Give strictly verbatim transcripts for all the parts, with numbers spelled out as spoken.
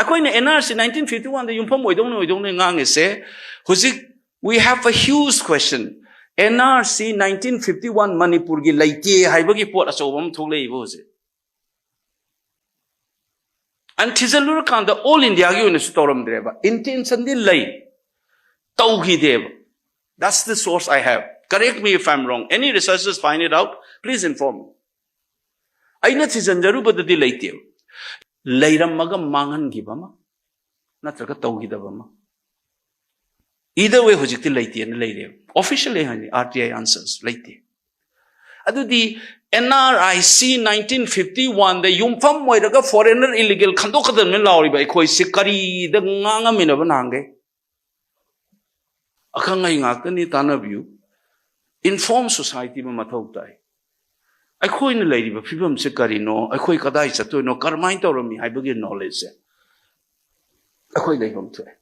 ꯑꯩꯈꯣꯏꯅ N R C nineteen fifty one ꯗ ꯌꯨꯝꯐꯝ ꯑꯣꯏꯗꯧꯅ ꯑꯣꯏꯗꯧꯅ ꯉꯥꯡꯉꯤꯁꯦ, ꯍꯧꯖꯤꯛ we have a huge question. N R C nineteen fifty one ꯃꯅꯤꯄꯨꯔꯒꯤ ꯂꯩꯇꯦ ꯍꯥꯏꯕꯒꯤ ꯄꯣꯠ ꯑꯆꯧꯕ ꯑꯃ ꯊꯣꯛꯂꯛꯏꯕ ꯍꯧꯖꯤꯛ꯫ ꯑꯟ ꯊꯤꯖꯤꯜꯂꯨꯔꯀꯥꯟꯗ all India ꯒꯤ ꯑꯣꯏꯅꯁꯨ ꯇꯧꯔꯝꯗ꯭ꯔꯦꯕ꯫ Intention ꯗꯤ ꯂꯩ, ꯇꯧꯈꯤꯗꯦꯕ꯫ That's the source I have. Correct me if I'm wrong. Any researchers find it out, please inform me. ꯑꯩꯅ ꯊꯤꯖꯤꯟꯖꯔꯨꯕꯗꯗꯤ ꯂꯩꯇꯦꯕ꯫ ꯂꯩꯔꯝꯃꯒ ꯃꯥꯡꯍꯟꯈꯤꯕ ꯑꯃ, ꯅꯠꯇ꯭ꯔꯒ ꯇꯧꯈꯤꯗꯕ ꯑꯃ꯫ Either way, ꯍꯧꯖꯤꯛꯇꯤ ꯂꯩꯇꯦꯅ ꯂꯩꯔꯦꯕ꯫ Officially ꯍꯥꯏꯅꯤ, R T I answers ꯂꯩꯇꯦ꯫ ꯑꯗꯨꯗꯤ N R I C nineteen fifty one ꯗ ꯌꯨꯝꯐꯝ ꯑꯣꯏꯔꯒ foreigner illegal ꯈꯟꯗꯣꯛꯀꯗꯕꯅꯤ ꯂꯥꯎꯔꯤꯕ ꯑꯩꯈꯣꯏꯁꯤ ꯀꯔꯤꯗ ꯉꯥꯡꯉꯝꯃꯤꯅꯣꯕ ꯅꯍꯥꯟꯈꯩ? ꯑꯈꯪ ꯑꯍꯩ ꯉꯥꯛꯇꯅꯤ, ꯇꯥꯟꯅꯕꯤꯌꯨ꯫ Informed society ꯑꯃ ꯃꯊꯧ ꯇꯥꯏ꯫ ꯑꯩꯈꯣꯏꯅ ꯂꯩꯔꯤꯕ ꯐꯤꯕꯝꯁꯦ ꯀꯔꯤꯅꯣ, ꯑꯩꯈꯣꯏ ꯀꯗꯥꯏ ꯆꯠꯇꯣꯏꯅꯣ, ꯀꯔꯝꯍꯥꯏꯅ ꯇꯧꯔꯝꯃꯤ ꯍꯥꯏꯕꯒꯤ knowledge ꯁꯦ ꯑꯩꯈꯣꯏ ꯂꯩꯐꯝ ꯊꯣꯛꯑꯦ꯫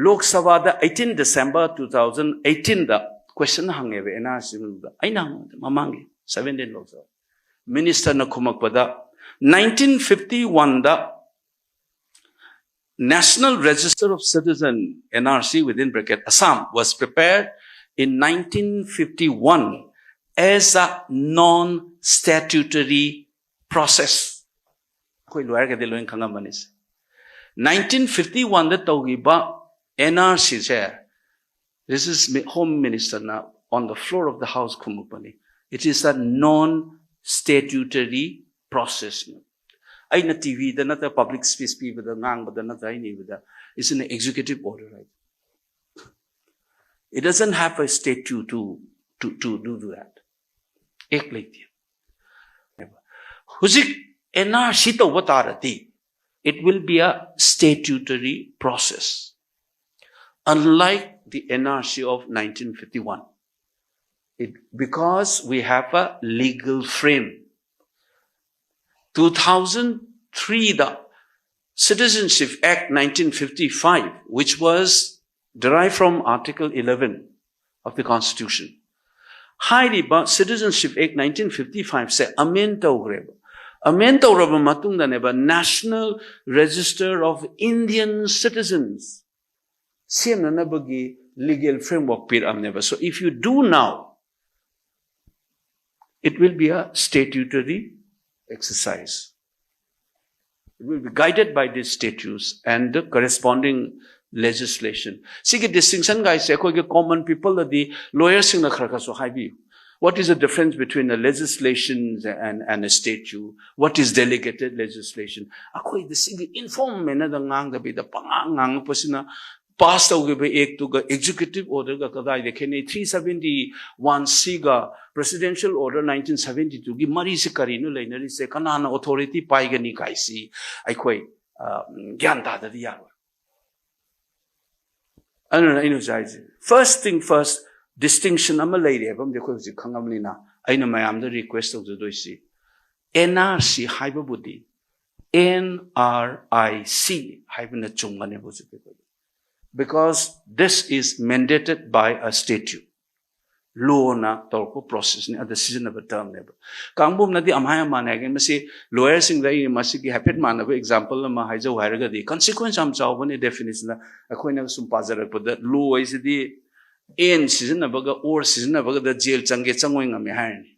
ꯂꯣꯛ ꯁꯚꯥꯗ eighteen December two thousand eighteen ꯗ question ꯍꯪꯉꯦꯕ N R C ꯃꯅꯨꯡꯗ꯫ ꯑꯩꯅ ꯍꯪꯕꯗ ꯃꯃꯥꯡꯒꯤ seventeen ꯂꯣꯛ ꯁꯚꯥ꯫ Minister ꯅ ꯈꯨꯝꯃꯛꯄꯗ, nineteen fifty one the National Register of Citizen, N R C within bracket, Assam was prepared in nineteen fifty one as a non-statutory process. ꯑꯩꯈꯣꯏ ꯂꯣꯌꯔꯒꯗꯤ ꯂꯣꯏ ꯈꯪꯉꯝꯃꯅꯤ꯫ Nineteen fifty one ꯗ ꯇꯧꯈꯤꯕ N R C say, this is mi-, Home Minister ꯅ on the floor of the House ꯈꯨꯝꯃꯛꯄꯅꯤ, "It is a non-statutory process." ꯑꯩꯅ T V ꯗ ꯅꯠꯇ꯭ꯔ public speech ꯄꯤꯕꯗ, ꯉꯥꯡꯕꯗ ꯅꯠꯇ꯭ꯔ ꯑꯩꯅ ꯏꯕꯗ, "It's an executive order," high. It doesn't have a statute to, to, to do that. Act ꯂꯩꯇꯦ꯫ ꯍꯧꯖꯤꯛ N R C ꯇꯧꯕ ꯇꯥꯔꯗꯤ, it will be a statutory process, unlike the N R C of nineteen fifty one. It, because we have a legal frame. Two thousand three the Citizenship Act nineteen fifty five, which was derived from Article eleven of the Constitution, ꯍꯥꯏꯔꯤꯕ Citizenship Act nineteen fifty five ꯁꯦ amend ꯇꯧꯈ꯭ꯔꯦꯕ꯫ Amen ꯇꯧꯔꯕ ꯃꯇꯨꯡꯗꯅꯦꯕ National Register of Indian Citizens ꯁꯦꯝꯅꯅꯕꯒꯤ legal framework ꯄꯤꯔꯛꯑꯕꯅꯦꯕ. So if you do now, it will be a statutory exercise. It will be guided by these statutes and the corresponding legislation. ꯁꯤꯒꯤ distinction ꯒꯥꯏꯁꯦ ꯑꯩꯈꯣꯏꯒꯤ common people ꯗꯗꯤ lawyer ꯁꯤꯡꯅ ꯈꯔ ꯈꯔꯁꯨ ꯍꯥꯏꯕꯤꯌꯨ. What is the difference between a legislation and, and a statute? What is delegated legislation? ꯑꯩꯈꯣꯏꯗ ꯁꯤꯒꯤ informal manner ꯗ ꯉꯥꯡꯗꯕꯤꯗ ꯄꯉꯥꯡ ꯉꯥꯡꯉꯛꯄꯁꯤꯅ pass ꯇꯧꯈꯤꯕ act ꯇꯨꯒ executive order ꯒ ꯀꯗꯥꯏꯗ ꯈꯦꯠꯅꯩ? Three seventy one C ꯒ Presidential Order nineteen seventy two ꯒꯤ ꯃꯔꯤꯁꯦ ꯀꯔꯤꯅꯣ ꯂꯩꯅꯔꯤꯁꯦ? ꯀꯅꯥꯅ authority ꯄꯥꯏꯒꯅꯤ ꯀꯥꯏꯁꯤ ꯑꯩꯈꯣꯏ, ꯑ, ꯒ꯭ꯌꯥꯟ ꯇꯥꯗꯗꯤ ꯌꯥꯔꯣꯏ꯫ ꯑꯗꯨꯅ ꯑꯩꯅ ꯍꯧꯖꯤꯛ ꯍꯥꯏꯁꯦ, first thing first, distinction ꯑꯃ ꯂꯩꯔꯦ ꯍꯥꯏꯕ ꯑꯃꯗꯤ ꯑꯩꯈꯣꯏ ꯍꯧꯖꯤꯛ ꯈꯪꯉꯕꯅꯤꯅ, ꯑꯩꯅ ꯃꯌꯥꯝꯗ request ꯇꯧꯖꯗꯣꯏꯁꯤ, N R C ꯍꯥꯏꯕꯕꯨꯗꯤ N R I C ꯍꯥꯏꯕꯅ ꯆꯨꯝꯒꯅꯦꯕ ꯍꯧꯖꯤꯛ ꯑꯩꯈꯣꯏ, because this is mandated by a statute. Law ꯅ ꯇꯧꯔꯛꯄ process ꯅꯤ, ꯑꯗ ꯁꯤꯖꯤꯟꯅꯕ term ꯅꯦꯕ꯫ ꯀꯥꯡꯕꯨꯝꯅꯗꯤ ꯑꯝꯍꯥꯏ ꯑꯃꯥꯟ ꯍꯥꯏꯒꯅꯤ꯫ ꯃꯁꯤ lawyer ꯁꯤꯡꯗ ꯑꯩ ꯃꯁꯤꯒꯤ ꯍꯥꯏꯐꯦꯠ ꯃꯥꯟꯅꯕ example ꯑꯃ ꯍꯥꯏꯖꯧ ꯍꯥꯏꯔꯒꯗꯤ, consequence ꯌꯥꯝ ꯆꯥꯎꯕꯅꯦ definition ꯗ꯫ ꯑꯩꯈꯣꯏꯅ ꯁꯨꯝ ꯄꯥꯖꯔꯛꯄꯗ law ꯍꯥꯏꯁꯤꯗꯤ N ꯁꯤꯖꯤꯟꯅꯕꯒ or ꯁꯤꯖꯤꯟꯅꯕꯒꯗ jail ꯆꯪꯒꯦ ꯆꯪꯉꯣꯏ ꯉꯝꯃꯦ ꯍꯥꯏꯔꯅꯤ꯫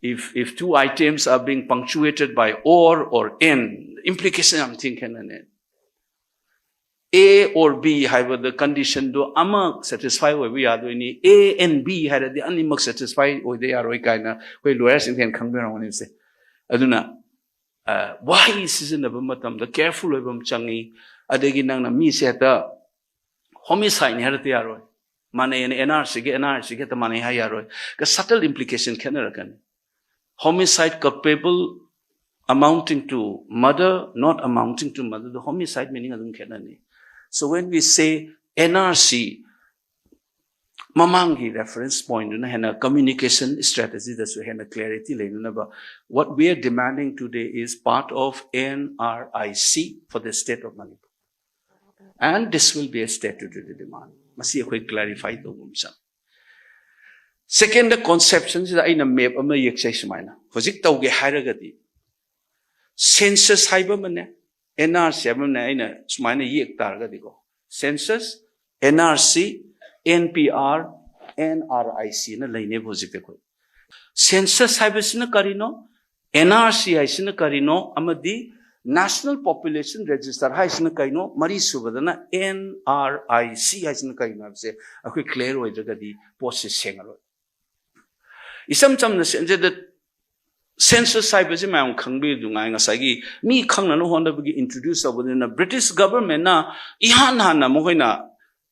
If, if two items are being punctuated by or or and, implication ꯌꯥꯝ ꯊꯤꯅ ꯈꯦꯠꯅꯅꯦ꯫ A or B ꯍꯥꯏꯕꯗ condition ꯗꯣ ꯑꯃ satisfy ꯑꯣꯏꯕ ꯌꯥꯗꯣꯏꯅꯤ, A and B ꯍꯥꯏꯔꯗꯤ ꯑꯅꯤꯃꯛ satisfy ꯑꯣꯏꯗ ꯌꯥꯔꯣꯏ ꯀꯥꯏꯅ ꯑꯩꯈꯣꯏ lawyer ꯁꯤꯡ ꯍꯦꯟꯅ ꯈꯪꯕꯤꯔꯝꯒꯅꯤ ꯁꯦ꯫ ꯑꯗꯨꯅ, ꯑ, ꯋꯥꯍꯩ ꯁꯤꯖꯤꯟꯅꯕ ꯃꯇꯝꯗ careful ꯑꯣꯏꯕ ꯑꯃ ꯆꯪꯉꯤ꯫ ꯑꯗꯒꯤ ꯅꯪꯅ ꯃꯤꯁꯦ ꯍꯦꯛꯇ homicide ꯅꯤ ꯍꯥꯏꯔꯗꯤ ꯌꯥꯔꯣꯏ꯫ ꯃꯥꯟꯅꯩ, N R C ꯒ N R I C ꯒ ꯍꯦꯛꯇ ꯃꯥꯟꯅꯩ ꯍꯥꯏ ꯌꯥꯔꯣꯏ꯫ Subtle implication ꯈꯦꯠꯅꯔꯛꯀꯅꯤ꯫ Homicide culpable amounting to murder, not amounting to murder, the homicide meaning ꯑꯗꯨꯝ ꯈꯦꯠꯅꯅꯤ꯫ So when we say N R C, ꯃꯃꯥꯡꯒꯤ reference point ꯗꯨꯅ ꯍꯦꯟꯅ communication strategy ꯗꯁꯨ ꯍꯦꯟꯅ clarity ꯂꯩꯅꯅꯕ, what we are demanding today is part of N R I C for the state of Manipur. And this will be a statutory demand. ꯃꯁꯤ ꯑꯩꯈꯣꯏ clarify ꯇꯧꯕ ꯑꯃ ꯆꯪꯉꯤ꯫ Second, conception ꯁꯤꯗ ꯑꯩꯅ map ꯑꯃ ꯌꯦꯛꯆꯩ ꯁꯨꯃꯥꯏꯅ꯫ ꯍꯧꯖꯤꯛ ꯇꯧꯒꯦ ꯍꯥꯏꯔꯒꯗꯤ census ꯍꯥꯏꯕ ꯑꯃꯅꯦ, N R C ꯍꯥꯏꯕ ꯑꯃꯅꯦ, ꯑꯩꯅ ꯁꯨꯃꯥꯏꯅ ꯌꯦꯛ ꯇꯥꯔꯒꯗꯤꯀꯣ, census, N R C, N P R, N R I C ꯅ ꯂꯩꯅꯦꯕ ꯍꯧꯖꯤꯛꯇꯤ ꯑꯩꯈꯣꯏ꯫ Census ꯍꯥꯏꯕꯁꯤꯅ ꯀꯔꯤꯅꯣ? N R C ꯍꯥꯏꯁꯤꯅ ꯀꯔꯤꯅꯣ? ꯑꯃꯗꯤ National Population Register ꯍꯥꯏꯁꯤꯅ ꯀꯩꯅꯣ? ꯃꯔꯤꯁꯨꯕꯗꯅ N R I C ꯍꯥꯏꯁꯤꯅ ꯀꯩꯅꯣ ꯍꯥꯏꯕꯁꯦ ꯑꯩꯈꯣꯏ clear ꯑꯣꯏꯗ꯭ꯔꯒꯗꯤ ꯄꯣꯠꯁꯦ ꯁꯦꯡꯉꯔꯣꯏ꯫ ꯏꯆꯝ ꯆꯝꯅ ꯁꯦꯟꯖꯗ census ꯍꯥꯏꯕꯁꯤ ꯃꯌꯥꯝ ꯈꯪꯕꯤꯗꯨꯉꯥꯏ ꯉꯁꯥꯏꯒꯤ ꯃꯤ ꯈꯪꯅꯅꯕ ꯍꯣꯠꯅꯕꯒꯤ introduce ꯇꯧꯕꯅꯤꯅ British government ꯅ ꯏꯍꯥꯟ ꯍꯥꯟꯅ ꯃꯈꯣꯏꯅ,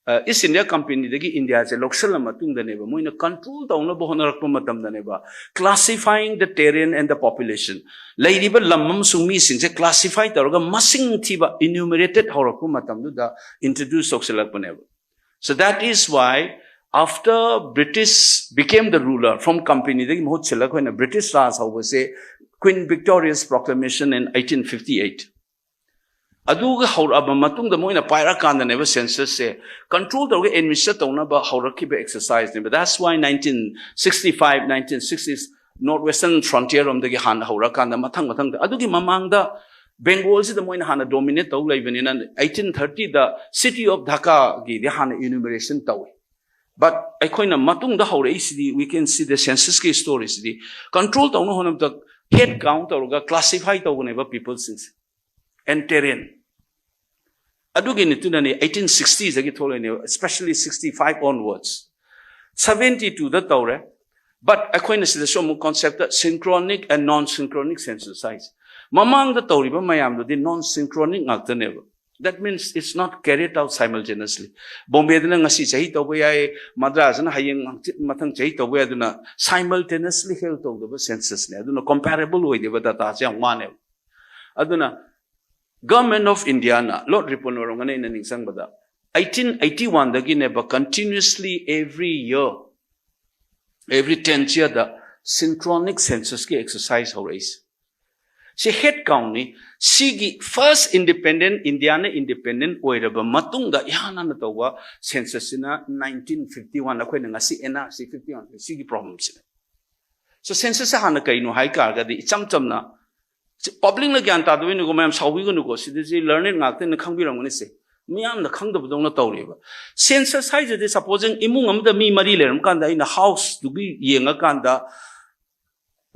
ꯑ, East India Company ꯗꯒꯤ India ꯁꯦ ꯂꯧꯁꯤꯜꯂ ꯃꯇꯨꯡꯗꯅꯦꯕ ꯃꯣꯏꯅ control ꯇꯧꯅꯕ ꯍꯣꯠꯅꯔꯛꯄ ꯃꯇꯝꯗꯅꯦꯕ classifying the terrain and the population, ꯂꯩꯔꯤꯕ ꯂꯝ ꯑꯃꯁꯨꯡ ꯃꯤꯁꯤꯡꯁꯦ classify ꯇꯧꯔꯒ ꯃꯁꯤꯡ ꯊꯤꯕ, enumerated, ꯍꯧꯔꯛꯄ ꯃꯇꯝꯗꯨꯗ introduce ꯇꯧꯁꯤꯜꯂꯛꯄꯅꯦꯕ꯫ So that is why after British became the ruler, from Company ꯗꯒꯤ ꯃꯍꯨꯠ ꯁꯤꯜꯂꯒ ꯑꯩꯈꯣꯏꯅ British ꯔꯥꯖ ꯍꯧꯕꯁꯦ Queen Victoria's Proclamation in eighteen fifty-eight, ꯑꯗꯨꯒ ꯍꯧꯔꯛꯑꯕ ꯃꯇꯨꯡꯗ ꯃꯣꯏꯅ ꯄꯥꯏꯔꯀꯥꯟꯗꯅꯦꯕ census ꯁꯦ control ꯇꯧꯔꯒ administer ꯇꯧꯅꯕ ꯍꯧꯔꯛꯈꯤꯕ exercise ꯅꯦꯕ꯫ That's why nineteen sixty-five, nineteen sixties North Western Frontier ꯔꯣꯝꯗꯒꯤ ꯍꯥꯟꯅ ꯍꯧꯔꯀꯥꯟꯗ ꯃꯊꯪ ꯃꯊꯪꯗ, ꯑꯗꯨꯒꯤ ꯃꯃꯥꯡꯗ Bengal ꯁꯤꯗ ꯃꯣꯏꯅ ꯍꯥꯟꯅ dominate ꯇꯧ ꯂꯩꯕꯅꯤꯅ eighteen thirty the City of Dhaka ꯒꯤꯗꯤ ꯍꯥꯟꯅ enumeration ꯇꯧꯏ꯫ But ꯑꯩꯈꯣꯏꯅ ꯃꯇꯨꯡꯗ ꯍꯧꯔꯛꯏꯁꯤꯗꯤ, we can see the census ꯀꯤ story ꯁꯤꯗꯤ control ꯇꯧꯅ ꯍꯣꯠꯅꯕꯗ head count ꯇꯧꯔꯒ classify ꯇꯧꯕꯅꯦꯕ people ꯁꯤꯡꯁꯦ, and terrain꯫ ꯑꯗꯨꯒꯤ ꯅꯠꯇꯅꯅꯦ eighteen sixties ꯗꯒꯤ ꯊꯣꯛꯂꯛꯏꯅꯦꯕ, especially sixty-five onwards꯫ Seventy-two ꯗ ꯇꯧꯔꯦ, but ꯑꯩꯈꯣꯏꯅ ꯁꯤꯗꯁꯨ ꯑꯃꯨꯛ concept ꯇ synchronic and non-synchronic census ꯍꯥꯏꯁꯦ꯫ ꯃꯃꯥꯡꯗ ꯇꯧꯔꯤꯕ ꯃꯌꯥꯝꯗꯨꯗꯤ non-synchronic ꯉꯥꯛꯇꯅꯦꯕ꯫ That means it's not carried out simultaneously. ꯕꯣꯝꯕꯦꯗꯅ ꯉꯁꯤ ꯆꯍꯤ ꯇꯧꯕ ꯌꯥꯏ, ꯃꯗ꯭ꯔꯥꯁꯅ ꯍꯌꯦꯡ ꯍꯪꯆꯤꯠ ꯃꯊꯪ ꯆꯍꯤ ꯇꯧꯕ ꯌꯥꯏ, ꯑꯗꯨꯅ simultaneously held ꯇꯧꯗꯕ census ꯅꯦ, ꯑꯗꯨꯅ comparable ꯑꯣꯏꯗꯦꯕ, data ꯁꯦ ꯌꯥꯝ ꯋꯥꯅꯦꯕ꯫ ꯑꯗꯨꯅ Government of India ꯅ, Lord Ripon ꯑꯣꯏꯔꯝꯒꯅꯤ ꯑꯩꯅ ꯅꯤꯡꯁꯤꯡꯕꯗ, eighteen eighty-one ꯗꯒꯤꯅꯦꯕ continuously every year, every tenth year ꯗ synchronic census ꯀꯤ exercise ꯍꯧꯔꯛꯏꯁꯦ꯫ ꯁꯤ ꯍꯦꯠ ꯀꯥꯎꯟꯅꯤ꯫ ꯁꯤꯒꯤ ꯐꯥꯔꯁ ꯏꯟꯗꯤꯄꯦꯟꯗꯦꯟ, ꯏꯟꯗꯤꯌꯥꯅ ꯏꯟꯗꯤꯄꯦꯟꯗꯦꯟ ꯑꯣꯏꯔꯕ ꯃꯇꯨꯡꯗ ꯏꯍꯥꯟ ꯍꯥꯟꯅ ꯇꯧꯕ ꯁꯦꯟꯁꯁꯁꯤꯅ ꯅꯥꯏꯟꯇꯤꯟ ꯐꯤꯐꯇꯤ ꯋꯥꯟ, ꯑꯩꯈꯣꯏꯅ ꯉꯁꯤ N R C fifty one, ꯁꯤꯒꯤ ꯄ꯭ꯔꯣꯕ꯭ꯂꯦꯝꯁꯤꯅ꯫ ꯁꯣ ꯁꯦꯟꯁꯁꯁꯦ ꯍꯥꯟꯅ ꯀꯩꯅꯣ ꯍꯥꯏ ꯇꯥꯔꯒꯗꯤ, ꯏꯆꯝ ꯆꯝꯅ, ꯄꯕ꯭ꯂꯤꯛꯅ ꯒ꯭ꯌꯥꯟ ꯇꯥꯗꯕꯩꯅꯤꯀꯣ, ꯃꯌꯥꯝ ꯁꯥꯎꯕꯤꯒꯅꯨꯀꯣ, ꯁꯤꯗꯁꯤ ꯂꯔꯅꯦꯗ ꯉꯥꯛꯇꯅ ꯈꯪꯕꯤꯔꯝꯒꯅꯤ꯫ ꯁꯦ ꯃꯤꯌꯥꯝꯅ ꯈꯪꯗꯕꯗꯧꯅ ꯇꯧꯔꯦꯕ꯫ ꯁꯦꯟꯁꯁ ꯍꯥꯏꯁꯤꯗꯤ, ꯁꯄꯣꯖꯤꯡ ꯏꯃꯨꯡ ꯑꯃꯗ ꯃꯤ ꯃꯔꯤ ꯂꯩꯔꯝ ꯀꯥꯟꯗ, ꯑꯩꯅ ꯍꯥꯎꯁꯇꯨꯒꯤ ꯌꯦꯡꯉꯀꯥꯟꯗ,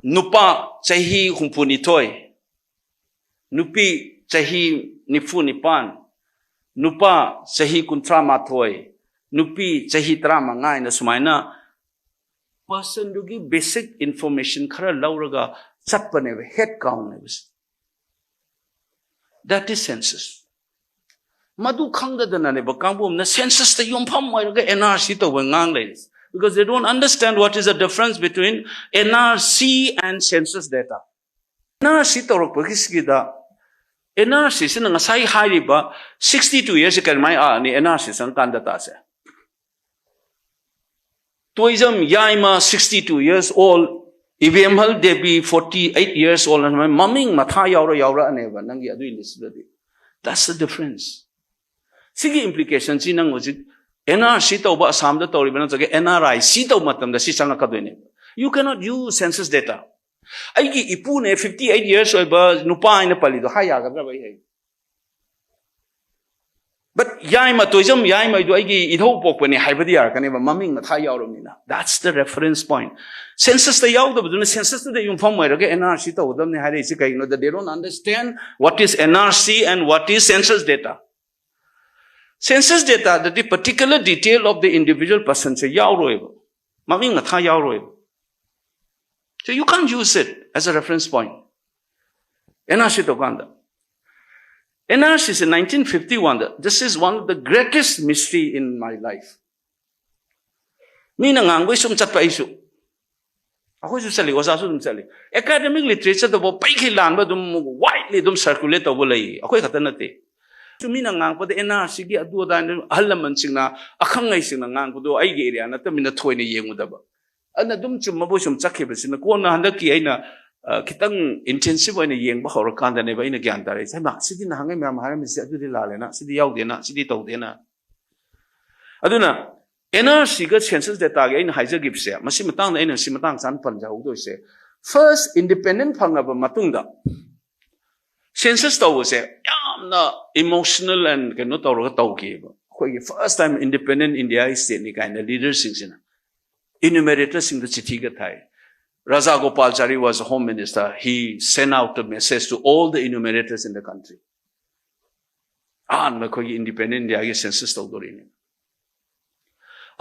ꯅꯨꯄꯥ ꯆꯍꯤ ꯍꯨꯝꯐꯨꯅꯤꯊꯣꯏ, ꯅꯨꯄꯤ ꯆꯍꯤ ꯅꯤꯐꯨ ꯅꯤꯄꯥꯟ, ꯅꯨꯄꯥ ꯆꯍꯤ ꯀꯨꯟꯊ꯭ꯔꯥ ꯃꯥꯊꯣꯏ, ꯅꯨꯄꯤ ꯆꯍꯤ ꯇꯔꯥꯃꯉꯥ ꯍꯥꯏꯅ ꯁꯨꯃꯥꯏꯅ ꯄꯔꯁꯟꯗꯨꯒꯤ ꯕꯦꯁꯤꯛ ꯏꯟꯐꯣꯔꯃꯦꯁꯟ ꯈꯔ ꯂꯧꯔꯒ ꯆꯠꯄꯅꯦꯕ, ꯍꯦꯠ ꯀꯥꯎꯟꯅꯦꯕ꯫ That is census. ꯃꯗꯨ ꯈꯪꯗꯗꯅꯅꯦꯕ ꯀꯥꯡꯕꯨ ꯑꯃꯅ ꯁꯦꯟꯁꯁꯇ ꯌꯨꯝꯐꯝ ꯑꯣꯏꯔꯒ ꯑꯦꯟ ꯑꯥꯔ ꯁꯤ ꯇꯧꯕ ꯉꯥꯡ ꯂꯩꯔꯤꯁꯦ, because they don't understand what is the difference between N R C and census data. N R C ꯇꯧꯔꯛꯄꯒꯤꯁꯤꯗ, ꯑꯦꯟ ꯑꯥꯔ ꯁꯤꯁꯤꯅ ꯉꯁꯥꯏ ꯍꯥꯏꯔꯤꯕ ꯁꯤꯛꯁꯇꯤ ꯇꯨ ꯏꯌꯔꯁꯤ ꯀꯔꯝꯍꯥꯏꯅ ꯑꯥꯔꯅꯤ ꯑꯦꯟ ꯑꯥꯔ ꯁꯤ ꯆꯪꯀꯥꯟꯗ ꯇꯥꯁꯦ? ꯇꯣꯏꯖꯝ ꯌꯥꯏꯃ, sixty two years old, ꯏꯕꯦꯝꯍꯜ Devi, forty eight years old, ꯃꯃꯤꯡ ꯃꯊꯥ ꯌꯥꯎꯔ ꯌꯥꯎꯔꯛꯑꯅꯦꯕ ꯅꯪꯒꯤ ꯑꯗꯨꯒꯤ ꯂꯤꯁꯇꯨꯗꯗꯤ꯫ That's the difference. ꯁꯤꯒꯤ ꯏꯝꯄ꯭ꯂꯤꯀꯦꯁꯟꯁꯤ ꯅꯪ ꯍꯧꯖꯤꯛ ꯑꯦꯟ ꯑꯥꯔ ꯁꯤ ꯇꯧꯕ ꯑꯁꯥꯝꯗ ꯇꯧꯔꯤꯕ ꯅꯠꯇ꯭ꯔꯒ ꯑꯦꯟ ꯑꯥꯔ ꯑꯥꯏ ꯁꯤ ꯇꯧꯕ ꯃꯇꯝꯗ ꯁꯤ ꯆꯪꯉꯛꯀꯗꯣꯏꯅꯦꯕ꯫ You cannot use census data. ꯑꯩꯒꯤ ꯏꯄꯨꯅꯦ, fifty eight years ꯑꯣꯏꯕ ꯅꯨꯄꯥ ꯍꯥꯏꯅ ꯄꯜꯂꯤꯗꯣ ꯍꯥꯏ ꯌꯥꯒꯗ꯭ꯔꯕ ꯑꯩ ꯍꯥꯏ? But ꯌꯥꯏꯃ, ꯇꯣꯏꯖꯝ ꯌꯥꯏꯃꯩꯗꯣ ꯑꯩꯒꯤ ꯏꯙꯧ ꯄꯣꯛꯄꯅꯦ ꯍꯥꯏꯕꯗꯤ ꯌꯥꯔꯛꯀꯅꯦꯕ, ꯃꯃꯤꯡ ꯃꯊꯥ ꯌꯥꯎꯔꯕꯅꯤꯅ꯫ That's the reference point. ꯁꯦꯟꯁꯁꯇ ꯌꯥꯎꯗꯕꯗꯨꯅ ꯁꯦꯟꯁꯁꯇꯨꯗ ꯌꯨꯝꯐꯝ ꯑꯣꯏꯔꯒ ꯑꯦꯟ ꯑꯥꯔ ꯁꯤ ꯇꯧꯒꯗꯕꯅꯤ ꯍꯥꯏꯔꯛꯏꯁꯤ ꯀꯩꯒꯤꯅꯣꯗ, they don't understand what is N R C and what is census data. Census dataꯗꯗꯤ particular detail of the individual personꯁꯦ ꯌꯥꯎꯔꯣꯏꯕ, ꯃꯃꯤꯡ ꯃꯊꯥ ꯌꯥꯎꯔꯣꯏꯕ꯫ So you can't use it as a reference point. N R C ꯇꯧꯀꯥꯟꯗ, N R ꯁꯤꯁꯦ nineteen fifty oneꯗ, this is one of the greatest mystery in my life. ꯃꯤꯅ ꯉꯥꯡꯕꯩ ꯁꯨꯝ ꯆꯠꯄ ꯑꯩꯁꯨ, ꯑꯩꯈꯣꯏꯁꯨ ꯆꯠꯂꯤ, ꯑꯣꯖꯥꯁꯨ ꯑꯗꯨꯝ ꯆꯠꯂꯤ꯫ Academic literature ꯗꯐꯥꯎ ꯄꯩꯈꯩ ꯂꯥꯟꯕ ꯑꯗꯨꯝ widely ꯑꯗꯨꯝ circulate ꯇꯧꯕ ꯂꯩ, ꯑꯩꯈꯣꯏ ꯈꯛꯇ ꯅꯠꯇꯦ꯫ ꯁꯨꯝ ꯃꯤꯅ ꯉꯥꯡꯕꯗ ꯑꯦꯟ ꯑꯥꯔ ꯁꯤꯒꯤ ꯑꯗꯨ ꯑꯗꯥ ꯍꯥꯏꯅ ꯑꯍꯜ ꯂꯃꯟꯁꯤꯡꯅ, ꯑꯈꯪ ꯑꯍꯩꯁꯤꯡꯅ ꯉꯥꯡꯕꯗꯣ ꯑꯩꯒꯤ ꯑꯦꯔꯤꯌꯥ ꯅꯠꯇꯕꯅꯤꯅ ꯊꯣꯏꯅ ꯌꯦꯡꯉꯨꯗꯕ꯫ ꯑꯗꯨꯅ ꯑꯗꯨꯝ ꯆꯨꯝꯃꯕꯣꯏ ꯁꯨꯝ ꯆꯠꯈꯤꯕꯁꯤꯅ ꯀꯣꯟꯅ ꯍꯟꯗꯛꯀꯤ ꯑꯩꯅ ꯑ, ꯈꯤꯇꯪ intensive ꯑꯣꯏꯅ ꯌꯦꯡꯕ ꯍꯧꯔꯀꯥꯟꯗꯅꯦꯕ ꯑꯩꯅ ꯒ꯭ꯌꯥꯟ ꯇꯥꯔꯛꯏꯁꯦ, "ꯍꯩꯃꯥ, ꯁꯤꯗꯤ ꯅꯍꯥꯟꯒꯩ ꯃꯌꯥꯝ ꯍꯥꯏꯔꯝꯃꯤꯁꯦ ꯑꯗꯨꯗꯤ ꯂꯥꯜꯂꯦꯅ, ꯁꯤꯗꯤ ꯌꯥꯎꯗꯦꯅ, ꯁꯤꯗꯤ ꯇꯧꯗꯦꯅ"꯫ ꯑꯗꯨꯅ N R C ꯒ census data ꯒꯤ ꯑꯩꯅ ꯍꯥꯏꯖꯈꯤꯕꯁꯦ, ꯃꯁꯤ ꯃꯇꯥꯡꯗ ꯑꯩꯅ ꯁꯤ ꯃꯇꯥꯡ ꯆꯥꯅ ꯄꯟꯖꯍꯧꯗꯣꯏꯁꯦ, first independent ꯐꯪꯉꯕ ꯃꯇꯨꯡꯗ census ꯇꯧꯕꯁꯦ ꯌꯥꯝꯅ emotional and ꯀꯩꯅꯣ ꯇꯧꯔꯒ ꯇꯧꯈꯤꯕ꯫ ꯑꯩꯈꯣꯏꯒꯤ first time independent India ꯒꯤ state ꯅꯤ ꯀꯥꯏꯅ leader ꯁꯤꯡꯁꯤꯅ enumerator ꯁꯤꯡꯗ ꯆꯤꯊꯤꯒ ꯊꯥꯏ꯫ Raja Gopalachari was a home minister. He sent out a message to all the enumerators in the country. ꯑꯍꯥꯟꯕ ꯑꯩꯈꯣꯏꯒꯤ independent India ꯒꯤ census ꯇꯧꯗꯣꯔꯤꯅꯤ꯫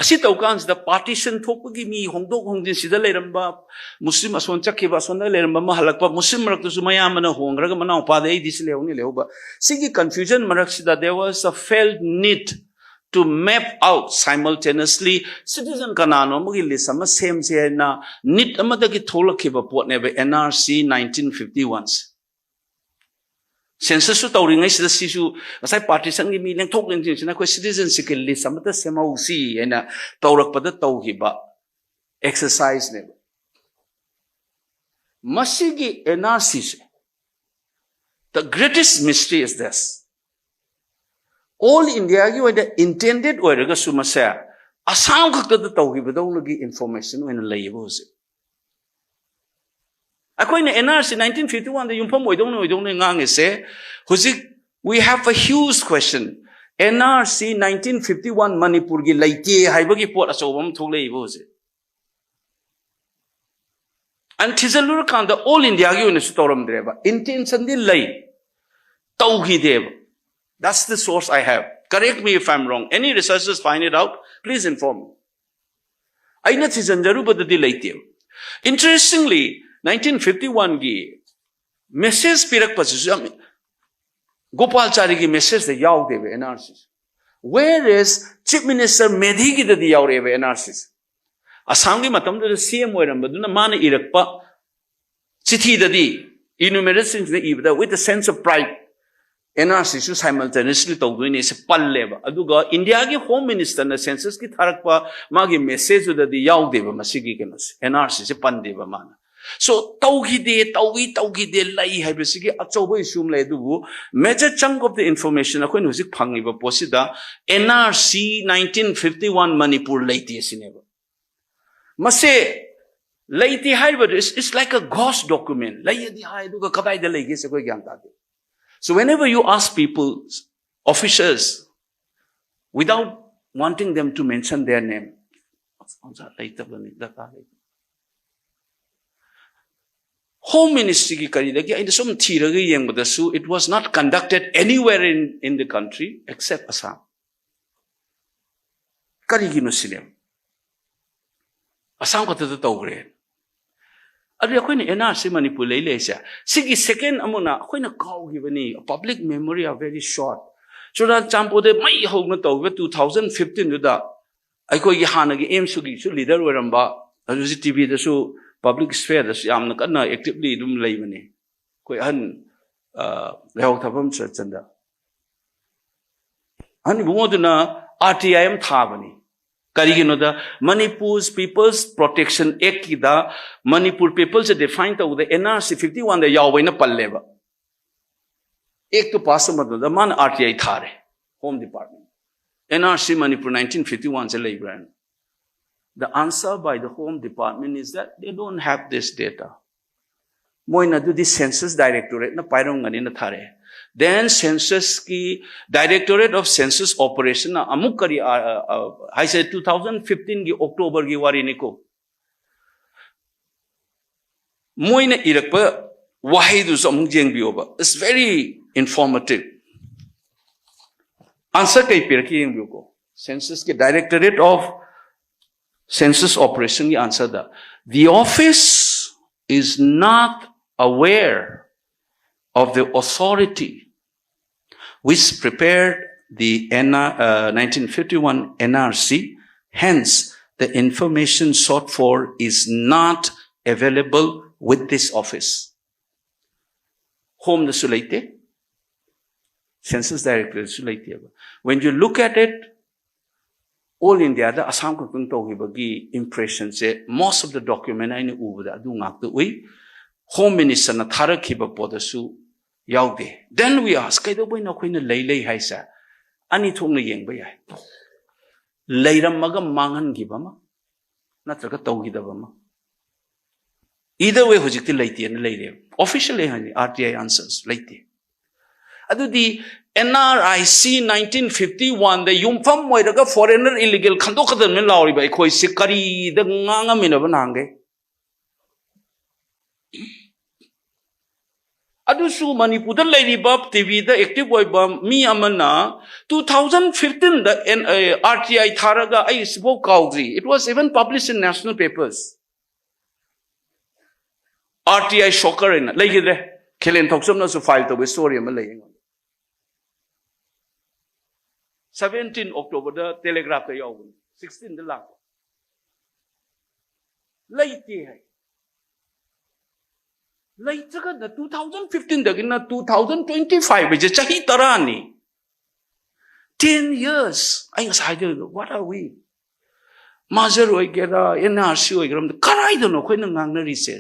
ꯑꯁꯤ ꯇꯧ ꯀꯥꯟꯁꯤꯗ partition ꯊꯣꯛꯄꯒꯤ ꯃꯤ ꯍꯣꯡꯗꯣꯛ ꯍꯣꯡꯖꯤꯟ, ꯁꯤꯗ ꯂꯩꯔꯝꯕ ꯃꯨꯁꯂꯤꯝ ꯑꯁꯣꯝ ꯆꯠꯈꯤꯕ, ꯑꯁꯣꯝꯗ ꯂꯩꯔꯝꯕ ꯑꯃ ꯍꯜꯂꯛꯄ, ꯃꯨꯁꯂꯤꯝ ꯃꯔꯛꯇꯁꯨ ꯃꯌꯥꯝꯕꯅ ꯍꯣꯡꯈ꯭ꯔꯒ ꯃꯅꯥꯎꯄꯥꯗ ꯑꯩꯗꯤ ꯁꯤ ꯂꯩꯍꯧꯅꯤ ꯂꯩꯍꯧꯕ, ꯁꯤꯒꯤ confusion ꯃꯔꯛꯁꯤꯗ there was a felt need to map out simultaneously citizen ꯀꯅꯥꯅꯣ ꯑꯃꯒꯤ list ꯑꯃ ꯁꯦꯝꯁꯦ ꯍꯥꯏꯅ need ꯑꯃꯗꯒꯤ ꯊꯣꯛꯂꯛꯈꯤꯕ ꯄꯣꯠꯅꯦꯕ N R C nineteen fifty one ꯁꯦ꯫ Census ꯁꯨ ꯇꯧꯔꯤꯉꯩꯁꯤꯗ ꯁꯤꯁꯨ ꯉꯁꯥꯏ partition ꯒꯤ ꯃꯤ ꯂꯦꯡꯊꯣꯛ ꯂꯦꯡꯁꯤꯟꯁꯤꯅ ꯑꯩꯈꯣꯏ citizenship ꯀꯤ list ꯑꯃꯇ ꯁꯦꯝꯍꯧꯁꯤ ꯍꯥꯏꯅ ꯇꯧꯔꯛꯄꯗ ꯇꯧꯈꯤꯕ exercise ꯅꯦꯕ꯫ ꯃꯁꯤꯒꯤ N R C say, the greatest mystery is this, all India ꯒꯤ ꯑꯣꯏꯅ intended ꯑꯣꯏꯔꯒꯁꯨ ꯃꯁꯦ ꯑꯁꯥꯝ ꯈꯛꯇꯗ ꯇꯧꯈꯤꯕꯗꯧꯅꯒꯤ information ꯑꯣꯏꯅ ꯂꯩꯌꯦꯕ ꯍꯧꯖꯤꯛ꯫ ꯑꯩꯈꯣꯏꯅ N R C nineteen fifty one ꯗ ꯌꯨꯝꯐꯝ ꯑꯣꯏꯗꯧꯅ ꯑꯣꯏꯗꯧꯅ ꯉꯥꯡꯉꯤꯁꯦ, ꯍꯧꯖꯤꯛ we have a huge question. N R C nineteen fifty one ꯃꯅꯤꯄꯨꯔꯒꯤ ꯂꯩꯇꯦ ꯍꯥꯏꯕꯒꯤ ꯄꯣꯠ ꯑꯆꯧꯕ ꯑꯃ ꯊꯣꯛꯂꯛꯏꯕ ꯍꯧꯖꯤꯛ꯫ ꯑꯩꯅ ꯊꯤꯖꯤꯜꯂꯨꯔꯀꯥꯟꯗ all India ꯒꯤ ꯑꯣꯏꯅꯁꯨ ꯇꯧꯔꯝꯗ꯭ꯔꯦꯕ꯫ Intention ꯗꯤ ꯂꯩ, ꯇꯧꯈꯤꯗꯦꯕ꯫ That's the source I have. Correct me if I'm wrong. Any researchers find it out, please inform me. ꯑꯩꯅ ꯊꯤꯖꯤꯟꯖꯔꯨꯕꯗꯗꯤ ꯂꯩꯇꯦꯕ꯫ Interestingly, nineteen fifty one ꯒꯤ message ꯄꯤꯔꯛꯄꯁꯤꯁꯨ ꯌꯥꯝ, ꯒꯣꯄꯥꯜꯆꯥꯔꯤꯒꯤ message ꯇ ꯌꯥꯎꯗꯦꯕ N R C ꯁꯦ꯫ Whereas Chief Minister ꯃꯦꯙꯤꯒꯤꯗꯗꯤ ꯌꯥꯎꯔꯛꯑꯦꯕ N R C ꯁꯦ꯫ ꯑꯁꯥꯝꯒꯤ ꯃꯇꯝꯗꯨꯗ C M ꯑꯣꯏꯔꯝꯕꯗꯨꯅ ꯃꯥꯅ ꯏꯔꯛꯄ ꯆꯤꯊꯤꯗꯗꯤ, enumerator ꯁꯤꯡꯁꯤꯅ ꯏꯕꯗ with a sense of pride, N R C ꯁꯨ simultaneously ꯇꯧꯗꯣꯏꯅꯦ ꯁꯦ ꯄꯜꯂꯦꯕ꯫ ꯑꯗꯨꯒ India ꯒꯤ Home Minister ꯅ census ꯀꯤ ꯊꯥꯔꯛꯄ ꯃꯥꯒꯤ message ꯇꯨꯗꯗꯤ ꯌꯥꯎꯗꯦꯕ ꯃꯁꯤꯒꯤ ꯀꯩꯅꯣꯁꯦ, N R C ꯁꯦ ꯄꯟꯗꯦꯕ ꯃꯥꯅ꯫ So ꯇꯧꯈꯤꯗꯦ, ꯇꯧꯏ, ꯇꯧꯈꯤꯗꯦ, ꯂꯩ ꯍꯥꯏꯕꯁꯤꯒꯤ ꯑꯆꯧꯕ issue ꯑꯃ ꯂꯩ꯫ ꯑꯗꯨꯕꯨ major chunk of the information ꯑꯩꯈꯣꯏꯅ ꯍꯧꯖꯤꯛ ꯐꯪꯉꯤꯕ ꯄꯣꯠꯁꯤꯗ N R C nineteen fifty one Manipur ꯂꯩꯇꯦ ꯁꯤꯅꯦꯕ꯫ ꯃꯁꯦ ꯂꯩꯇꯦ ꯍꯥꯏꯔꯤꯕꯗꯨ is, is like a ghost document. ꯂꯩꯌꯦꯗꯤ ꯍꯥꯏ, ꯑꯗꯨꯒ ꯀꯗꯥꯏꯗ ꯂꯩꯒꯦꯁꯦ ꯑꯩꯈꯣꯏ ꯒ꯭ꯌꯥꯟ ꯇꯥꯗꯦ꯫ So whenever you ask people, officers, without wanting them to mention their name, ꯑꯣꯖꯥ ꯂꯩꯇꯕꯅꯤ, ꯗꯔꯀꯥꯔ ꯂꯩꯇꯕ꯫ Home Ministryꯒꯤ ꯀꯔꯤꯗꯒꯤ ꯑꯩꯅ ꯁꯨꯝ ꯊꯤꯔꯒ ꯌꯦꯡꯕꯗꯁꯨ, it was not conducted anywhere in, in the country except Assam. ꯀꯔꯤꯒꯤꯅꯣ ꯁꯤꯅꯦ? ꯑꯁꯥꯝ ꯈꯛꯇꯗ ꯇꯧꯈ꯭ꯔꯦ꯫ ꯑꯗꯨꯗꯤ ꯑꯩꯈꯣꯏꯅ N R C ꯃꯅꯤꯄꯨꯔ ꯂꯩ ꯂꯩꯁꯦ, ꯁꯤꯒꯤ second ꯑꯃꯅ ꯑꯩꯈꯣꯏꯅ ꯀꯥꯎꯈꯤꯕꯅꯤ, public memory are very short꯫ ꯆꯨꯔꯥꯆꯥꯟꯄꯨꯔꯗ ꯃꯩ ꯍꯧꯅ ꯇꯧꯈꯤꯕ two thousand fifteenꯗꯨꯗ ꯑꯩꯈꯣꯏꯒꯤ ꯍꯥꯟꯅꯒꯤ AMSUꯒꯤꯁꯨ leader ꯑꯣꯏꯔꯝꯕ, ꯍꯧꯖꯤꯛ TVꯗꯁꯨ, public sphereꯗꯁꯨ ꯌꯥꯝꯅ ꯀꯟꯅ actively ꯑꯗꯨꯝ ꯂꯩꯕꯅꯤ꯫ ꯑꯩꯈꯣꯏ ꯑꯍꯟ, ꯑ, ꯂꯩꯍꯥꯎ ꯊꯥꯐꯝ ꯁꯔꯠꯆꯟꯗ꯫ ꯑꯍꯟ ꯏꯕꯨꯡꯉꯣꯗꯨꯅ RTI ꯑꯃ ꯊꯥꯕꯅꯤ꯫ ꯀꯔꯤꯒꯤꯅꯣꯗ, Manipur People's Protection Actꯀꯤꯗ Manipur peopleꯁꯦ define ꯇꯧꯕꯗ NRC fifty oneꯗ ꯌꯥꯎꯕ ꯍꯥꯏꯅ ꯄꯜꯂꯦꯕ꯫ Actꯇꯨ pass ꯇꯧꯕ ꯃꯇꯝꯗ ꯃꯥꯅ RTI ꯊꯥꯔꯦ, Home Department꯫ NRC Manipur nineteen fifty oneꯁꯦ ꯂꯩꯕ꯭ꯔꯥ ꯍꯥꯏꯅ꯫ The answer by the Home Department is that they don't have this data. ꯃꯣꯏꯅ ꯑꯗꯨꯗꯤ Census Directorateꯅ ꯄꯥꯏꯔꯝꯒꯅꯤꯅ ꯊꯥꯔꯛꯑꯦ꯫ Then Censusꯀꯤ Directorate of Census Operationꯅ ꯑꯃꯨꯛ ꯀꯔꯤ, ꯑ, ꯑ, ꯑ, ꯍꯥꯏꯁꯦ two thousand fifteenꯒꯤ Octoberꯒꯤ ꯋꯥꯔꯤꯅꯤꯀꯣ꯫ ꯃꯣꯏꯅ ꯏꯔꯛꯄ ꯋꯥꯍꯩꯗꯨꯁꯨ ꯑꯃꯨꯛ ꯌꯦꯡꯕꯤꯌꯣꯕ꯫ It's very informative. Answer ꯀꯩ ꯄꯤꯔꯛꯀꯦ ꯌꯦꯡꯕꯤꯌꯨꯀꯣ꯫ Censusꯀꯤ Directorate of Census Operationꯒꯤ answerꯗ, "The office is not aware of the authority which prepared the N R, uh, nineteen fifty-one NRC, hence the information sought for is not available with this office." Homeꯗꯁꯨ ꯂꯩꯇꯦ, Census Directorateꯗꯁꯨ ꯂꯩꯇꯦꯕ꯫ When you look at it, all ꯏꯟꯗꯤꯌꯥꯗ ꯑꯁꯥꯝ ꯈꯛꯇꯪ ꯇꯧꯈꯤꯕꯒꯤ impressionꯁꯦ most of the document ꯑꯩꯅ ꯎꯕꯗ ꯑꯗꯨ ꯉꯥꯛꯇ ꯎꯏ꯫ Home Ministerꯅ ꯊꯥꯔꯛꯈꯤꯕ ꯄꯣꯠꯇꯁꯨ ꯌꯥꯎꯗꯦ꯫ Then we ask, ꯀꯩꯗꯧꯕꯩꯅꯣ ꯑꯩꯈꯣꯏꯅ ꯂꯩ ꯂꯩ ꯍꯥꯏꯁꯦ? ꯑꯅꯤ ꯊꯣꯛꯅ ꯌꯦꯡꯕ ꯌꯥꯏ꯫ ꯂꯩꯔꯝꯃꯒ ꯃꯥꯡꯍꯟꯈꯤꯕ ꯑꯃ, ꯅꯠꯇ꯭ꯔꯒ ꯇꯧꯈꯤꯗꯕ ꯑꯃ꯫ Either way, ꯍꯧꯖꯤꯛꯇꯤ ꯂꯩꯇꯦꯅ ꯂꯩꯔꯦꯕ꯫ Officially ꯍꯥꯏꯅꯤ, R T I answers ꯂꯩꯇꯦ꯫ ꯑꯗꯨꯗꯤ N R I C nineteen fifty oneꯗ ꯌꯨꯝꯐꯝ ꯑꯣꯏꯔꯒ foreigner illegal ꯈꯟꯗꯣꯛꯀꯗꯕꯅꯤ ꯂꯥꯎꯔꯤꯕ ꯑꯩꯈꯣꯏꯁꯤ ꯀꯔꯤꯗ ꯉꯥꯡꯉꯝꯃꯤꯅꯣꯕ ꯅꯍꯥꯟꯈꯩ? ꯑꯗꯨꯁꯨ ꯃꯅꯤꯄꯨꯔꯗ ꯂꯩꯔꯤꯕ ꯇꯤꯚꯤꯗ active ꯑꯣꯏꯕ ꯃꯤ ꯑꯃꯅ two thousand fifteenꯗ N- ꯑ, R T I ꯊꯥꯔꯒ, ꯑꯩ ꯁꯤꯐꯥꯎ ꯀꯥꯎꯗ꯭ꯔꯤ, it was even published in national papers. R T I shocker ꯍꯥꯏꯅ ꯂꯩꯈꯤꯗ꯭ꯔꯦ꯫ ꯈꯦꯂꯦꯟ ꯊꯧꯆꯝꯅꯁꯨ file ꯇꯧꯕ story ꯑꯃ ꯂꯩ ꯑꯩꯉꯣꯟꯗ꯫ Seventeen Octoberꯗ Telegraphꯇ ꯌꯥꯎꯕꯅꯤ, sixteenꯗ ꯂꯥꯛꯄ꯫ ꯂꯩꯇꯦ ꯍꯥꯏ꯫ ꯂꯩꯇ꯭ꯔꯒꯅ two thousand fifteenꯗꯒꯤꯅ two thousand twenty five ꯍꯥꯏꯁꯦ ꯆꯍꯤ ꯇꯔꯥꯅꯤ꯫ Ten years꯫ ꯑꯩ ꯉꯁꯥꯏ ꯍꯥꯏꯖꯕꯗꯣ, what are we? ꯃꯥꯖꯔ ꯑꯣꯏꯒꯦꯔꯥ, N R C ꯑꯣꯏꯒꯦꯔꯥ, ꯑꯝꯇ ꯀꯔꯥꯏꯗꯅꯣ ꯑꯩꯈꯣꯏꯅ ꯉꯥꯡꯅꯔꯤꯁꯦ?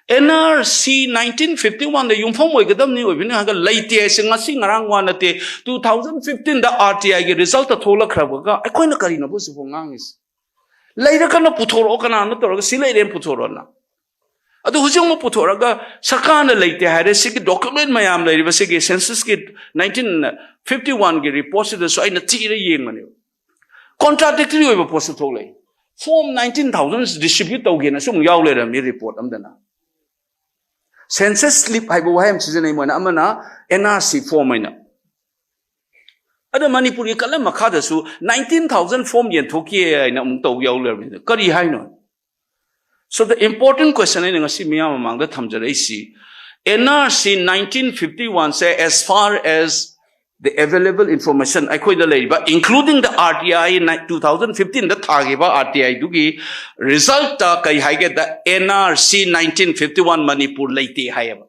N R C nineteen fifty oneꯗ ꯌꯨꯝꯐꯝ ꯑꯣꯏꯒꯗꯕꯅꯤ, ꯑꯣꯏꯕꯅꯤ ꯍꯥꯏꯔꯒ ꯂꯩꯇꯦ ꯍꯥꯏꯁꯦ ꯉꯁꯤ ꯉꯔꯥꯡ ꯋꯥ ꯅꯠꯇꯦ꯫ Two thousand fifteenꯗ R T Iꯒꯤ resultꯇ ꯊꯣꯛꯂꯛꯈ꯭ꯔꯕꯒ ꯑꯩꯈꯣꯏꯅ ꯀꯔꯤꯅꯣꯕ ꯁꯤꯕꯨ ꯉꯥꯡꯉꯤꯁꯦ? ꯂꯩꯔꯒꯅ ꯄꯨꯊꯣꯔꯛꯑꯣ, ꯀꯅꯥꯅꯣ ꯇꯧꯔꯒ ꯁꯤ ꯂꯩꯔꯦꯅ ꯄꯨꯊꯣꯔꯛꯑꯣꯅ꯫ ꯑꯗꯨ ꯍꯧꯖꯤꯛ ꯑꯃꯨꯛ ꯄꯨꯊꯣꯔꯛꯑꯒ ꯁꯔꯀꯥꯔꯅ ꯂꯩꯇꯦ ꯍꯥꯏꯔꯦ, ꯁꯤꯒꯤ document ꯃꯌꯥꯝ ꯂꯩꯔꯤꯕ ꯁꯤꯒꯤ censusꯀꯤ nineteen fifty oneꯒꯤ reportꯁꯤꯗꯁꯨ ꯑꯩꯅ ꯊꯤꯔ ꯌꯦꯡꯕꯅꯦꯕ꯫ Contradictory ꯑꯣꯏꯕ ꯄꯣꯠꯁꯨ ꯊꯣꯛꯂꯛꯏ꯫ Form nineteen thousand distribute ꯇꯧꯒꯦꯅꯁꯨ ꯑꯃꯨꯛ ꯌꯥꯎ ꯂꯩꯔꯝꯃꯤ report ꯑꯝꯗꯅ꯫ Census slip ꯍꯥꯏꯕ ꯋꯥꯍꯩ ꯑꯃ ꯁꯤꯖꯤꯟꯅꯩ ꯃꯣꯏꯅ, ꯑꯃꯅ N R C form ꯍꯥꯏꯅ꯫ ꯑꯗ ꯃꯅꯤꯄꯨꯔꯒꯤ ꯀꯂꯝ ꯃꯈꯥꯗꯁꯨ nineteen thousand form ꯌꯦꯟꯊꯣꯛꯈꯤ ꯍꯥꯏꯅ ꯑꯃꯨꯛ ꯇꯧ ꯌꯥꯎ ꯂꯩꯔꯝꯃꯤ꯫ ꯀꯔꯤ ꯍꯥꯏꯅꯣ? So the important question ꯑꯩꯅ ꯉꯁꯤ ꯃꯤꯌꯥꯝ ꯃꯃꯥꯡꯗ ꯊꯝꯖꯔꯛꯏꯁꯤ, N R C nineteen fifty oneꯁꯦ, as far as the available information ꯑꯩꯈꯣꯏꯗ ꯂꯩꯔꯤꯕ, including the R T I two thousand fifteenꯗ ꯊꯥꯈꯤꯕ R T Iꯗꯨꯒꯤ resultꯇ ꯀꯩ ꯍꯥꯏꯒꯦꯗ, N R C nineteen fifty one Manipur ꯂꯩꯇꯦ ꯍꯥꯏꯌꯦꯕ꯫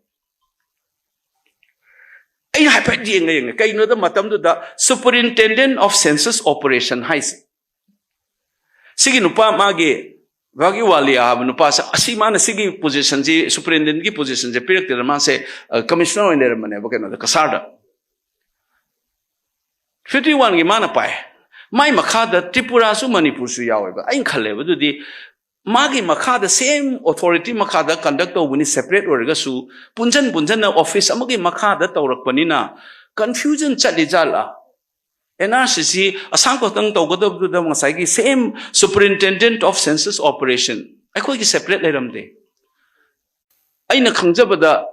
ꯍꯥꯏꯐꯦꯠ ꯌꯦꯡꯉ ꯌꯦꯡꯉꯦ꯫ ꯀꯩꯅꯣꯗ ꯃꯇꯝꯗꯨꯗ Superintendent of Census Operation ꯍꯥꯏꯁꯦ, ꯁꯤꯒꯤ ꯅꯨꯄꯥ ꯃꯥꯒꯤ ꯚꯥꯒꯤꯋꯥꯂꯤꯌꯥ ꯍꯥꯏꯕ ꯅꯨꯄꯥꯁꯦ, ꯑꯁꯤ ꯃꯥꯅ ꯁꯤꯒꯤ positionꯁꯤ, superintendentꯀꯤ positionꯁꯦ ꯄꯤꯔꯛꯇꯦꯗꯅ, ꯃꯥꯁꯦ commissioner ꯑꯣꯏꯅ ꯂꯩꯔꯝꯕꯅꯦꯕ ꯀꯩꯅꯣꯗ, ꯀꯁꯥꯔꯗ꯫ fifty oneꯒꯤ ꯃꯥꯅ ꯄꯥꯏ꯫ ꯃꯥꯏ ꯃꯈꯥꯗ ꯇ꯭ꯔꯤꯄꯨꯔꯥꯁꯨ ꯃꯅꯤꯄꯨꯔꯁꯨ ꯌꯥꯎꯋꯦꯕ꯫ ꯑꯩꯅ ꯈꯜꯂꯦꯕ, ꯑꯗꯨꯗꯤ ꯃꯥꯒꯤ ꯃꯈꯥꯗ, same authority ꯃꯈꯥꯗ conduct ꯇꯧꯕꯅꯤ, separate ꯑꯣꯏꯔꯒꯁꯨ ꯄꯨꯟꯁꯤꯟ ꯄꯨꯟꯁꯤꯟꯅ office ꯑꯃꯒꯤ ꯃꯈꯥꯗ ꯇꯧꯔꯛꯄꯅꯤꯅ confusion ꯆꯠꯂꯤ ꯖꯥꯠꯂꯥ? NRCꯁꯤ ꯑꯁꯥꯝ ꯈꯛꯇꯪ ꯇꯧꯒꯗꯕꯗꯨꯗ ꯉꯁꯥꯏꯒꯤ same Superintendent of Census Operation ꯑꯩꯈꯣꯏꯒꯤ separate ꯂꯩꯔꯝꯗꯦ꯫ ꯑꯩꯅ ꯈꯪꯖꯕꯗ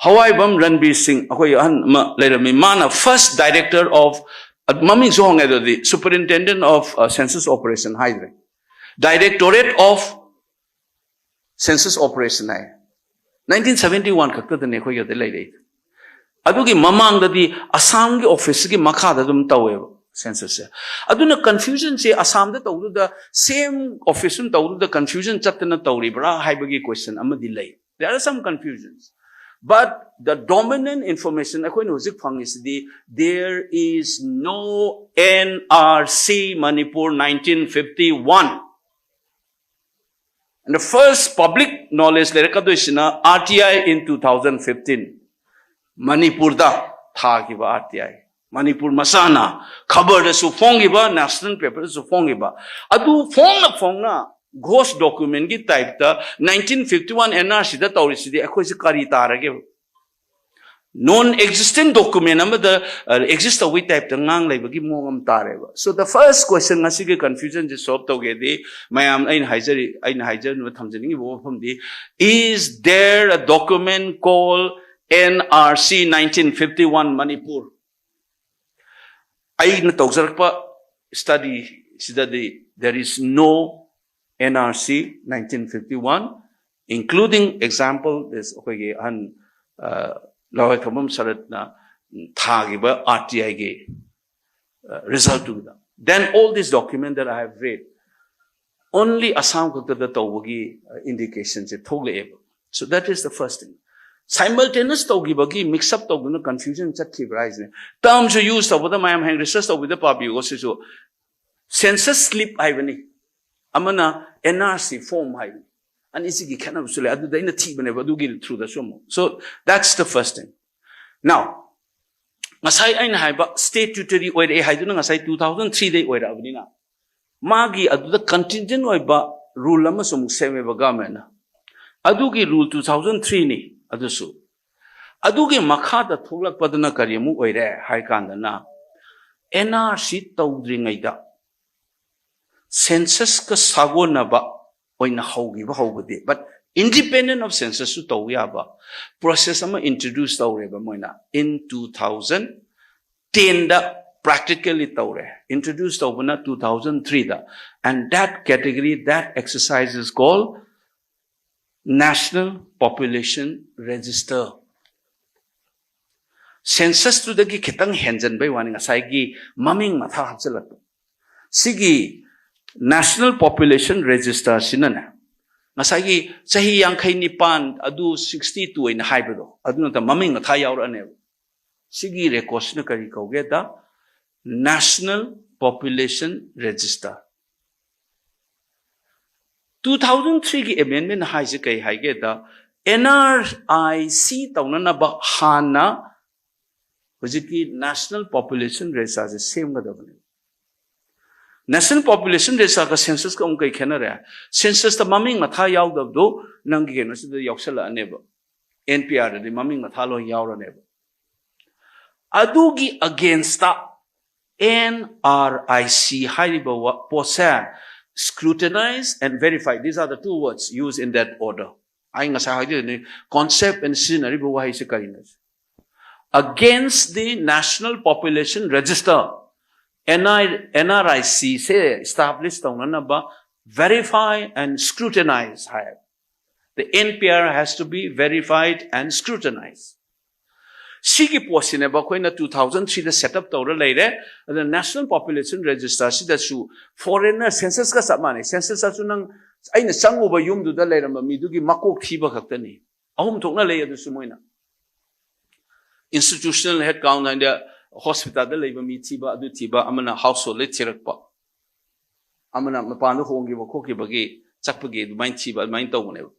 ꯍꯋꯥꯏꯕꯝ ꯔꯟꯕꯤꯔ ꯁꯤꯡ, ꯑꯩꯈꯣꯏ ꯑꯍꯟ ꯑꯃ ꯂꯩꯔꯝꯃꯤ, ꯃꯥꯅ first director of, ꯃꯃꯤꯡꯁꯨ ꯍꯣꯡꯉꯦ ꯑꯗꯨꯗꯤ, Superintendent of Census Operation ꯍꯥꯏꯗ꯭ꯔꯦ, Directorate of Census Operation high. Nineteen seventy one ꯈꯛꯇꯗꯅꯦ ꯑꯩꯈꯣꯏꯒꯤꯗ ꯂꯩꯔꯛꯏ꯫ ꯑꯗꯨꯒꯤ ꯃꯃꯥꯡꯗꯗꯤ ꯑꯁꯥꯝꯒꯤ officeꯀꯤ ꯃꯈꯥꯗ ꯑꯗꯨꯝ ꯇꯧꯋꯦꯕ censusꯁꯦ꯫ ꯑꯗꯨꯅ confusionꯁꯦ ꯑꯁꯥꯝꯗ ꯇꯧꯗꯨꯗ same office ꯑꯗꯨꯝ ꯇꯧꯗꯨꯗ confusion ꯆꯠꯇꯅ ꯇꯧꯔꯤꯕ꯭ꯔꯥ ꯍꯥꯏꯕꯒꯤ question ꯑꯃꯗꯤ ꯂꯩ꯫ There are some confusions. But the dominant information ꯑꯩꯈꯣꯏꯅ ꯍꯧꯖꯤꯛ ꯐꯪꯉꯤꯁꯤꯗꯤ, there is no NRC Manipur nineteen fifty one. And the first public knowledge ꯂꯩꯔꯛꯀꯗꯣꯏꯁꯤꯅ RTI in two thousand fifteen, ꯃꯅꯤꯄꯨꯔꯗ ꯊꯥꯈꯤꯕ RTI꯫ ꯃꯅꯤꯄꯨꯔ ꯃꯁꯥꯅ ꯈꯕꯔꯗꯁꯨ ꯐꯣꯡꯈꯤꯕ, national paperꯗꯁꯨ ꯐꯣꯡꯈꯤꯕ꯫ ꯑꯗꯨ ꯐꯣꯡꯅ ꯐꯣꯡꯅ ghost documentꯀꯤ typeꯇ nineteen fifty one NRCꯗ ꯇꯧꯔꯤꯁꯤꯗꯤ ꯑꯩꯈꯣꯏꯁꯦ ꯀꯔꯤ ꯇꯥꯔꯒꯦ? Non existent document ꯑꯃꯗ exist ꯇꯧꯕꯒꯤ typeꯇ ꯉꯥꯡ ꯂꯩꯕꯒꯤ ꯃꯑꯣꯡ ꯑꯃ ꯇꯥꯔꯦꯕ꯫ So the first question, ꯉꯁꯤꯒꯤ confusionꯁꯦ solve ꯇꯧꯒꯦꯗꯤ, ꯃꯌꯥꯝ, ꯑꯩꯅ ꯍꯥꯏꯖꯔꯤ, ꯑꯩꯅ ꯍꯥꯏꯖꯅꯤꯡꯕ, ꯊꯝꯖꯅꯤꯡꯉꯤꯕ ꯋꯥꯐꯝꯗꯤ, is there a document called NRC nineteen fifty one Manipur? ꯑꯩꯅ ꯇꯧꯖꯔꯛꯄ study ꯁꯤꯗꯗꯤ there is no NRC nineteen fifty one, including example this ꯑꯩꯈꯣꯏꯒꯤ ꯑꯍꯟ ꯂꯋꯥꯏ ꯈꯝꯕꯝ ꯁꯔꯠꯅ ꯊꯥꯈꯤꯕ RTIꯒꯤ resultꯇꯨꯗ. Then all this document that I have read, only Assam ꯈꯛꯇꯗ ꯇꯧꯕꯒꯤ indicationꯁꯦ ꯊꯣꯛꯂꯛꯑꯦꯕ꯫ So that is the first thing. Simultaneous ꯇꯧꯈꯤꯕꯒꯤ mix up ꯇꯧꯗꯨꯅ confusion ꯆꯠꯈꯤꯕ꯭ꯔꯥ ꯍꯥꯏꯁꯤꯅꯦ. Termꯁꯨ use ꯇꯧꯕꯗ ꯃꯌꯥꯝ ꯍꯌꯦꯡ research ꯇꯧꯕꯗ ꯄꯥꯕꯤꯌꯨꯀꯣ꯫ ꯁꯤꯁꯨ census slip ꯍꯥꯏꯕꯅꯤ, ꯑꯃꯅ N R C form ꯍꯥꯏꯕꯅꯤ꯫ ꯑꯅꯤꯁꯤꯒꯤ ꯈꯦꯠꯅꯕꯁꯨ ꯂꯩ꯫ ꯑꯗꯨꯗ ꯑꯩꯅ ꯊꯤꯕꯅꯦꯕ, ꯑꯗꯨꯒꯤ throughꯗꯁꯨ ꯑꯃꯨꯛ꯫ So that's the first thing. Now, ꯉꯁꯥꯏ ꯑꯩꯅ ꯍꯥꯏꯕ statutory ꯑꯣꯏꯔꯛꯑꯦ ꯍꯥꯏꯗꯨꯅ ꯉꯁꯥꯏ two thousand threeꯗꯩ ꯑꯣꯏꯔꯛꯑꯕꯅꯤꯅ, ꯃꯥꯒꯤ ꯑꯗꯨꯗ contingent ꯑꯣꯏꯕ rule ꯑꯃꯁꯨ ꯑꯃꯨꯛ ꯁꯦꯝꯃꯦꯕ governmentꯅ꯫ ꯑꯗꯨꯒꯤ rule two thousand threeꯅꯤ ꯑꯗꯨꯁꯨ꯫ ꯑꯗꯨꯒꯤ ꯃꯈꯥꯗ ꯊꯣꯛꯂꯛꯄꯗꯨꯅ ꯀꯔꯤ ꯑꯃꯨꯛ ꯑꯣꯏꯔꯦ ꯍꯥꯏ ꯀꯥꯟꯗꯅ, N R C ꯇꯧꯗ꯭ꯔꯤꯉꯩꯗ censusꯀ ꯁꯥꯒꯣꯟꯅꯕ ꯑꯣꯏꯅ ꯍꯧꯈꯤꯕ ꯍꯧꯕꯗꯤ, but independent of censusꯁꯨ ꯇꯧꯕ ꯌꯥꯕ process ꯑꯃ introduce ꯇꯧꯔꯦꯕ ꯃꯣꯏꯅ in two thousand tenꯗ practically ꯇꯧꯔꯦ꯫ Introduce ꯇꯧꯕꯅ two thousand threeꯗ, and that category, that exercise is called National Population Register. Censusꯇꯨꯗꯒꯤ ꯈꯤꯇꯪ ꯍꯦꯟꯖꯟꯕꯩ ꯋꯥꯅꯤ, ꯉꯁꯥꯏꯒꯤ ꯃꯃꯤꯡ ꯃꯊꯥ ꯍꯥꯞꯆꯤꯜꯂꯛꯄ꯫ ꯁꯤꯒꯤ National Population Registerꯁꯤꯅꯅꯦ, ꯉꯁꯥꯏꯒꯤ ꯆꯍꯤ ꯌꯥꯡꯈꯩ ꯅꯤꯄꯥꯟ ꯑꯗꯨ sixty two ꯑꯣꯏꯅ ꯍꯥꯏꯕꯗꯣ, ꯑꯗꯨ ꯅꯠꯇ ꯃꯃꯤꯡ ꯃꯊꯥ ꯌꯥꯎꯔꯛꯑꯅꯦꯕ꯫ ꯁꯤꯒꯤ recordꯁꯤꯅ ꯀꯔꯤ ꯀꯧꯒꯦꯗ? National Population Register꯫ Two thousand threeꯒꯤ amendment ꯍꯥꯏꯁꯦ ꯀꯩ ꯍꯥꯏꯒꯦꯗ, N R I C ꯇꯧꯅꯅꯕ ꯍꯥꯟꯅ ꯍꯧꯖꯤꯛꯀꯤ National Population Registerꯁꯦ ꯁꯦꯝꯒꯗꯕꯅꯦ꯫ National Population Registerꯒ censusꯀ ꯑꯃꯨꯛ ꯀꯩ ꯈꯦꯠꯅꯔꯦ? Censusꯇ ꯃꯃꯤꯡ ꯃꯊꯥ ꯌꯥꯎꯗꯕꯗꯣ ꯅꯪꯒꯤ ꯀꯩꯅꯣꯁꯤꯗ ꯌꯥꯎꯁꯜꯂꯛꯑꯅꯦꯕ, N P Rꯗꯗꯤ ꯃꯃꯤꯡ ꯃꯊꯥ ꯂꯣꯏ ꯌꯥꯎꯔꯅꯦꯕ꯫ ꯑꯗꯨꯒꯤ againstꯇ N R I C ꯍꯥꯏꯔꯤꯕ ꯋꯥ-, ꯄꯣꯠꯁꯦ scrutinize and verify, these are the two words used in that order. ꯑꯩ ꯉꯁꯥꯏ ꯍꯥꯏꯖꯔꯤꯅꯤ, concept ꯑꯣꯏꯅ ꯁꯤꯖꯤꯟꯅꯔꯤꯕ ꯋꯥꯍꯩꯁꯦ ꯀꯔꯤꯅꯣ? Against the National Population Register, N I, N R I C say establish ꯇꯧꯅꯅꯕ verify and scrutinize high. The N P R has to be verified and scrutinized. ꯁꯤꯒꯤ ꯄꯣꯠꯁꯤꯅꯦꯕ ꯑꯩꯈꯣꯏꯅ two thousand threeꯗ set up ꯇꯧꯔ ꯂꯩꯔꯦ꯫ ꯑꯗꯨꯅ National Population Registerꯁꯤꯗꯁꯨ foreigner censusꯀ ꯆꯞ ꯃꯥꯟꯅꯩ꯫ Censusꯇꯁꯨ ꯅꯪ, ꯑꯩꯅ ꯆꯪꯉꯨꯕ ꯌꯨꯝꯗꯨꯗ ꯂꯩꯔꯝꯕ ꯃꯤꯗꯨꯒꯤ ꯃꯀꯣꯛ ꯊꯤꯕ ꯈꯛꯇꯅꯤ꯫ ꯑꯍꯨꯝ ꯊꯣꯛꯅ ꯂꯩ꯫ ꯑꯗꯨꯁꯨ ꯃꯣꯏꯅ institutional head count ꯍꯥꯏꯗꯤ hospital ꯗ ꯂꯩꯕ ꯃꯤ ꯊꯤꯕ, ꯑꯗꯨ ꯊꯤꯕ, ꯑꯃꯅ household ꯗ ꯊꯤꯔꯛꯄ, ꯑꯃꯅ ꯃꯄꯥꯟꯗ ꯍꯣꯡꯈꯤꯕ ꯈꯣꯠꯈꯤꯕꯒꯤ ꯆꯠꯄꯒꯤ ꯑꯗꯨꯃꯥꯏꯅ ꯊꯤꯕ, ꯑꯗꯨꯃꯥꯏꯅ ꯇꯧꯕꯅꯦꯕ꯫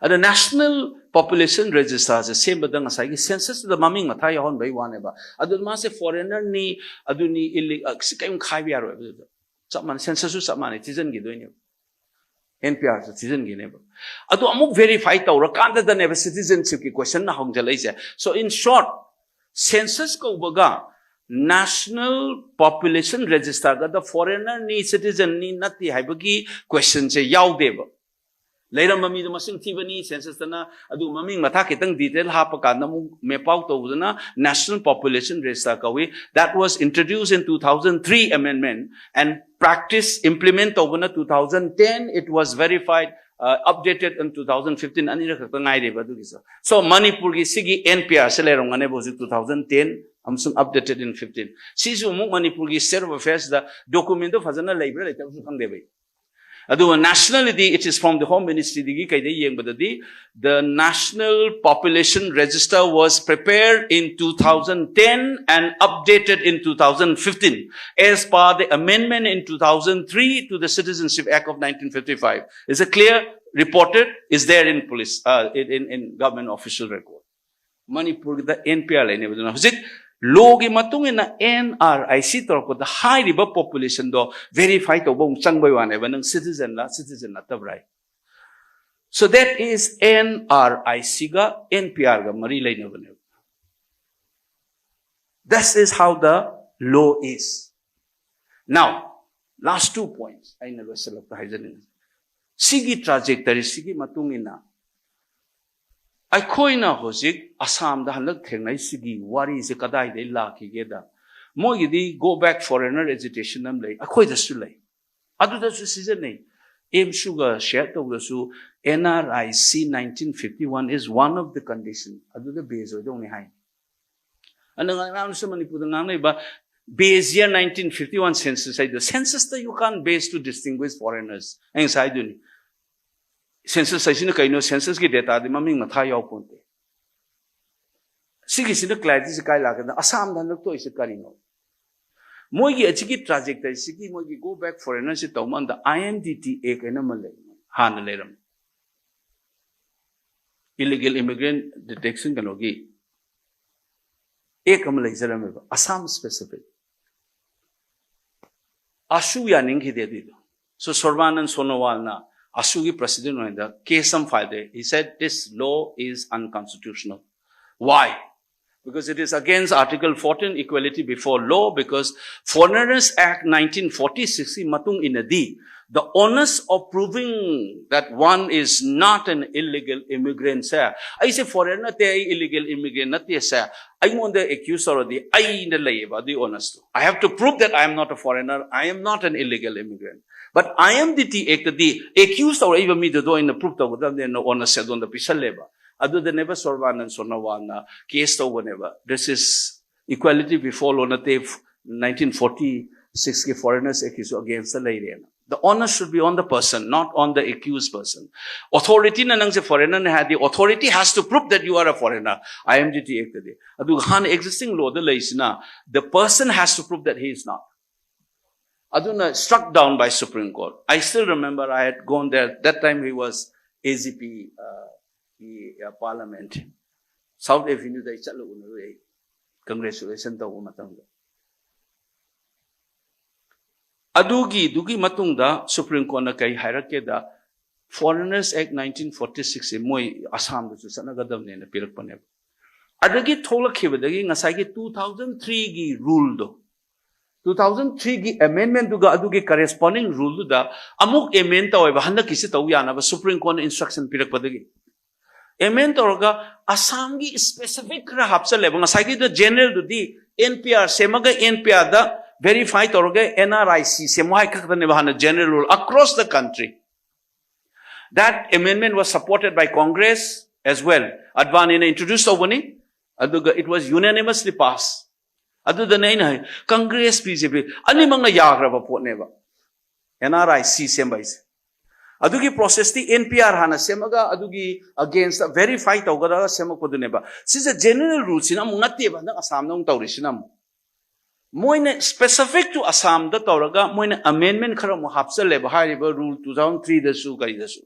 ꯑꯗ National Population Register ꯁꯦ ꯁꯦꯝꯕꯗ ꯉꯁꯥꯏꯒꯤ census ꯇꯨꯗ ꯃꯃꯤꯡ ꯃꯊꯥ ꯌꯥꯎꯍꯟꯕꯒꯤ ꯋꯥꯅꯦꯕ꯫ ꯑꯗꯨ ꯃꯥꯁꯦ foreigner ꯅꯤ, ꯑꯗꯨꯅꯤ, illegal, ꯁꯤ ꯀꯔꯤꯝ ꯈꯥꯏꯕ ꯌꯥꯔꯣꯏꯕ꯫ ꯑꯗꯨꯗ ꯆꯞ ꯃꯥꯟꯅꯩ, census ꯁꯨ ꯆꯞ ꯃꯥꯟꯅꯩ, ꯊꯤꯖꯤꯟꯈꯤꯗꯣꯏꯅꯦꯕ꯫ N P R ꯁꯨ ꯊꯤꯖꯤꯟꯈꯤꯅꯦꯕ꯫ ꯑꯗꯨ ꯑꯃꯨꯛ verify ꯇꯧꯔꯀꯥꯟꯗꯗꯅꯦꯕ citizenship ꯀꯤ question ꯅ ꯍꯪꯖꯜꯂꯛꯏꯁꯦ꯫ So in short, census ꯀꯧꯕꯒ National Population Register good foreigner ꯅꯤ, citizen ꯅꯤ ꯅꯠꯇꯦ ꯍꯥꯏꯕꯒꯤ question ꯁꯦ ꯌꯥꯎꯗꯦꯕ꯫ ꯂꯩꯔꯝꯕ ꯃꯤꯗꯣ ꯃꯁꯤꯡ ꯊꯤꯕꯅꯤ census ꯇꯅ, ꯑꯗꯨ ꯃꯃꯤꯡ ꯃꯊꯥ ꯈꯤꯇꯪ detail ꯍꯥꯞꯄ ꯀꯥꯟꯗ ꯑꯃꯨꯛ map out ꯇꯧꯕꯗꯨꯅ National Population Register ꯀꯧꯏ꯫ That was introduced in two thousand three amendment and practice implement ꯇꯧꯕꯅ two thousand ten, it was verified, uh, updated in two thousand fifteen, ꯑꯅꯤꯔꯛ ꯈꯛꯇ ꯉꯥꯏꯔꯦꯕ ꯑꯗꯨꯒꯤꯁꯨ꯫ So ꯃꯅꯤꯄꯨꯔꯒꯤ ꯁꯤꯒꯤ N P R ꯁꯦ ꯂꯩꯔꯝꯒꯅꯦꯕ ꯍꯧꯖꯤꯛ two thousand ten ꯑꯃꯁꯨꯡ updated in fifteen꯫ ꯁꯤꯁꯨ ꯑꯃꯨꯛ ꯃꯅꯤꯄꯨꯔꯒꯤ State of Affairs the document ꯗꯣ ꯐꯖꯅ ꯂꯩꯕ꯭ꯔꯥ ꯂꯩꯇꯕ꯭ꯔꯥꯁꯨ ꯈꯪꯗꯦꯕ ꯑꯩ꯫ ꯑꯗꯨꯒ nationality, it is from the Home Ministry ꯗꯒꯤ ꯀꯩꯗ ꯌꯦꯡꯕꯗꯗꯤ, the National Population Register was prepared in two thousand ten and updated in two thousand fifteen as per the amendment in two thousand three to the Citizenship Act of nineteen fifty-five. Is it clear? Reported is there in police, uh, in, in, in government official record. ꯃꯅꯤꯄꯨꯔꯒꯤꯗ N P R ꯂꯩꯅꯦꯕ꯫ ꯑꯗꯨꯅ ꯍꯧꯖꯤꯛ law ꯒꯤ ꯃꯇꯨꯡ ꯏꯟꯅ N R I C ꯇꯧꯔꯛꯄꯗ ꯍꯥꯏꯔꯤꯕ population ꯗꯣ verify ꯇꯧꯕ ꯑꯃꯨꯛ ꯆꯪꯕꯩ ꯋꯥꯅꯦꯕ, ꯅꯪ citizen ꯂ citizen ꯅꯠꯇꯕ꯭ꯔꯥ high. So that is N R I C ꯒ N P R ꯒ ꯃꯔꯤ ꯂꯩꯅꯕꯅꯦꯕ꯫ This is how the law is. Now, last two points ꯑꯩꯅ ꯂꯣꯏꯁꯤꯜꯂꯛꯄ ꯍꯥꯏꯖꯅꯤꯡꯉꯤ꯫ ꯁꯤꯒꯤ trajectory ꯁꯤꯒꯤ ꯃꯇꯨꯡ ꯏꯟꯅ ꯑꯩꯈꯣꯏꯅ ꯍꯧꯖꯤꯛ ꯑꯁꯥꯝꯗ ꯍꯟꯗꯛ ꯊꯦꯡꯅꯩꯁꯤꯒꯤ ꯋꯥꯔꯤꯁꯦ ꯀꯗꯥꯏꯗꯒꯤ ꯂꯥꯛꯈꯤꯒꯦꯗ, ꯃꯣꯏꯒꯤꯗꯤ Go Back Foreigner Agitation ꯑꯃ ꯂꯩ, ꯑꯩꯈꯣꯏꯗꯁꯨ ꯂꯩ, ꯑꯗꯨꯗꯁꯨ ꯁꯤꯖꯤꯟꯅꯩ꯫ ꯑꯦꯝꯁꯨꯒ share ꯇꯧꯕꯗꯁꯨ N R I C nineteen fifty-one is one of the condition, ꯑꯗꯨꯗ base ꯑꯣꯏꯗꯧꯅꯤ ꯍꯥꯏ꯫ ꯑꯗꯨꯅ ꯉꯔꯥꯡꯁꯨ ꯃꯅꯤꯄꯨꯔꯗ ꯉꯥꯡꯅꯔꯤꯕ base year nineteen fifty-one census ꯍꯥꯏꯗꯣ, census ꯇ you can't base to distinguish foreigners꯫ ꯑꯩ ꯉꯁꯥꯏ ꯍꯥꯏꯗꯨꯅꯤ, Census ꯍꯥꯏꯁꯤꯅ ꯀꯩꯅꯣ? Censusꯀꯤ dataꯗꯤ ꯃꯃꯤꯡ ꯃꯊꯥ ꯌꯥꯎꯄꯣꯟꯇꯦ꯫ ꯁꯤꯒꯤꯁꯤꯅ clarityꯁꯦ ꯀꯥꯏ ꯂꯥꯛꯀꯦꯗ? ꯑꯁꯥꯝꯗ ꯍꯟꯗꯛ ꯊꯣꯛꯏꯁꯦ ꯀꯔꯤꯅꯣ? ꯃꯣꯏꯒꯤ ꯑꯁꯤꯒꯤ trajectoryꯁꯤꯒꯤ ꯃꯣꯏꯒꯤ go back foreignerꯁꯤ ꯇꯧ ꯃꯇꯝꯗ IMDT Act ꯍꯥꯏꯅ ꯑꯃ ꯂꯩ, ꯍꯥꯟꯅ ꯂꯩꯔꯝꯃꯤ, illegal immigrant detection ꯀꯩꯅꯣꯒꯤ Act ꯑꯃ ꯂꯩꯖꯔꯝꯃꯦꯕ, ꯑꯁꯥꯝ specific꯫ ꯑꯁꯨ ꯌꯥꯅꯤꯡꯈꯤꯗꯦ ꯑꯗꯨꯏꯗꯣ꯫ So ꯁꯣꯔꯕꯥꯅꯟ ꯁꯣꯅꯣꯋꯥꯜꯅ ꯑꯁꯨꯒꯤ president ꯑꯣꯏꯅ case ꯑꯃ file ꯇꯧꯏ꯫ He said this law is unconstitutional. Why? Because it is against Article fourteen, equality before law, because Foreigners Act nineteen forty-sixꯀꯤ ꯃꯇꯨꯡ ꯏꯟꯅꯗꯤ, the onus of proving that one is not an illegal immigrant ꯁꯦ, ꯑꯩꯁꯦ foreigner ꯅꯠꯇꯦ, ꯑꯩ illegal immigrant ꯅꯠꯇꯦ ꯁꯦ, ꯑꯩꯉꯣꯟꯗ accuse ꯇꯧꯔꯗꯤ ꯑꯩꯅ ꯂꯩꯌꯦꯕ ꯑꯗꯨꯒꯤ onusꯇꯣ꯫ I have to prove that I am not a foreigner, I am not an illegal immigrant. But IMDT Actꯗꯤ accuse ꯇꯧꯔꯛꯏꯕ ꯃꯤꯗꯨꯗ ꯑꯣꯏꯅ prove ꯇꯧꯒꯗꯕꯅꯦꯅ onusꯁꯦ ꯑꯗꯣꯝꯗ ꯄꯤꯁꯜꯂꯦꯕ꯫ ꯑꯗꯨꯗꯅꯦꯕ ꯁꯣꯔꯕꯥꯅꯟ ꯁꯣꯅꯣꯋꯥꯜꯅ case ꯇꯧꯕꯅꯦꯕ, this is equality before law ꯅꯠꯇꯦ, nineteen forty-sixꯀꯤ Foreigners Actꯀꯤꯁꯨ againstꯇ ꯂꯩꯔꯦꯅ꯫ The onus should be on the person, not on the accused person. Authorityꯅ ꯅꯪꯁꯦ foreignerꯅꯦ ꯍꯥꯏꯔꯗꯤ, authority has to prove that you are a foreigner, IMDT Actꯗꯤ꯫ ꯑꯗꯨꯒ ꯍꯥꯟꯅ existing lawꯗ ꯂꯩꯁꯤꯅ, the person has to prove that he is not. ꯑꯗꯨꯅ struck down by Supreme Court. I still remember I had gone there. That time he was AGP, uh, ꯒꯤ, uh, parliament. South Avenueꯗ ꯑꯩ ꯆꯠꯂ ꯎꯅꯔꯨꯏ ꯑꯩ, congratulation ꯇꯧꯕ ꯃꯇꯝꯗ꯫ ꯑꯗꯨꯒꯤ, ꯑꯗꯨꯒꯤ ꯃꯇꯨꯡꯗ Supreme Courtꯅ ꯀꯩ ꯍꯥꯏꯔꯛꯀꯦꯗ, Foreigners Act nineteen forty-sixꯁꯦ ꯃꯣꯏ ꯑꯁꯥꯝꯗꯁꯨ ꯆꯠꯅꯒꯗꯕꯅꯦꯅ ꯄꯤꯔꯛꯄꯅꯦꯕ꯫ ꯑꯗꯒꯤ ꯊꯣꯛꯂꯛꯈꯤꯕꯗꯒꯤ ꯉꯁꯥꯏꯒꯤ two thousand threeꯒꯤ ruleꯗꯣ, two thousand threeꯒꯤ amendmentꯗꯨꯒ ꯑꯗꯨꯒꯤ corresponding ruleꯗꯨꯗ ꯑꯃꯨꯛ amend ꯇꯧꯋꯦꯕ, ꯍꯟꯗꯛꯀꯤꯁꯤ ꯇꯧ ꯌꯥꯅꯕ Supreme Courtꯅ instruction ꯄꯤꯔꯛꯄꯗꯒꯤ꯫ Amend ꯇꯧꯔꯒ ꯑꯁꯥꯝꯒꯤ specific ꯈꯔ ꯍꯥꯞꯆꯜꯂꯦꯕ꯫ ꯉꯁꯥꯏꯒꯤꯗ generalꯗꯨꯗꯤ NPR ꯁꯦꯝꯃꯒ NPRꯗ verify ꯇꯧꯔꯒ NRIC ꯁꯦꯝꯃꯣ ꯍꯥꯏ ꯈꯛꯇꯅꯦꯕ ꯍꯥꯟꯅ general rule across the country. That amendment was supported by Congress as well. ꯑꯗꯋꯥꯅꯤꯅ introduce ꯇꯧꯕꯅꯤ, ꯑꯗꯨꯒ it was unanimously passed. ꯑꯗꯨꯗꯅꯦ ꯑꯩꯅ ꯍꯥꯏ, Congress, BJP ꯑꯅꯤꯃꯛꯅ ꯌꯥꯈ꯭ꯔꯕ ꯄꯣꯠꯅꯦꯕ NRIC ꯁꯦꯝꯕ ꯍꯥꯏꯁꯦ꯫ ꯑꯗꯨꯒꯤ ꯄ꯭ꯔꯣꯁꯦꯁꯇꯤ ꯑꯦꯟ ꯄꯤ ꯑꯥꯔ ꯍꯥꯟꯅ ꯁꯦꯝꯃꯒ ꯑꯗꯨꯒꯤ ꯑꯒꯦꯟꯁꯇ ꯚꯦꯔꯤꯐꯥꯏ ꯇꯧꯒꯗꯕ ꯁꯦꯝꯃꯛꯄꯗꯨꯅꯦꯕ꯫ ꯁꯤꯁꯦ ꯖꯦꯅꯔꯦꯜ ꯔꯨꯜꯁꯤꯅ ꯑꯃꯨꯛ ꯅꯠꯇꯦꯕ, ꯍꯟꯗꯛ ꯑꯁꯥꯝꯗ ꯑꯃꯨꯛ ꯇꯧꯔꯤꯁꯤꯅ ꯑꯃꯨꯛ ꯃꯣꯏꯅ ꯁ꯭ꯄꯦꯁꯤꯐꯤꯛ ꯇꯨ ꯑꯁꯥꯝꯗ ꯇꯧꯔꯒ ꯃꯣꯏꯅ ꯑꯃꯦꯟꯃꯦꯟ ꯈꯔ ꯑꯃꯨꯛ ꯍꯥꯞꯆꯜꯂꯦꯕ, ꯍꯥꯏꯔꯤꯕ ꯔꯨꯜ ꯇꯨ ꯊꯥꯎꯖꯟ ꯊ꯭ꯔꯤꯗꯁꯨ ꯀꯔꯤꯗꯁꯨ꯫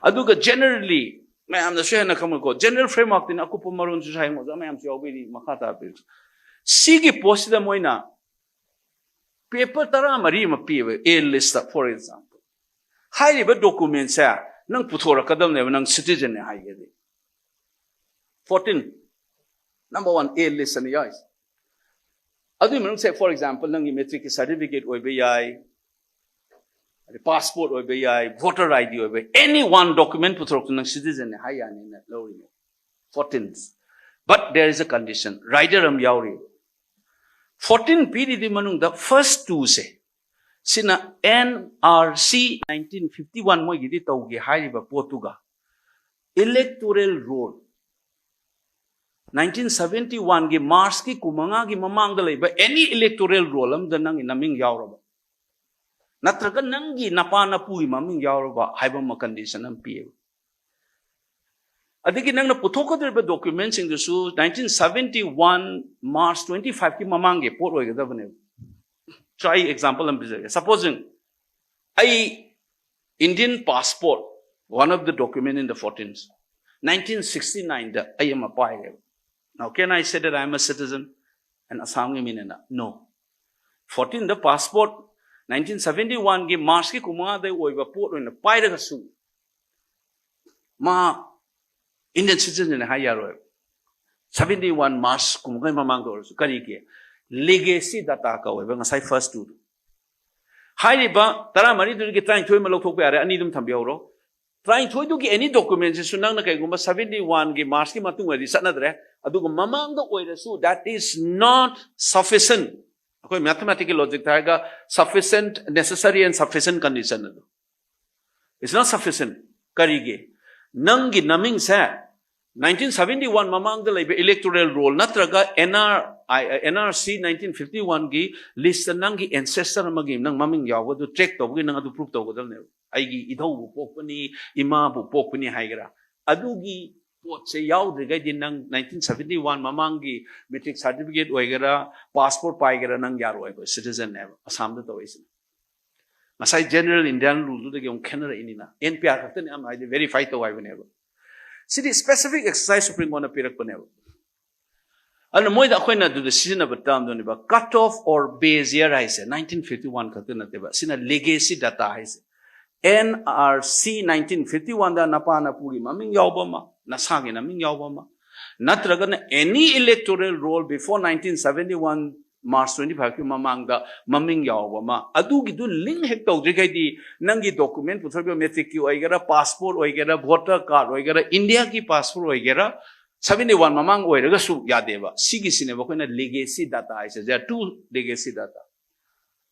ꯑꯗꯨꯒ ꯖꯦꯅꯔꯦꯜꯂꯤ ꯃꯌꯥꯝꯅꯁꯨ ꯍꯦꯟꯅ ꯈꯪꯕꯀꯣ, ꯖꯦꯅꯔꯦꯜ ꯐ꯭ꯔꯦꯝꯋꯥꯔꯛꯇꯤꯅ ꯑꯀꯨꯞꯄ ꯃꯔꯣꯟꯁꯨ ꯍꯥꯏ, ꯑꯣꯖꯥ ꯃꯌꯥꯝꯁꯨ ꯌꯥꯎꯕꯤꯔꯤ, ꯃꯈꯥ ꯇꯥꯕꯤꯔꯁꯨ꯫ ꯁꯤꯒꯤ ꯄꯣꯠꯁꯤꯗ ꯃꯣꯏꯅ ꯄꯦꯄꯔ ꯇꯔꯥꯃꯔꯤ ꯑꯃ ꯄꯤꯌꯦꯕ, ꯑꯦ ꯂꯤꯁꯇ, ꯐꯣꯔ ꯑꯦꯛꯖꯥꯝꯄꯜ꯫ ꯍꯥꯏꯔꯤꯕ ꯗꯣꯀꯨꯃꯦꯟꯁꯦ ꯅꯪ ꯄꯨꯊꯣꯔꯛꯀꯗꯕꯅꯦꯕ, ꯅꯪ ꯁꯤꯇꯤꯖꯟꯅꯦ ꯍꯥꯏꯒꯗꯤ꯫ ꯐꯣꯔꯇꯤꯟ, ꯅꯝꯕꯔ ꯋꯥꯟ, ꯑꯦ ꯂꯤꯁ ꯑꯅ ꯌꯥꯎꯔꯤꯁꯦ꯫ ꯑꯗꯨꯒꯤ ꯃꯅꯨꯡꯗ, ꯐꯣꯔ ꯑꯦꯛꯖꯥꯝꯄꯜ, ꯅꯪꯒꯤ ꯃꯦꯇ꯭ꯔꯤꯛꯀꯤ ꯁꯥꯔꯇꯤꯐꯤꯀꯦꯠ ꯑꯣꯏꯕ ꯌꯥꯏ, ꯑꯗꯩ ꯄꯥꯁꯄꯣꯔꯠ ꯑꯣꯏꯕ ꯌꯥꯏ, ꯚꯣꯇꯔ ꯑꯥꯏ ꯗꯤ ꯑꯣꯏꯕ ꯌꯥꯏ, ꯑꯦꯅꯤ ꯋꯥꯟ ꯗꯣꯀꯨꯃꯦꯟ ꯄꯨꯊꯣꯔꯛꯇꯨꯅ ꯅꯪ ꯁꯤꯇꯤꯖꯟꯅꯦ ꯍꯥꯏ ꯌꯥꯅꯤꯅ ꯂꯧꯔꯤꯅꯦ꯫ Fourteen. But there is a condition, rider ꯑꯃ ꯌꯥꯎꯔꯤ꯫ ꯐꯣꯔꯇꯤꯟ ꯄꯤꯔꯤꯗꯨꯒꯤ ꯃꯅꯨꯡꯗ ꯐꯥꯔꯁ ꯇꯨꯁꯦ, ꯁꯤꯅ N R C nineteen fifty one ꯃꯣꯏꯒꯤꯗꯤ ꯇꯧꯒꯦ ꯍꯥꯏꯔꯤꯕ ꯄꯣꯠꯇꯨꯒ, ꯏꯂꯦꯛꯇꯣꯔꯦꯜ ꯔꯣꯜ ꯅꯥꯏꯟꯇꯤꯟ ꯁꯚꯦꯟꯇꯤ ꯋꯥꯟꯒꯤ ꯃꯥꯔꯆꯀꯤ ꯀꯨꯟꯃꯉꯥꯒꯤ ꯃꯃꯥꯡꯗ ꯂꯩꯕ ꯑꯦꯅꯤ ꯏꯂꯦꯛꯇꯣꯔꯦꯜ ꯔꯣꯜ ꯑꯃꯗ ꯅꯪꯒꯤ ꯅꯃꯤꯡ ꯌꯥꯎꯔꯕ, ꯅꯠꯇ꯭ꯔꯒ ꯅꯪꯒꯤ ꯅꯄꯥ ꯅꯄꯨꯒꯤ ꯃꯃꯤꯡ ꯌꯥꯎꯔꯕ ꯍꯥꯏꯕ ꯑꯃ ꯀꯟꯗꯤꯁꯟ ꯑꯃ ꯄꯤꯌꯦꯕ꯫ ꯑꯗꯒꯤ ꯅꯪꯅ ꯄꯨꯊꯣꯛꯀꯗꯧꯔꯤꯕ ꯗꯣꯀꯨꯃꯦꯟꯁꯤꯡꯗꯨꯁꯨ nineteen seventy one March twenty ꯐꯥꯏꯚꯀꯤ ꯃꯃꯥꯡꯒꯤ ꯄꯣꯠ ꯑꯣꯏꯒꯗꯕꯅꯦꯕ꯫ So, ꯑꯩ ꯑꯦꯛꯖꯥꯝꯄꯜ ꯑꯃ ꯄꯤꯖꯒꯦ꯫ ꯁꯄꯣꯖꯤꯡ, ꯑꯩ Indian passport, one of the document in the fourteens, nineteen sixty ꯅꯥꯏꯟꯗ ꯑꯩ ꯑꯃ ꯄꯥꯏꯔꯦꯕ꯫ Now, can I say that I am a citizen and ꯑꯁꯥꯝꯒꯤ ꯃꯤꯅꯦꯅ? No. ꯐꯣꯔꯇꯤꯟꯗ ꯄꯥꯁꯄꯣꯔꯠ ꯅꯥꯏꯟꯇꯤꯟ ꯁꯚꯦꯟꯇꯤ ꯋꯥꯟꯒꯤ ꯃꯥꯔꯆꯀꯤ ꯀꯨꯟꯃꯉꯥꯗ ꯑꯣꯏꯕ ꯄꯣꯠ ꯑꯣꯏꯅ ꯄꯥꯏꯔꯒꯁꯨ, ꯃꯥ ꯏꯟꯗꯤꯌꯟ ꯁꯤꯇꯤꯖꯟꯅꯦ ꯍꯥꯏ ꯌꯥꯔꯣꯏꯕ꯫ ꯁꯚꯦꯟꯇꯤ ꯋꯥꯟ ꯃꯥꯔꯆ ꯀꯨꯝꯕꯒꯤ ꯃꯃꯥꯡꯗ ꯑꯣꯏꯔꯁꯨ꯫ ꯀꯔꯤꯒꯤ? ꯂꯤꯒꯦꯁꯤ ꯗꯇꯥ ꯀꯧꯋꯦꯕ ꯉꯁꯥꯏ ꯐꯥꯔꯁ ꯇꯨꯗꯨ꯫ ꯍꯥꯏꯔꯤꯕ ꯇꯔꯥꯃꯔꯤꯗꯨꯗꯒꯤ ꯇꯔꯥꯅꯤꯊꯣꯏ ꯑꯃ ꯂꯧꯊꯣꯛꯄ ꯌꯥꯔꯦ, ꯑꯅꯤ ꯑꯗꯨꯝ ꯊꯝꯕꯤꯍꯧꯔꯣ꯫ ꯇꯔꯥꯅꯤꯊꯣꯏꯗꯨꯒꯤ ꯑꯦꯅꯤ ꯗꯣꯀꯨꯃꯦꯟꯁꯤꯁꯨ ꯅꯪꯅ ꯀꯩꯒꯨꯝꯕ ꯁꯚꯦꯟꯇꯤ ꯋꯥꯟꯒꯤ ꯃꯥꯔꯆꯀꯤ ꯃꯇꯨꯡ ꯑꯣꯏꯔꯗꯤ ꯆꯠꯅꯗ꯭ꯔꯦ, ꯑꯗꯨꯒ ꯃꯃꯥꯡꯗ ꯑꯣꯏꯔꯁꯨ, that is not sufficient꯫ ꯑꯩꯈꯣꯏ ꯃꯦꯊꯃꯦꯇꯤꯛꯀꯤ ꯂꯣꯖꯤꯛꯇ ꯍꯥꯏꯔꯒ, sufficient, necessary and sufficient condition ꯑꯗꯨ꯫ It's not sufficient꯫ ꯀꯔꯤꯒꯤ? ꯅꯪꯒꯤ ꯅꯃꯤꯡꯁꯦ ꯅꯥꯏꯟꯇꯤꯟ ꯁꯚꯦꯟꯇꯤ ꯋꯥꯟ ꯃꯃꯥꯡꯗ ꯂꯩꯕ electoral roll ꯅꯠꯇ꯭ꯔꯒ NR, NRC ꯅꯥꯏꯟꯇꯤꯟ ꯐꯤꯐꯇꯤ ꯋꯥꯟꯒꯤ list ꯅꯪꯒꯤ ancestor ꯑꯃꯒꯤ ꯅꯪ ꯃꯃꯤꯡ ꯌꯥꯎꯕ ꯑꯗꯨ track ꯇꯧꯕꯒꯤ ꯅꯪ ꯑꯗꯨ prove ꯇꯧꯒꯗꯕꯅꯦꯕ꯫ ꯑꯩꯒꯤ ꯏꯙꯧꯕꯨ ꯄꯣꯛꯄꯅꯤ, ꯏꯃꯥꯕꯨ ꯄꯣꯛꯄꯅꯤ ꯍꯥꯏꯒꯦꯔꯥ, ꯑꯗꯨꯒꯤ ꯄꯣꯠꯁꯦ ꯌꯥꯎꯗ꯭ꯔꯤꯉꯩꯗꯤ ꯅꯪ ꯅꯥꯏꯟꯇꯤꯟ ꯁꯚꯦꯟꯇꯤ ꯋꯥꯟ ꯃꯃꯥꯡꯒꯤ matric certificate ꯑꯣꯏꯒꯦꯔꯥ, passport ꯄꯥꯏꯒꯦꯔꯥ, ꯅꯪ ꯌꯥꯔꯣꯏꯕ꯫ Citizenꯅꯦꯕ ꯑꯁꯥꯝꯗ ꯇꯧꯔꯛꯏꯁꯤꯅ꯫ ꯉꯁꯥꯏ general Indian ruleꯗꯨꯗꯒꯤ ꯑꯃꯨꯛ ꯈꯦꯠꯅꯔꯛꯏꯅꯤꯅ, NPR ꯈꯛꯇꯅꯦ ꯑꯃ ꯍꯥꯏꯗꯤ verify ꯇꯧ ꯍꯥꯏꯕꯅꯦꯕ꯫ ꯁꯤꯗꯤ specific exercise Supreme Courtꯅ ꯄꯤꯔꯛꯄꯅꯦꯕ꯫ ꯑꯗꯨꯅ ꯃꯣꯏꯗ ꯑꯩꯈꯣꯏꯅ ꯑꯗꯨꯗ ꯁꯤꯖꯤꯟꯅꯕ termꯗꯨꯅꯦꯕ, cut off or base year ꯍꯥꯏꯁꯦ꯫ ꯅꯥꯏꯟꯇꯤꯟ ꯐꯤꯐꯇꯤ ꯋꯥꯟ ꯈꯛꯇ ꯅꯠꯇꯦꯕ, ꯁꯤꯅ legacy data ꯍꯥꯏꯁꯦ꯫ NRC ꯅꯥꯏꯟꯇꯤꯟ ꯐꯤꯐꯇꯤ ꯋꯥꯟꯗ ꯅꯄꯥ ꯅꯄꯨꯒꯤ ꯃꯃꯤꯡ ꯌꯥꯎꯕ ꯑꯃ, ꯅꯁꯥꯒꯤ ꯃꯃꯤꯡ ꯌꯥꯎꯕ ꯑꯃ, ꯅꯠꯇ꯭ꯔꯒꯅ any electoral roll before nineteen seventy one March twenty fiveꯀꯤ ꯃꯃꯥꯡꯗ ꯃꯃꯤꯡ ꯌꯥꯎꯕ ꯑꯃ, ꯑꯗꯨꯒꯤꯗꯨ link ꯍꯦꯛ ꯇꯧꯗ꯭ꯔꯤꯈꯩꯗꯤ ꯅꯪꯒꯤ document ꯄꯨꯊꯣꯔꯛꯄ, matricꯀꯤ ꯑꯣꯏꯒꯦꯔꯥ, passport ꯑꯣꯏꯒꯦꯔꯥ, voter card ꯑꯣꯏꯒꯦꯔꯥ, Indiaꯒꯤ passport ꯑꯣꯏꯒꯦꯔꯥ, ꯁꯚꯦꯟꯇꯤ ꯋꯥꯟ ꯃꯃꯥꯡ ꯑꯣꯏꯔꯒꯁꯨ ꯌꯥꯗꯦꯕ꯫ ꯁꯤꯒꯤꯁꯤꯅꯦꯕ ꯑꯩꯈꯣꯏꯅ legacy data ꯍꯥꯏꯁꯦ꯫ There are two legacy data: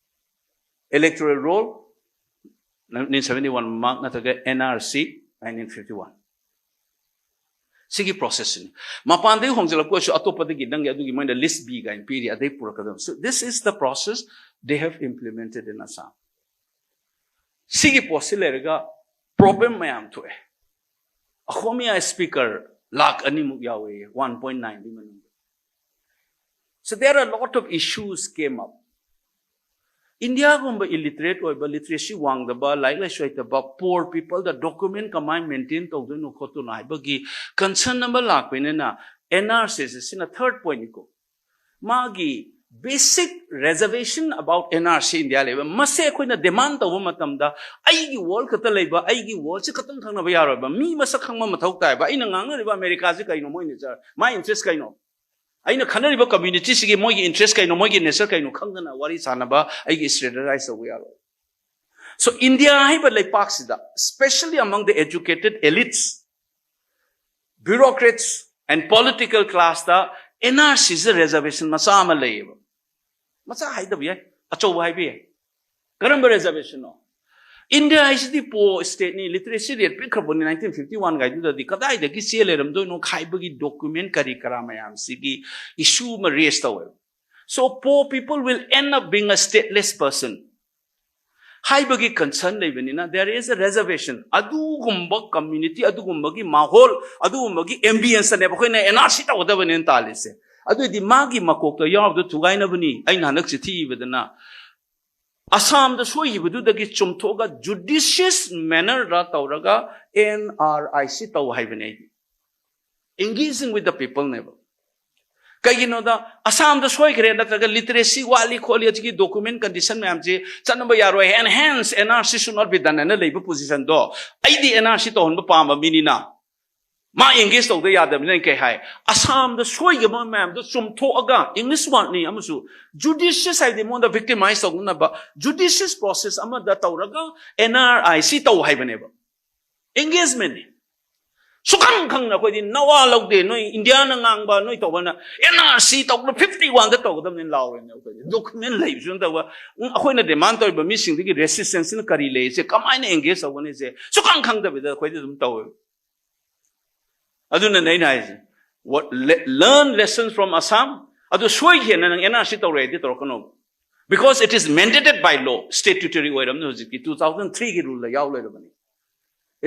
electoral roll, nineteen seventy one ꯃꯃꯥꯡ, ꯅꯠꯇ꯭ꯔꯒ NRC ꯅꯥꯏꯟꯇꯤꯟ ꯐꯤꯐꯇꯤ ꯋꯥꯟ꯫ ꯁꯤꯒꯤ processꯁꯤꯅꯤ꯫ ꯃꯄꯥꯟꯗꯒꯤ ꯍꯣꯡꯖꯤꯜꯂꯛꯄ ꯑꯣꯏꯔꯁꯨ ꯑꯇꯣꯞꯄꯗꯒꯤ ꯅꯪꯒꯤ ꯑꯗꯨꯒꯤ ꯃꯣꯏꯅ list B ꯀꯥꯏꯅ ꯄꯤꯔꯤ, ꯑꯗꯩ ꯄꯨꯔꯛꯀꯗꯕꯅꯤ꯫ So this is the process they have implemented in Assam. ꯁꯤꯒꯤ ꯄꯣꯠꯁꯤ ꯂꯩꯔꯒ problem ꯃꯌꯥꯝ ꯊꯣꯛꯑꯦ꯫ ꯑꯈꯣꯃꯤꯌꯥ speaker ꯂꯥꯛ ꯑꯅꯤꯃꯨꯛ ꯌꯥꯎꯋꯦ, one point nineꯒꯤ ꯃꯅꯨꯡꯗ꯫ So there are a lot of issues came up. ꯏꯟꯗꯤꯌꯥꯒꯨꯝꯕ illiterate ꯑꯣꯏꯕ, literacy ꯋꯥꯡꯗꯕ, ꯂꯥꯏꯔꯤꯛ ꯂꯥꯏꯁꯨ ꯍꯩꯇꯕ, poor peopleꯗ document ꯀꯃꯥꯏꯅ maintain ꯇꯧꯗꯣꯏꯅꯣ ꯈꯣꯠꯇꯣꯏꯅꯣ ꯍꯥꯏꯕꯒꯤ concern ꯑꯃ ꯂꯥꯛꯄꯅꯤꯅ, NRCꯁꯦ, ꯁꯤꯅ third pointꯅꯤꯀꯣ, ꯃꯥꯒꯤ basic reservation about NRC India ꯂꯩꯕ, ꯃꯁꯦ ꯑꯩꯈꯣꯏꯅ demand ꯇꯧꯕ ꯃꯇꯝꯗ ꯑꯩꯒꯤ world ꯈꯛꯇ ꯂꯩꯕ, ꯑꯩꯒꯤ worldꯁꯦ ꯈꯛꯇꯪ ꯈꯪꯅꯕ ꯌꯥꯔꯣꯏꯕ, ꯃꯤ ꯃꯁꯛ ꯈꯪꯕ ꯃꯊꯧ ꯇꯥꯏꯕ꯫ ꯑꯩꯅ ꯉꯥꯡꯅꯔꯤꯕ ꯑꯃꯦꯔꯤꯀꯥꯁꯦ ꯀꯩꯅꯣ, ꯃꯣꯏ nature, my interest ꯀꯩꯅꯣ, ꯑꯩꯅ ꯈꯟꯅꯔꯤꯕ communityꯁꯤꯒꯤ ꯃꯣꯏꯒꯤ interest ꯀꯩꯅꯣ, ꯃꯣꯏꯒꯤ nature ꯀꯩꯅꯣ ꯈꯪꯗꯅ ꯋꯥꯔꯤ ꯁꯥꯟꯅꯕ, ꯑꯩꯒꯤ strategize ꯇꯧꯕ ꯌꯥꯔꯣꯏ꯫ So ꯏꯟꯗꯤꯌꯥ ꯍꯥꯏꯕ ꯂꯩꯄꯥꯛꯁꯤꯗ, especially among the educated elites, bureaucrats and political classꯇ NRCꯁꯦ reservation ꯃꯆꯥ ꯑꯃ ꯂꯩꯌꯦꯕ꯫ ꯃꯆꯥ ꯍꯥꯏꯗꯕ ꯌꯥꯏ, ꯑꯆꯧꯕ ꯍꯥꯏꯕ ꯌꯥꯏ꯫ ꯀꯔꯝꯕ reservationꯅꯣ? ꯏꯟꯗꯤꯌꯥ ꯍꯥꯏꯁꯤꯗꯤ ꯄꯣ ꯁ꯭ꯇꯦꯠꯅꯤ, ꯂꯤꯇꯔꯦꯁꯤ ꯔꯦꯠ ꯄꯤꯛꯈ꯭ꯔꯕꯅꯤ ꯅꯥꯏꯟꯇꯤꯟ ꯐꯤꯐꯇꯤ ꯋꯥꯟ ꯒꯥꯏꯗꯨꯗꯗꯤ, ꯀꯗꯥꯏꯗꯒꯤ ꯆꯦ ꯂꯩꯔꯝꯗꯣꯏꯅꯣ ꯈꯥꯏꯕꯒꯤ ꯗꯣꯀꯨꯃꯦꯟ ꯀꯔꯤ ꯀꯔꯥ ꯃꯌꯥꯝꯁꯤꯒꯤ ꯏꯁꯨ ꯑꯃ ꯔꯦꯁ ꯇꯧꯋꯦꯕ꯫ So poor people will end up being a stateless person ꯍꯥꯏꯕꯒꯤ ꯀꯟꯁꯔꯟ ꯂꯩꯕꯅꯤꯅ, there is a reservation. ꯑꯗꯨꯒꯨꯝꯕ ꯀꯝꯃ꯭ꯌꯨꯅꯤꯇꯤ, ꯑꯗꯨꯒꯨꯝꯕꯒꯤ ꯃꯥꯍꯣꯜ, ꯑꯗꯨꯒꯨꯝꯕꯒꯤ ꯑꯦꯝꯕꯤꯌꯟꯁꯇꯅꯦꯕ ꯑꯩꯈꯣꯏꯅ ꯑꯦꯟ ꯑꯥꯔ ꯁꯤ ꯇꯧꯒꯗꯕꯅꯦꯅ ꯇꯥꯜꯂꯤꯁꯦ꯫ ꯑꯗꯨꯑꯣꯏꯗꯤ ꯃꯥꯒꯤ ꯃꯀꯣꯛꯇ ꯌꯥꯎꯕꯗꯣ ꯊꯨꯒꯥꯏꯅꯕꯅꯤ꯫ ꯑꯩꯅ ꯍꯟꯗꯛ ꯆꯤꯊꯤ ꯏꯕꯗꯅ ꯑꯁꯥꯝꯗ ꯁꯣꯏꯈꯤꯕꯗꯨꯗꯒꯤ ꯆꯨꯝꯊꯣꯛꯑꯒ ꯖꯨꯗꯤꯁꯤꯌꯁ ꯃꯦꯅꯔꯗ ꯇꯧꯔꯒ ꯑꯦꯟ ꯑꯥꯔ ꯑꯥꯏ ꯁꯤ ꯇꯧ ꯍꯥꯏꯕꯅꯦ ꯑꯩꯗꯤ꯫ Engaging with the people ꯅꯦꯕ꯫ ꯀꯩꯒꯤꯅꯣꯗ, ꯑꯁꯥꯝꯗ ꯁꯣꯏꯈ꯭ꯔꯦ, ꯅꯠꯇ꯭ꯔꯒ ꯂꯤꯇꯔꯦꯁꯤ ꯋꯥꯠꯂꯤ ꯈꯣꯠꯂꯤ, ꯑꯁꯤꯒꯤ ꯗꯣꯀꯨꯃꯦꯟ ꯀꯟꯗꯤꯁꯟ ꯃꯌꯥꯝꯁꯤ ꯆꯠꯅꯕ ꯌꯥꯔꯣꯏ, and hence N R C should not be done ꯍꯥꯏꯅ ꯂꯩꯕ ꯄꯣꯖꯤꯁꯟꯗꯣ, ꯑꯩꯗꯤ ꯑꯦꯟ ꯑꯥꯔ ꯁꯤ ꯇꯧꯍꯟꯕ ꯄꯥꯝꯕ ꯃꯤꯅꯤꯅ, ꯃꯥ ꯑꯦꯡꯒꯦꯖ ꯇꯧꯗ ꯌꯥꯗꯕꯅꯤꯅ ꯀꯩ ꯍꯥꯏ? ꯑꯁꯥꯝꯗ ꯁꯣꯏꯈꯤꯕ ꯃꯌꯥꯝꯗꯣ ꯆꯨꯝꯊꯣꯛꯑꯒ, ꯏꯪꯂꯤꯁ ꯋꯥꯔꯗꯅꯤ ꯑꯃꯁꯨ, ꯖꯨꯗꯤꯁꯤꯌꯁ ꯍꯥꯏꯗꯤ ꯃꯉꯣꯟꯗ ꯚꯤꯛꯇꯤꯃꯥꯏꯁ ꯇꯧꯅꯅꯕ ꯖꯨꯗꯤꯁꯤꯌꯁ ꯄ꯭ꯔꯣꯁꯦꯁ ꯑꯃꯗ ꯇꯧꯔꯒ ꯑꯦꯟ ꯑꯥꯔ ꯑꯥꯏ ꯁꯤ ꯇꯧ ꯍꯥꯏꯕꯅꯦꯕ꯫ ꯑꯦꯡꯒꯦꯖꯃꯦꯟꯅꯤ꯫ ꯁꯨꯈꯪ ꯈꯪꯅ ꯑꯩꯈꯣꯏꯗꯤ ꯅꯋꯥ ꯂꯧꯗꯦ, ꯅꯣꯏ ꯏꯟꯗꯤꯌꯥꯅ ꯉꯥꯡꯕ ꯅꯣꯏ ꯇꯧꯕꯅ ꯑꯦꯟ ꯑꯥꯔ ꯁꯤ ꯇꯧꯗꯅ ꯐꯤꯐꯇꯤ ꯋꯥꯟꯗ ꯇꯧꯒꯗꯕꯅꯤ ꯂꯥꯎꯔꯦꯅꯦ꯫ ꯑꯩꯈꯣꯏꯗꯤ ꯗꯣꯀꯨꯃꯦꯟ ꯂꯩꯕꯁꯨ ꯅꯠꯇꯕ, ꯎꯝ, ꯑꯩꯈꯣꯏꯅ ꯗꯤꯃꯥꯟ ꯇꯧꯔꯤꯕ ꯃꯤꯁꯤꯡꯗꯨꯒꯤ ꯔꯦꯁꯤꯁꯇꯦꯟꯁꯁꯤꯅ ꯀꯔꯤ ꯂꯩꯔꯤꯁꯦ, ꯀꯃꯥꯏꯅ ꯑꯦꯡꯒꯦꯖ ꯇꯧꯒꯅꯤꯁꯦ ꯁꯨꯈꯪ ꯈꯪꯗꯕꯤꯗ ꯑꯩꯈꯣꯏꯗꯤ ꯑꯗꯨꯝ ꯇꯧꯋꯦꯕ꯫ ꯑꯗꯨꯅꯅꯦ ꯑꯩꯅ ꯍꯥꯏꯁꯦ, what, le-, learn lessons from Assam. ꯑꯗꯨ ꯁꯣꯏꯈꯤꯅ ꯅꯪ ꯑꯦꯟ ꯑꯥꯔ ꯁꯤ ꯇꯧꯔꯦ ꯍꯥꯏꯗꯤ ꯇꯧꯔꯛꯀꯅꯣ, because it is mandated by law, statutory ꯑꯣꯏꯔꯝꯅꯤ ꯍꯧꯖꯤꯛꯀꯤ two thousand three ꯒꯤ ꯔꯨꯜꯗ ꯌꯥꯎ ꯂꯩꯔꯕꯅꯤ꯫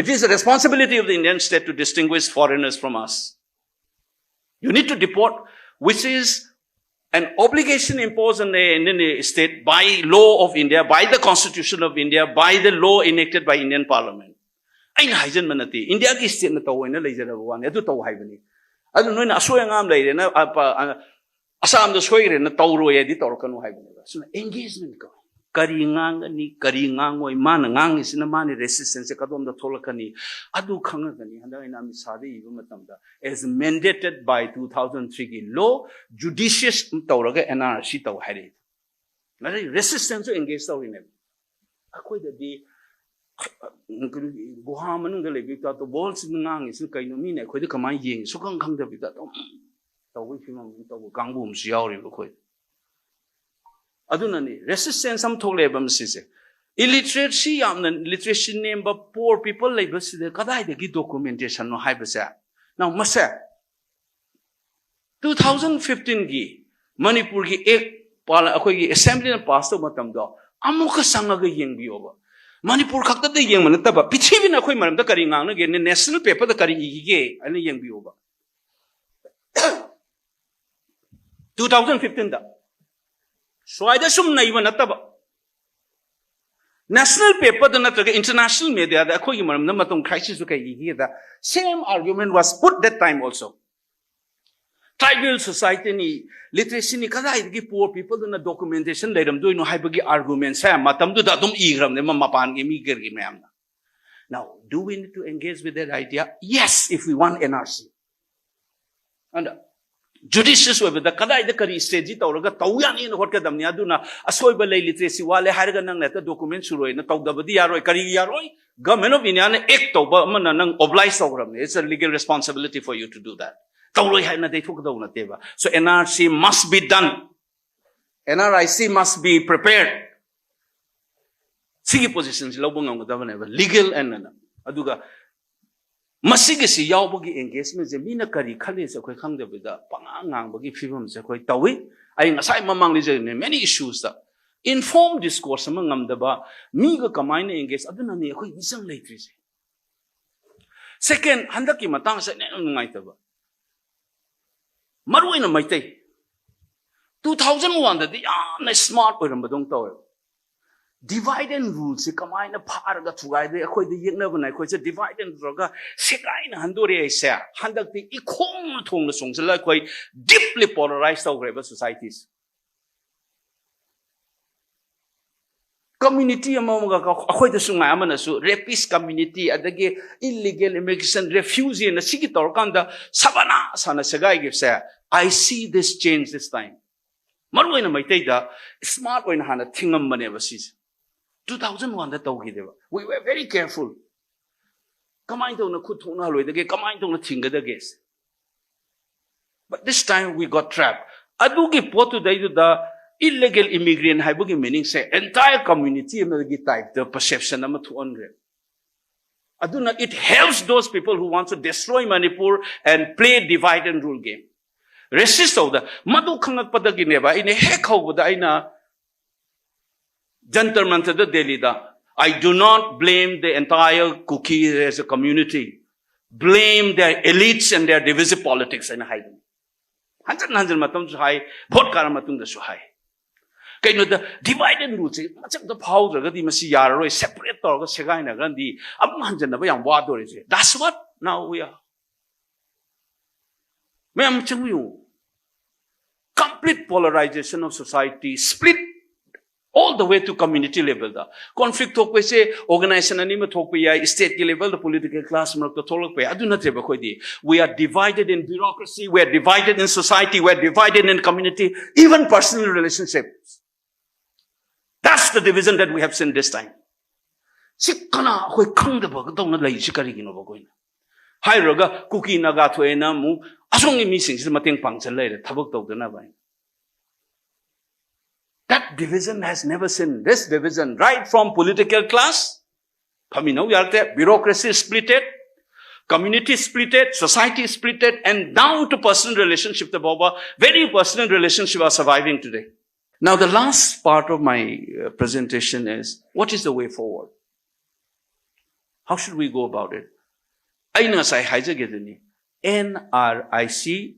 It is the responsibility of the Indian state to distinguish foreigners from us. You need to deport, which is an obligation imposed on the Indian state by law of India, by the Constitution of India, by the law enacted by Indian Parliament. ꯑꯩꯅ ꯍꯥꯏꯖꯟꯕ ꯅꯠꯇꯦ, ꯏꯟꯗꯤꯌꯥꯒꯤ ꯁ꯭ꯇꯦꯠꯅ ꯇꯧ ꯍꯥꯏꯅ ꯂꯩꯖꯔꯕ ꯋꯥꯅꯤ, ꯑꯗꯨ ꯇꯧ ꯍꯥꯏꯕꯅꯤ꯫ ꯑꯗꯨ ꯅꯣꯏꯅ ꯑꯁꯣꯏ ꯑꯉꯥꯝ ꯂꯩꯔꯦꯅ, ꯑ, ꯄ-, ꯑ, ꯑꯁꯥꯝꯗ ꯁꯣꯏꯈ꯭ꯔꯦꯅ ꯇꯧꯔꯣꯏ ꯍꯥꯏꯗꯤ ꯇꯧꯔꯛꯀꯅꯨ ꯍꯥꯏꯕꯅꯦꯕ꯫ ꯑꯁꯤꯅ ꯑꯦꯡꯒꯦꯖꯃꯦꯟ ꯀꯧꯏ꯫ ꯀꯔꯤ ꯉꯥꯡꯒꯅꯤ, ꯀꯔꯤ ꯉꯥꯡꯉꯣꯏ, ꯃꯥꯅ ꯉꯥꯡꯉꯤꯁꯤꯅ ꯃꯥꯅꯤ ꯔꯦꯁꯤꯁꯇꯦꯟꯁꯁꯦ ꯀꯗꯣꯝꯗ ꯊꯣꯛꯂꯛꯀꯅꯤ, ꯑꯗꯨ ꯈꯪꯉꯒꯅꯤ꯫ ꯍꯟꯗꯛ ꯑꯩꯅ ꯑꯃꯤꯠ ꯁꯥꯗ ꯏꯕ ꯃꯇꯝꯗ, as mandated by two thousand three ꯒꯤ law, judicious ꯇꯧꯔꯒ ꯑꯦꯟ ꯑꯥꯔ ꯁꯤ ꯇꯧ ꯍꯥꯏꯔꯛꯏ꯫ ꯃꯁꯤ ꯔꯦꯁꯤꯁꯇꯦꯟꯁꯁꯨ ꯑꯦꯡꯒꯦꯖ ꯇꯧꯔꯤꯅꯦꯕ꯫ ꯑꯩꯈꯣꯏꯗꯗꯤ ꯒꯨꯍꯥ ꯃꯅꯨꯡꯗ ꯂꯩꯕ ꯇꯥꯏꯞꯇ ꯋꯥꯔꯜꯁꯤꯅ ꯉꯥꯡꯉꯤꯁꯤꯅ ꯀꯩꯅꯣ, ꯃꯤꯅ ꯑꯩꯈꯣꯏꯗ ꯀꯃꯥꯏꯅ ꯌꯦꯡꯉꯤ, ꯁꯨꯈꯪ ꯈꯪꯗꯕꯤꯗ ꯑꯗꯨꯝ ꯇꯧꯕꯒꯤ ꯐꯤꯕꯝ ꯑꯃ ꯇꯧꯕ ꯀꯥꯡꯕꯨ ꯑꯃꯁꯨ ꯌꯥꯎꯔꯤꯕ ꯑꯩꯈꯣꯏ꯫ ꯑꯗꯨꯅꯅꯤ ꯔꯦꯁꯤꯁꯇꯦꯟꯁ ꯑꯃ ꯊꯣꯛꯂꯛꯑꯦꯕ ꯃꯁꯤꯁꯦ꯫ Illiteracy ꯌꯥꯝꯅ, literacy ꯅꯦꯝꯕ, poor people ꯂꯩꯕꯁꯤꯗ ꯀꯗꯥꯏꯗꯒꯤ documentation ꯅꯣ ꯍꯥꯏꯕꯁꯦ꯫ Now, ꯃꯁꯦ two thousand fifteen ꯒꯤ ꯃꯅꯤꯄꯨꯔꯒꯤ act ꯄꯥꯜ-, ꯑꯩꯈꯣꯏꯒꯤ assembly ꯅ pass ꯇꯧꯕ ꯃꯇꯝꯗꯣ ꯑꯃꯨꯛꯀ ꯆꯪꯉꯒ ꯌꯦꯡꯕꯤꯌꯣꯕ꯫ ꯃꯅꯤꯄꯨꯔ ꯈꯛꯇꯗ ꯌꯦꯡꯕ ꯅꯠꯇꯕ, ꯄ꯭ꯔꯤꯊꯤꯕꯤꯅ ꯑꯩꯈꯣꯏ ꯃꯔꯝꯗ ꯀꯔꯤ ꯉꯥꯡꯅꯒꯦ, national paper ꯗ ꯀꯔꯤ ꯏꯈꯤꯒꯦ ꯍꯥꯏꯅ ꯌꯦꯡꯕꯤꯌꯣꯕ꯫ Two thousand fifteen ꯗ ꯁ꯭ꯋꯥꯏꯗ ꯁꯨꯝ ꯅꯩꯕ ꯅꯠꯇꯕ, national paper ꯗ ꯅꯠꯇ꯭ꯔꯒ international media ꯗ ꯑꯩꯈꯣꯏꯒꯤ ꯃꯔꯝꯗ ꯃꯇꯝ ꯈꯔꯁꯤꯁꯨ ꯀꯩ ꯏꯒꯦꯗ, same argument was put that time also. Tribal society ꯅꯤ, literacy ꯅꯤ, ꯀꯗꯥꯏꯗꯒꯤ poor people ꯗꯨꯅ documentation ꯂꯩꯔꯝꯗꯣꯏꯅꯣ ꯍꯥꯏꯕꯒꯤ argument ꯁꯦ ꯃꯇꯝꯗꯨꯗ ꯑꯗꯨꯝ ꯏꯈ꯭ꯔꯕꯅꯦ ꯃ-, ꯃꯄꯥꯟꯒꯤ ꯃꯤ ꯀꯔꯤ ꯃꯌꯥꯝꯅ꯫ Now, do we need to engage with that idea? Yes, if we want N R C. ꯑꯗ judicious ꯑꯣꯏꯕꯗ ꯀꯗꯥꯏꯗ ꯀꯔꯤ strategy ꯇꯧꯔꯒ ꯇꯧ ꯌꯥꯅꯤꯅ ꯍꯣꯠꯀꯗꯕꯅꯤ꯫ ꯑꯗꯨꯅ ꯑꯁꯣꯏꯕ ꯂꯩ, literacy ꯋꯥꯠꯂꯦ ꯍꯥꯏꯔꯒ ꯅꯪꯅ ꯍꯦꯛꯇ document ꯁꯨꯔꯣꯏꯅ ꯇꯧꯗꯕꯗꯤ ꯌꯥꯔꯣꯏ꯫ ꯀꯔꯤꯒꯤ ꯌꯥꯔꯣꯏ? Government of India ꯅ act ꯇꯧꯕ ꯑꯃꯅ ꯅꯪ oblige ꯇꯧꯈ꯭ꯔꯕꯅꯤ꯫ It's a legal responsibility for you to do that. ꯇꯧꯔꯣꯏ ꯍꯥꯏꯅ ꯇꯩꯊꯣꯛꯀꯗꯧꯕ ꯅꯠꯇꯦꯕ꯫ So N R C must be done. N R I C must be prepared. ꯁꯤꯒꯤ position ꯁꯤ ꯂꯧꯕ ꯉꯝꯒꯗꯕꯅꯦꯕ, legal and ꯑꯅ꯫ ꯑꯗꯨꯒ ꯃꯁꯤꯒꯤꯁꯤ ꯌꯥꯎꯕꯒꯤ engagement ꯁꯦ ꯃꯤꯅ ꯀꯔꯤ ꯈꯜꯂꯤꯁꯦ ꯑꯩꯈꯣꯏ ꯈꯪꯗꯕꯤꯗ ꯄꯉꯥꯡ ꯉꯥꯡꯕꯒꯤ ꯐꯤꯕꯝꯁꯦ ꯑꯩꯈꯣꯏ ꯇꯧꯏ꯫ ꯑꯩ ꯉꯁꯥꯏ ꯃꯃꯥꯡꯗ ꯂꯩꯖꯔꯤꯕꯅꯦ, many issues ꯇ informed discourse ꯑꯃ ꯉꯝꯗꯕ, ꯃꯤꯒ ꯀꯃꯥꯏꯅ engage, ꯑꯗꯨꯅꯅꯦ ꯑꯩꯈꯣꯏ ꯃꯤꯆꯪ ꯂꯩꯇ꯭ꯔꯤꯁꯦ꯫ Second, ꯍꯟꯗꯛꯀꯤ ꯃꯇꯥꯡꯁꯦ ꯌꯥꯝ ꯅꯨꯡꯉꯥꯏꯇꯕ, ꯃꯔꯨ ꯑꯣꯏꯅ ꯃꯩꯇꯩ, two thousand one ꯗꯗꯤ ꯌꯥꯝꯅ smart ꯑꯣꯏꯔꯝꯕꯗꯧꯅ ꯇꯧꯋꯦꯕ꯫ Divide and rule ꯁꯤ ꯀꯃꯥꯏꯅ ꯐꯥꯔꯒ ꯊꯨꯒꯥꯏꯗꯣꯏ, ꯑꯩꯈꯣꯏꯗ ꯌꯦꯛꯅꯕꯅ ꯑꯩꯈꯣꯏꯁꯦ divide and rule ꯇꯧꯔꯒ ꯁꯦꯒꯥꯏꯅ ꯍꯟꯗꯣꯔꯛꯑꯦ ꯍꯥꯏꯁꯦ꯫ ꯍꯟꯗꯛꯇꯤ ꯏꯈꯣꯡꯅ ꯊꯣꯡꯅ ꯆꯣꯡꯁꯤꯜꯂ ꯑꯩꯈꯣꯏ deeply polarize ꯇꯧꯈ꯭ꯔꯦꯕ society ꯁꯦ꯫ Community ꯑꯃ ꯑꯃꯒ ꯑꯩꯈꯣꯏꯗꯁꯨ ꯉꯥꯏ ꯑꯃꯅꯁꯨ rapist community, ꯑꯗꯒꯤ illegal immigration, refugee ꯅ ꯁꯤꯒꯤ ꯇꯧꯔꯀꯥꯟꯗ ꯁꯕꯥꯅꯥ ꯁꯥꯅ ꯁꯦꯒꯥꯏꯈꯤꯕꯁꯦ, I see this change this time. ꯃꯔꯨ ꯑꯣꯏꯅ ꯃꯩꯇꯩꯗ smart ꯑꯣꯏꯅ ꯍꯥꯟꯅ ꯊꯤꯡꯉꯝꯕꯅꯦꯕ ꯁꯤꯁꯦ꯫ Two thousand one the ꯇꯧꯈꯤꯗꯦꯕ꯫ We were very careful. ꯀꯃꯥꯏꯅ ꯇꯧꯅ ꯈꯨꯠ ꯊꯣꯛꯅꯍꯜꯂꯣꯏꯗꯒꯦ, ꯀꯃꯥꯏꯅ ꯇꯧꯅ ꯊꯤꯡꯒꯗꯒꯦ? But this time we got trapped. ꯑꯗꯨꯒꯤ ꯄꯣꯠꯇꯨꯗꯩꯗꯨꯗ Illegal immigrant ꯍꯥꯏꯕꯒꯤ meaning ꯁꯦ entire community ꯑꯃꯒꯤ type ꯇ perception ꯑꯃ ꯊꯣꯛꯍꯟꯈ꯭ꯔꯦ꯫ ꯑꯗꯨꯅ it helps those people who want to destroy Manipur and play divide and rule game. Resist ꯇꯧꯗ ꯃꯗꯨ ꯈꯪꯉꯛꯄꯗꯒꯤꯅꯦꯕ ꯑꯩꯅ ꯍꯦꯛ ꯍꯧꯕꯗ ꯑꯩꯅ ꯖꯟꯇꯔ ꯃꯟꯇꯔꯗ ꯗꯦꯜꯂꯤꯗ, "I do not blame the entire Kuki as a community. Blame their elites and their divisive politics," ꯍꯥꯏꯅ ꯍꯥꯏꯕꯅꯤ꯫ ꯍꯟꯖꯟ ꯍꯟꯖꯟ ꯃꯇꯝꯁꯨ ꯍꯥꯏ, ꯚꯣꯠ ꯀꯥꯔ ꯃꯇꯨꯡꯗꯁꯨ ꯍꯥꯏ꯫ ꯀꯩꯅꯣꯗ divide and rule ꯁꯦ ꯃꯁꯛꯇ ꯐꯥꯎꯗ꯭ꯔꯒꯗꯤ ꯃꯁꯤ ꯌꯥꯔꯔꯣꯏ, separate ꯇꯧꯔꯒ ꯁꯦꯒꯥꯏꯅꯈ꯭ꯔꯗꯤ ꯑꯃꯨꯛ ꯍꯟꯖꯟꯅꯕ ꯌꯥꯝ ꯋꯥꯗꯣꯔꯤꯁꯦ꯫ That's what now we are. ꯃꯌꯥꯝ ꯆꯪꯕꯤꯌꯨ꯫ Complete polarization of society, split all the way to community level the. Conflict ꯊꯣꯛꯄꯁꯦ organization ꯑꯅꯤꯃꯛ ꯊꯣꯛꯄ ꯌꯥꯏ, state ꯀꯤ level ꯗ political class ꯃꯔꯛꯇ ꯊꯣꯛꯂꯛꯄ ꯌꯥꯏ꯫ ꯑꯗꯨ ꯅꯠꯇꯦꯕ ꯑꯩꯈꯣꯏꯗꯤ꯫ We are divided in bureaucracy, we are divided in society, we are divided in community, even personal relationships. That's the division that we have seen this time. ꯁꯤ ꯀꯅꯥ ꯑꯩꯈꯣꯏ ꯈꯪꯗꯕꯗꯧꯅ ꯂꯩꯔꯤꯁꯤ ꯀꯔꯤꯒꯤꯅꯣꯕ ꯑꯩꯈꯣꯏꯅ? ꯍꯥꯏꯔꯨꯔꯒ ꯀꯨꯀꯤ ꯅꯥꯒꯥ ꯊꯣꯛꯑꯦꯅ ꯑꯃꯨꯛ ꯑꯁꯣꯝꯒꯤ ꯃꯤꯁꯤꯡꯁꯤꯗ ꯃꯇꯦꯡ ꯄꯥꯡꯁꯤꯜ ꯂꯩꯔꯦ ꯊꯕꯛ ꯇꯧꯗꯅꯕ ꯍꯥꯏꯅ꯫ That division has never seen this division, right from political class, ꯐꯝꯃꯤꯟꯅꯧ ꯌꯥꯔꯛꯇꯦ, bureaucracy splitted, community splitted, society splitted, and down to personal relationship ꯇ ꯐꯥꯎꯕ, very personal relationship are surviving today. Now, the last part of my uh, presentation is, what is the way forward? How should we go about it? ꯑꯩꯅ ꯉꯁꯥꯏ ꯍꯥꯏꯖꯒꯦꯗꯨꯅꯤ, N R I C,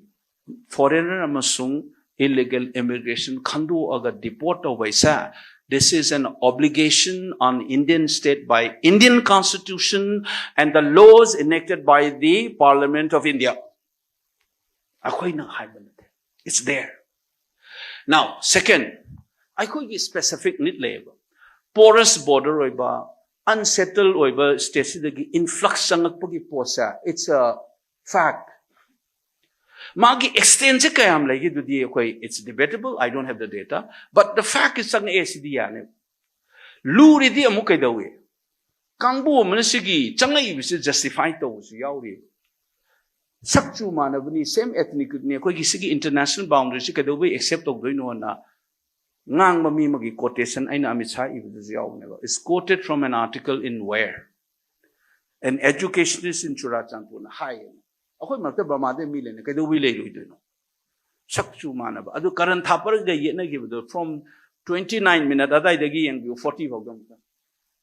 foreigner ꯑꯃꯁꯨꯡ illegal immigration ꯈꯟꯗꯣꯛꯑꯒ deport ꯇꯧꯕ ꯍꯥꯏꯁꯦ, this is an obligation on Indian state by Indian Constitution and the laws enacted by the Parliament of India. ꯑꯩꯈꯣꯏꯅ ꯍꯥꯏꯕ ꯅꯠꯇꯦ, it's there. Now, second, ꯑꯩꯈꯣꯏꯒꯤ specific need ꯂꯩꯌꯦꯕ꯫ Porous border ꯑꯣꯏꯕ, unsettled ꯑꯣꯏꯕ state ꯁꯤꯗꯒꯤ influx ꯆꯪꯉꯛꯄꯒꯤ ꯄꯣꯠꯁꯦ, it's a fact. ꯃꯥꯒꯤ extent ꯁꯦ ꯀꯌꯥꯝ ꯂꯩꯒꯦꯗꯨꯗꯤ ꯑꯩꯈꯣꯏ, it's debatable, I don't have the data, but the fact is ꯆꯪꯉꯛꯑꯦ ꯁꯤꯗꯤ ꯌꯥꯅꯤ꯫ ꯂꯨꯔꯤꯗꯤ ꯑꯃꯨꯛ ꯀꯩꯗꯧꯏ? ꯀꯥꯡꯕꯨ ꯑꯃꯅ ꯁꯤꯒꯤ ꯆꯪꯉꯛꯏꯕꯁꯤ justify ꯇꯧꯕꯁꯨ ꯌꯥꯎꯔꯤ꯫ ꯁꯛꯆꯨ ꯃꯥꯟꯅꯕꯅꯤ, same ethnic ꯅꯤ, ꯑꯩꯈꯣꯏꯒꯤ ꯁꯤꯒꯤ international boundary ꯁꯤ ꯀꯩꯗꯧꯕꯩ accept ꯇꯧꯗꯣꯏꯅꯣꯅ ꯉꯥꯡꯕ ꯃꯤ ꯑꯃꯒꯤ quotation ꯑꯩꯅ ꯑꯃꯤꯠ ꯁꯥ ꯏꯕꯗꯁꯨ ꯌꯥꯎꯕꯅꯦꯕ. It's quoted from an article in Where, an educationist in Churachandpurꯅ ꯍꯥꯏꯌꯦ. ꯑꯩꯈꯣꯏ ꯃꯔꯛꯇ ꯕꯔꯃꯥꯗ ꯃꯤ ꯂꯩꯅ ꯀꯩꯗꯧꯕꯩ ꯂꯩꯔꯣꯏꯗꯣꯏꯅꯣ? ꯁꯛꯁꯨ ꯃꯥꯟꯅꯕ. ꯑꯗꯨ ꯀꯔꯟ ꯊꯥꯄꯔꯒ ꯌꯦꯠꯅꯈꯤꯕꯗꯣ, from twenty nine minute ꯑꯗꯥꯏꯗꯒꯤ ꯌꯦꯡꯕꯤꯌꯨ, forty ꯐꯥꯎꯗ ꯑꯃꯨꯛꯇ.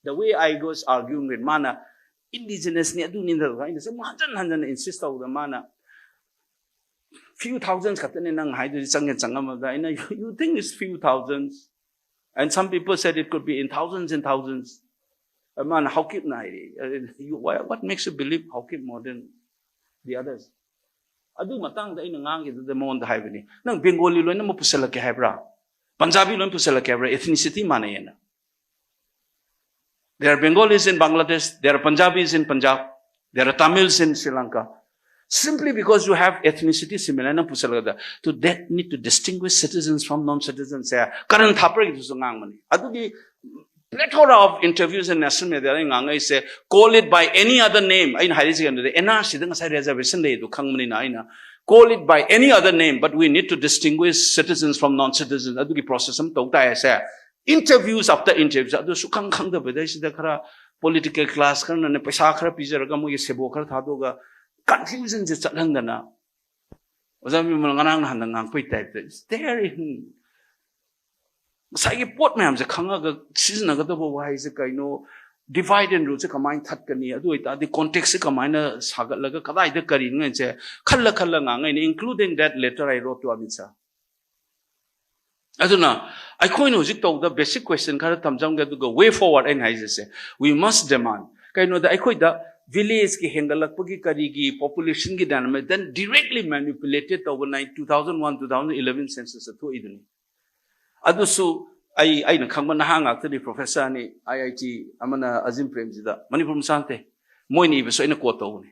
The way I was arguing with, ꯃꯥꯅ indigenousꯅꯤ, ꯑꯗꯨꯅꯤ, ꯑꯗꯨ ꯑꯩꯅ ꯁꯨꯝ ꯍꯟꯖꯟ ꯍꯟꯖꯟꯅ insist ꯇꯧꯕꯗ, ꯃꯥꯅ few thousands ꯈꯛꯇꯅꯦ ꯅꯪ ꯍꯥꯏꯗꯨꯗꯤ, ꯆꯪꯉꯦ ꯆꯪꯉꯝꯃꯗ. ꯑꯩꯅ, "You think it's few thousands? And some people said it could be in thousands and thousands." ꯑꯗ ꯃꯥꯅ ꯍꯥꯎꯀꯤꯞꯅ ꯍꯥꯏꯔꯤ. "You, why, what makes you believe Haokip more than the others?" ꯑꯗꯨ ꯃꯇꯥꯡꯗ ꯑꯩꯅ ꯉꯥꯡꯈꯤꯗꯨꯗ ꯃꯉꯣꯟꯗ ꯍꯥꯏꯕꯅꯤ, "ꯅꯪ ꯕꯦꯡꯒꯣꯂꯤ ꯂꯣꯏꯅꯃꯛ ꯄꯨꯁꯜꯂꯛꯀꯦ ꯍꯥꯏꯕ꯭ꯔꯥ? ꯄꯟꯖꯥꯕꯤ ꯂꯣꯏꯅ ꯄꯨꯁꯜꯂꯛꯀꯦ ꯍꯥꯏꯕ꯭ꯔꯥ? Ethnicity ꯃꯥꯟꯅꯩꯌꯦꯅ." There are Bengalis in Bangladesh, there are Punjabis in Punjab, there are Tamils in Sri Lanka. Simply because you have ethnicity similar, ꯅꯪ ꯄꯨꯁꯜꯂꯒꯗ, to that need to distinguish citizens from non-citizens ꯁꯦ ꯀꯔꯟ ꯊꯥꯄꯔꯒꯤꯗꯨꯁꯨ ꯉꯥꯡꯕꯅꯤ. ꯑꯗꯨꯒꯤ plethora of interviews in national media ꯑꯩ ꯉꯥꯡꯉꯛꯏꯁꯦ, "Call it by any other name." ꯑꯩꯅ ꯍꯥꯏꯔꯤꯁꯤ ꯀꯩꯅꯣꯗ, NRCꯗ ꯉꯁꯥꯏ reservation ꯂꯩ ꯑꯗꯨ ꯈꯪꯕꯅꯤꯅ ꯑꯩꯅ, "Call it by any other name, but we need to distinguish citizens from non-citizens." ꯑꯗꯨꯒꯤ process ꯑꯃ ꯇꯧ ꯇꯥꯏ ꯍꯥꯏꯁꯦ. Interviews after interviews, ꯑꯗꯨ ꯁꯨꯈꯪ ꯈꯪꯗꯕꯗꯩꯁꯤꯗ ꯈꯔ political class ꯈꯔꯅꯅꯦ, ꯄꯩꯁꯥ ꯈꯔ ꯄꯤꯖꯔꯒ, ꯃꯣꯏꯒꯤ ꯁꯦꯕꯣ ꯈꯔ ꯊꯥꯗꯣꯛꯑꯒ confusionꯁꯦ ꯆꯠꯍꯟꯗꯅ, ꯑꯣꯖꯥ ꯕꯤꯃꯜ ꯉꯔꯥꯡ ꯅꯍꯥꯟꯗ ꯉꯥꯡꯄꯩ typeꯇ, it's there in, ꯉꯁꯥꯏꯒꯤ ꯄꯣꯠ ꯃꯌꯥꯝꯁꯦ ꯈꯪꯉꯒ ꯁꯤꯖꯤꯟꯅꯒꯗꯕ ꯋꯥꯍꯩꯁꯦ ꯀꯩꯅꯣ, divide and ruleꯁꯦ ꯀꯃꯥꯏꯅ ꯊꯠꯀꯅꯤ, ꯑꯗꯨ ꯑꯣꯏꯇꯥꯔꯗꯤ contextꯁꯦ ꯀꯃꯥꯏꯅ ꯁꯥꯒꯠꯂꯒ ꯀꯗꯥꯏꯗ ꯀꯔꯤꯅꯣꯁꯦ ꯈꯜꯂ ꯈꯜꯂ ꯉꯥꯡꯉꯩꯅꯤ, including that letter I wrote to Amit Shah. ꯑꯗꯨꯅ ꯑꯩꯈꯣꯏꯅ ꯍꯧꯖꯤꯛ ꯇꯧꯕꯗ basic question ꯈꯔ ꯊꯝꯖꯝꯒꯦ, ꯑꯗꯨꯒ way forward ꯑꯩꯅ ꯍꯥꯏꯖꯁꯦ, we must demand. ꯀꯩꯅꯣꯗ ꯑꯩꯈꯣꯏꯗ villageꯀꯤ ꯍꯦꯟꯒꯠꯂꯛꯄꯒꯤ ꯀꯔꯤꯒꯤ populationꯒꯤ dynamic, then directly manipulated ꯇꯧꯕ nine, two thousand one, two thousand eleven censusꯇ ꯊꯣꯛꯏꯗꯨꯅꯤ. ꯑꯗꯨꯁꯨ ꯑꯩ, ꯑꯩꯅ ꯈꯪꯕ ꯅꯍꯥ ꯉꯥꯛꯇꯅꯤ, professor ꯑꯅꯤ, IIT, ꯑꯃꯅ ꯑꯖꯤꯝ ꯄ꯭ꯔꯦꯝꯖꯤꯗ, ꯃꯅꯤꯄꯨꯔ ꯃꯆꯥ ꯅꯠꯇꯦ, ꯃꯣꯏꯅ ꯏꯕꯁꯨ ꯑꯩꯅ quote ꯇꯧꯕꯅꯤ.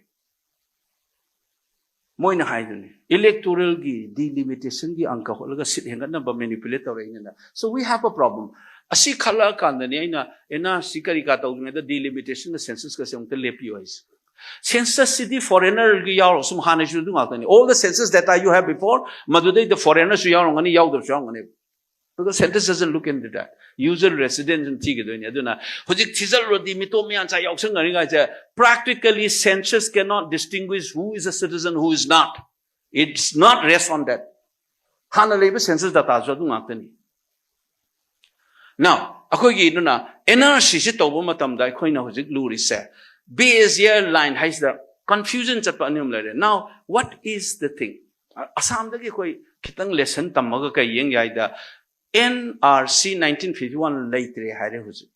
ꯃꯣꯏꯅ ꯍꯥꯏꯗꯨꯅꯤ, electoralꯒꯤ delimitationꯒꯤ ꯑꯪꯀ ꯍꯣꯠꯂꯒ seat ꯍꯦꯟꯒꯠꯅꯕ manipulate ꯇꯧꯔꯛꯏꯅꯤꯅ. So we have a problem. ꯑꯁꯤ ꯈꯜꯂꯛꯑꯀꯥꯟꯗꯅꯤ ꯑꯩꯅ NRC ꯀꯔꯤ ꯀꯥ ꯇꯧꯗ꯭ꯔꯤꯉꯩꯗ delimitationꯒ censusꯀꯁꯦ ꯑꯃꯨꯛꯇ ꯂꯦꯞꯄꯤꯌꯨ ꯍꯥꯏꯁꯦ. Censusꯁꯤꯗꯤ foreignerꯒꯤ ꯌꯥꯎꯔꯣ, ꯁꯨꯝ ꯍꯥꯟꯅꯩꯁꯨ ꯑꯗꯨ ꯉꯥꯛꯇꯅꯤ. All the census data you have before, ꯃꯗꯨꯗꯩꯗ foreignerꯁꯨ ꯌꯥꯎꯔꯝꯒꯅꯤ, ꯌꯥꯎꯗꯕꯁꯨ ꯌꯥꯎꯔꯝꯒꯅꯤ. Because census doesn't look into that. Usual residence ꯑꯗꯨꯝ ꯊꯤꯒꯗꯣꯏꯅꯤ꯫ ꯑꯗꯨꯅ ꯍꯧꯖꯤꯛ ꯊꯤꯖꯤꯜꯂꯨꯔꯗꯤ ꯃꯤꯇꯣꯞ ꯃꯌꯥꯝꯁꯥ ꯌꯥꯎꯁꯪꯅꯔꯤꯉꯥꯏꯁꯦ, practically census cannot distinguish who is a citizen, who is not. It's not rest on that. ꯍꯥꯟꯅ ꯂꯩꯕ census dataꯁꯨ ꯑꯗꯨ ꯉꯥꯛꯇꯅꯤ꯫ Now ꯑꯩꯈꯣꯏꯒꯤ ꯑꯗꯨꯅ N R C ꯁꯤ ꯇꯧꯕ ꯃꯇꯝꯗ ꯑꯩꯈꯣꯏꯅ ꯍꯧꯖꯤꯛ ꯂꯨꯔꯤꯁꯦ, base year line ꯍꯥꯏꯁꯤꯗ confusion ꯆꯠꯄ ꯑꯅꯤ ꯑꯍꯨꯝ ꯂꯩꯔꯦ꯫ Now what is the thing? ꯑꯁꯥꯝꯗꯒꯤ ꯑꯩꯈꯣꯏ ꯈꯤꯇꯪ lesson ꯇꯝꯃꯒ ꯀꯩ ꯌꯦꯡ ꯌꯥꯏꯗ, N R C nineteen fifty one ꯂꯩꯇ꯭ꯔꯦ ꯍꯥꯏꯔꯦ ꯍꯧꯖꯤꯛ꯫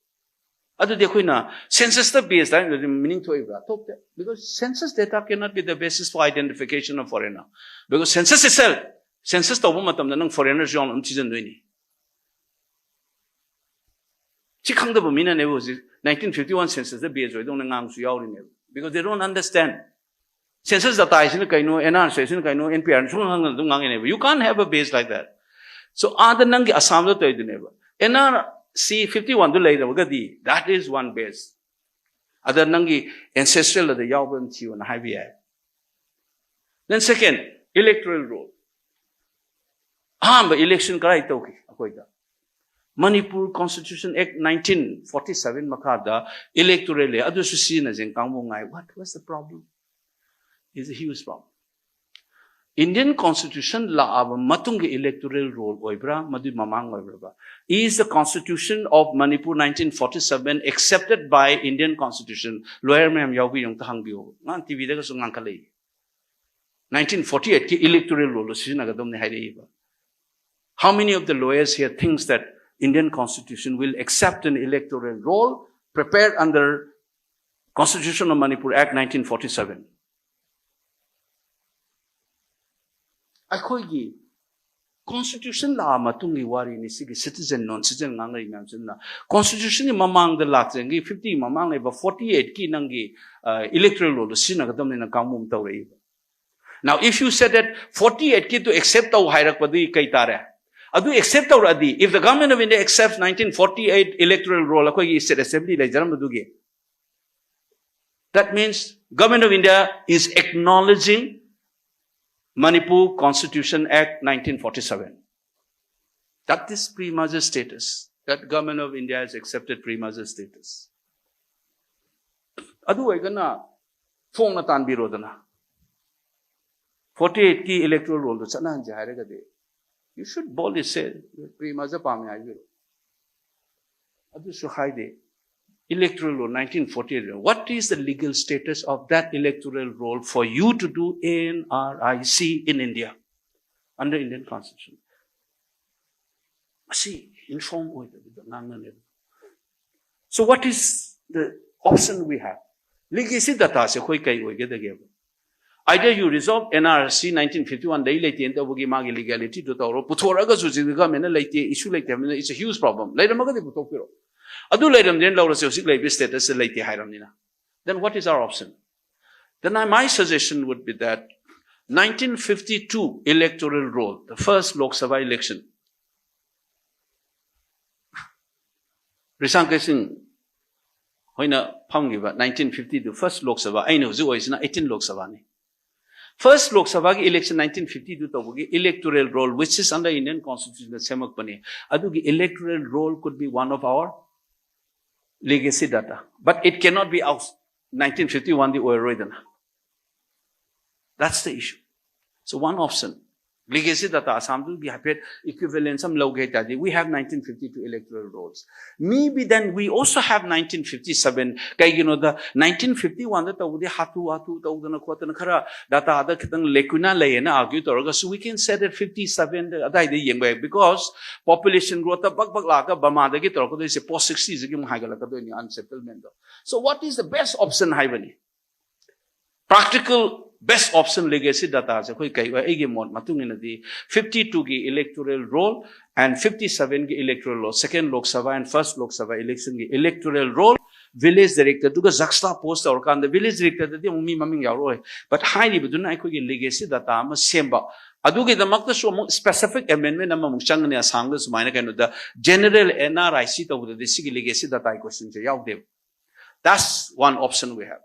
ꯑꯗꯨꯗꯤ ꯑꯩꯈꯣꯏꯅ census ꯇ base ꯇꯥꯏ meaning ꯊꯣꯛꯏꯕ꯭ꯔꯥ? ꯊꯣꯛꯇꯦ꯫ Because census data cannot be the basis for identification of foreigner. Because census itself, census ꯇꯧꯕ ꯃꯇꯝꯗ ꯅꯪ foreigners ꯌꯥꯎꯅ ꯑꯗꯨꯝ ꯊꯤꯖꯤꯟꯗꯣꯏꯅꯤ꯫ ꯁꯤ ꯈꯪꯗꯕ ꯃꯤꯅꯅꯦꯕ ꯍꯧꯖꯤꯛ nineteen fifty one census ꯇ base ꯑꯣꯏꯗꯧꯅ ꯉꯥꯡꯕꯁꯨ ꯌꯥꯎꯔꯤꯅꯦꯕ꯫ Because they don't understand. Census data ꯍꯥꯏꯁꯤꯅ ꯀꯩꯅꯣ, N R C ꯍꯥꯏꯁꯤꯅ ꯀꯩꯅꯣ, N P R ꯁꯨꯝ ꯈꯪꯗꯅ ꯑꯗꯨꯝ ꯉꯥꯡꯉꯤꯅꯦꯕ꯫ You can't have a base like that. So ꯑꯥꯗ ꯅꯪꯒꯤ ꯑꯁꯥꯝꯗ ꯇꯧꯔꯤꯗꯨꯅꯦꯕ꯫ N R C fifty one do ꯂꯩꯔꯕꯒꯗꯤ that is one base. ꯑꯗ ꯅꯪꯒꯤ ancestral ꯑꯗ ꯌꯥꯎꯕ꯭ꯔꯥ ꯊꯤꯌꯣꯅ ꯍꯥꯏꯕ ꯌꯥꯏ꯫ Then second, electoral roll. ꯑꯍꯥꯟꯕ election ꯀꯗꯥꯏ ꯇꯧꯈꯤ ꯑꯩꯈꯣꯏꯗ? Manipur Constitution Act nineteen forty seven ꯃꯈꯥꯗ electoral ꯂꯩ, ꯑꯗꯨꯁꯨ ꯁꯤꯖꯤꯟꯅꯁꯦ ꯀꯥꯡꯕꯨ ꯉꯥꯏ꯫ What was the problem? Is a huge problem. Indian Constitution ꯂꯥꯛꯑꯕ ꯃꯇꯨꯡꯒꯤ electoral roll ꯑꯣꯏꯕ꯭ꯔꯥ, ꯃꯗꯨꯏ ꯃꯃꯥꯡ ꯑꯣꯏꯕ꯭ꯔꯕ? Is the Constitution of Manipur nineteen forty seven accepted by Indian Constitution? Lawyer ꯃꯌꯥꯝ ꯌꯥꯎꯕꯤꯌꯨ, ꯑꯝꯇ ꯍꯪꯕꯤꯌꯨ꯫ ꯉꯥꯡ ꯇꯤꯚꯤꯗꯒꯁꯨ ꯉꯥꯡꯈꯠꯂꯛꯏ꯫ nineteen forty eight ꯀꯤ electoral roll ꯗꯣ ꯁꯤꯖꯤꯟꯅꯒꯗꯕꯅꯤ ꯍꯥꯏꯔꯛꯏꯕ꯫ How many of the lawyers here thinks that Indian Constitution will accept an electoral roll prepared under Constitution of Manipur Act nineteen forty seven? ꯑꯩꯈꯣꯏꯒꯤ Constitution ꯂꯥꯛꯑ ꯃꯇꯨꯡꯒꯤ ꯋꯥꯔꯤꯅꯤ ꯁꯤꯒꯤ citizen, non citizen ꯉꯥꯡꯅꯔꯤ ꯃꯌꯥꯝꯁꯤꯅ꯫ Constitution ꯒꯤ ꯃꯃꯥꯡꯗ ꯂꯥꯛꯆꯔꯤꯉꯩ fifty ꯃꯃꯥꯡ ꯂꯩꯕ forty eight ꯀꯤ ꯅꯪꯒꯤ electoral roll ꯗꯣ ꯁꯤꯖꯤꯟꯅꯒꯗꯕꯅꯤꯅ ꯀꯥꯡꯕꯨ ꯑꯃ ꯇꯧꯔꯛꯏꯕ꯫ Now if you said that forty eight ꯀꯤꯗꯨ accept ꯇꯧ ꯍꯥꯏꯔꯛꯄꯗꯤ ꯀꯩ ꯇꯥꯔꯦ? ꯑꯗꯨ accept ꯇꯧꯔꯛꯑꯗꯤ, if the Government of India accepts nineteen forty eight electoral roll, ꯑꯩꯈꯣꯏꯒꯤ state assembly ꯂꯩꯖꯔꯝꯕꯗꯨꯒꯤ, that means Government of India is acknowledging Manipur Constitution Act nineteen forty seven. That is pre-merger status. That Government of India has accepted pre-merger status. ꯑꯗꯨ ꯑꯣꯏꯔꯒꯅ ꯐꯣꯡꯅ ꯇꯥꯟꯕꯤꯔꯣꯗꯅ꯫ Forty-eight ꯀꯤ electoral roll ꯗꯨ ꯆꯠꯅꯍꯟꯁꯦ ꯍꯥꯏꯔꯒꯗꯤ, you should boldly say, pre-merger ꯄꯥꯝꯃꯦ ꯍꯥꯏꯕꯤꯔꯣ꯫ ꯑꯗꯨꯁꯨ ꯍꯥꯏꯗꯦ꯫ Electoral roll, nineteen forty-eight. What is the legal status of that electoral roll for you to do N R I C in India under Indian Constitution? ꯃꯁꯤ inform ꯑꯣꯏꯗꯕꯤꯗ ꯉꯥꯡꯅꯅꯦꯕ꯫ So what is the option we have? Legacy data ꯁꯦ ꯑꯩꯈꯣꯏ ꯀꯩ ꯑꯣꯏꯒꯗꯒꯦꯕ? Either you resolve N R C nineteen fifty-one ꯗꯩ ꯂꯩꯇꯦꯅ ꯇꯧꯕꯒꯤ ꯃꯥꯒꯤ legality ꯗꯨ ꯇꯧꯔꯣ, ꯄꯨꯊꯣꯔꯛꯑꯒꯁꯨ ꯍꯧꯖꯤꯛ government ꯅ ꯂꯩꯇꯦ, issue ꯂꯩꯇꯦ ꯍꯥꯏꯕꯅꯤꯅ, it's a huge problem. ꯂꯩꯔꯝꯃꯒꯗꯤ ꯄꯨꯊꯣꯛꯄꯤꯔꯣ꯫ ꯑꯗꯨ ꯂꯩꯔꯝꯗꯦꯅ ꯂꯧꯔꯁꯦ, ꯍꯧꯖꯤꯛ ꯂꯩꯕ status ꯁꯦ ꯂꯩꯇꯦ ꯍꯥꯏꯔꯕꯅꯤꯅ, then what is our option? Then I, my suggestion would be that nineteen fifty-two electoral roll, the first Lok Sabha election, ꯔꯤꯁꯥꯡ ꯀꯩꯁꯤꯡ ꯍꯣꯏꯅ ꯐꯝꯈꯤꯕ nineteen fifty-two first Lok Sabha, ꯑꯩꯅ ꯍꯧꯖꯤꯛ ꯑꯣꯏꯔꯤꯁꯤꯅ eighteen Lok Sabha ꯅꯤ꯫ First Lok Sabha ꯒꯤ election nineteen fifty-two ꯇꯧꯕꯒꯤ electoral roll, which is under Indian Constitution ꯗ ꯁꯦꯝꯃꯛꯄꯅꯤ꯫ ꯑꯗꯨꯒꯤ electoral roll could be one of our legacy data, but it cannot be our nineteen fifty-one D ꯑꯣꯏꯔꯔꯣꯏꯗꯅ꯫ That's the issue. So one option. Legacy data ꯑꯁꯥꯝꯗꯨꯒꯤ ꯍꯥꯏꯐꯦꯠ equivalence ꯑꯃ ꯂꯧꯒꯦ ꯍꯥꯏ ꯇꯥꯔꯗꯤ, we have nineteen fifty-two electoral rolls. Maybe then we also have nineteen fifty-seven. ꯀꯩꯒꯤꯅꯣꯗ, nineteen fifty-one ꯗ ꯇꯧꯕꯗꯤ ꯍꯥꯊꯨ ꯍꯥꯊꯨ ꯇꯧꯗꯅ ꯈꯣꯠꯇꯅ ꯈꯔ data ꯗ ꯈꯤꯇꯪ lacuna ꯂꯩꯌꯦꯅ argue ꯇꯧꯔꯒꯁꯨ, we can say that fifty-seven ꯗ ꯑꯗꯥꯏꯗ ꯌꯦꯡꯕ ꯌꯥꯏ, because population growth ꯇ ꯕꯛ ꯕꯛ ꯂꯥꯛꯑꯒ ꯕꯔꯃꯥꯗꯒꯤ ꯇꯧꯔꯛꯀꯗꯣꯏꯁꯦ post sixty ꯁꯤꯒꯤ ꯑꯃꯨꯛ ꯍꯥꯏꯒꯠꯂꯛꯀꯗꯣꯏꯅꯤ, unsettlement ꯗꯣ꯫ So what is the best option ꯍꯥꯏꯕꯅꯤ꯫ Practical best option legacy data ꯁꯦ ꯑꯩꯈꯣꯏ ꯀꯩ ꯑꯣꯏ? ꯑꯩꯒꯤ ꯃꯣꯠ ꯃꯇꯨꯡ ꯏꯟꯅꯗꯤ fifty-two ꯒꯤ electoral roll and fifty-seven ꯒꯤ electoral roll, second Lok Sabha and first Lok Sabha election ꯒꯤ electoral roll, village director ꯗꯨꯒ juxtapose ꯇꯧꯔꯀꯥꯟꯗ, village director ꯗꯗꯤ ꯑꯃꯨꯛ ꯃꯤ ꯃꯃꯤꯡ ꯌꯥꯎꯔꯛꯑꯣꯏ, but ꯍꯥꯏꯔꯤꯕꯗꯨꯅ ꯑꯩꯈꯣꯏꯒꯤ legacy data ꯑꯃ ꯁꯦꯝꯕ꯫ ꯑꯗꯨꯒꯤꯗꯃꯛꯇꯁꯨ ꯑꯃꯨꯛ specific amendment ꯑꯃꯃꯨꯛ ꯆꯪꯒꯅꯤ꯫ ꯑꯁꯥꯝꯗ ꯁꯨꯃꯥꯏꯅ ꯀꯩꯅꯣꯗ general N R I C ꯇꯧꯕꯗꯗꯤ ꯁꯤꯒꯤ legacy data ꯒꯤ question ꯁꯦ ꯌꯥꯎꯗꯦꯕ꯫ That's one option we have.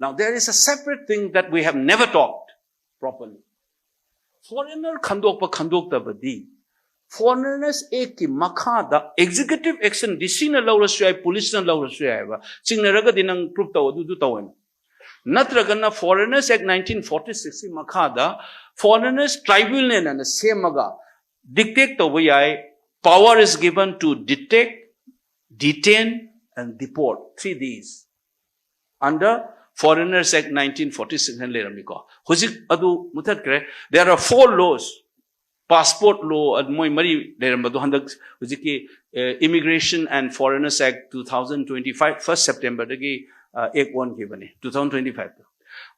Now, there is a separate thing that we have never talked properly. Foreigner ꯈꯟꯗꯣꯛꯄ ꯈꯟꯗꯣꯛꯇꯕꯗꯤ Foreigners Act ꯀꯤ ꯃꯈꯥꯗ executive action D C ꯅ ꯂꯧꯔꯁꯨ ꯌꯥꯏ, police ꯅ ꯂꯧꯔꯁꯨ ꯌꯥꯏꯕ꯫ ꯆꯤꯡꯅꯔꯒꯗꯤ ꯅꯪ prove ꯇꯧ, ꯑꯗꯨꯗꯨ ꯇꯧꯋꯦꯅ꯫ ꯅꯠꯇ꯭ꯔꯒꯅ Foreigners Act nineteen forty six ꯀꯤ ꯃꯈꯥꯗ foreigners tribunal ꯑꯅ ꯁꯦꯝꯃꯒ dictate ꯇꯧꯕ ꯌꯥꯏ꯫ Power is given to detect, detain and deport, three Ds under Foreigners Act nineteen forty six ꯍꯥꯏꯅ ꯂꯩꯔꯝꯃꯤꯀꯣ꯫ ꯍꯧꯖꯤꯛ ꯑꯗꯨ ꯃꯨꯊꯠꯈ꯭ꯔꯦ꯫ There are four laws, passport law, ꯃꯣꯏ ꯃꯔꯤ ꯂꯩꯔꯝꯕꯗꯣ ꯍꯟꯗꯛ ꯍꯧꯖꯤꯛꯀꯤ Immigration and Foreigners Act two thousand twenty five first September ꯗꯒꯤ act ꯑꯣꯟꯈꯤꯕꯅꯤ, two thousand twenty five ꯇ꯫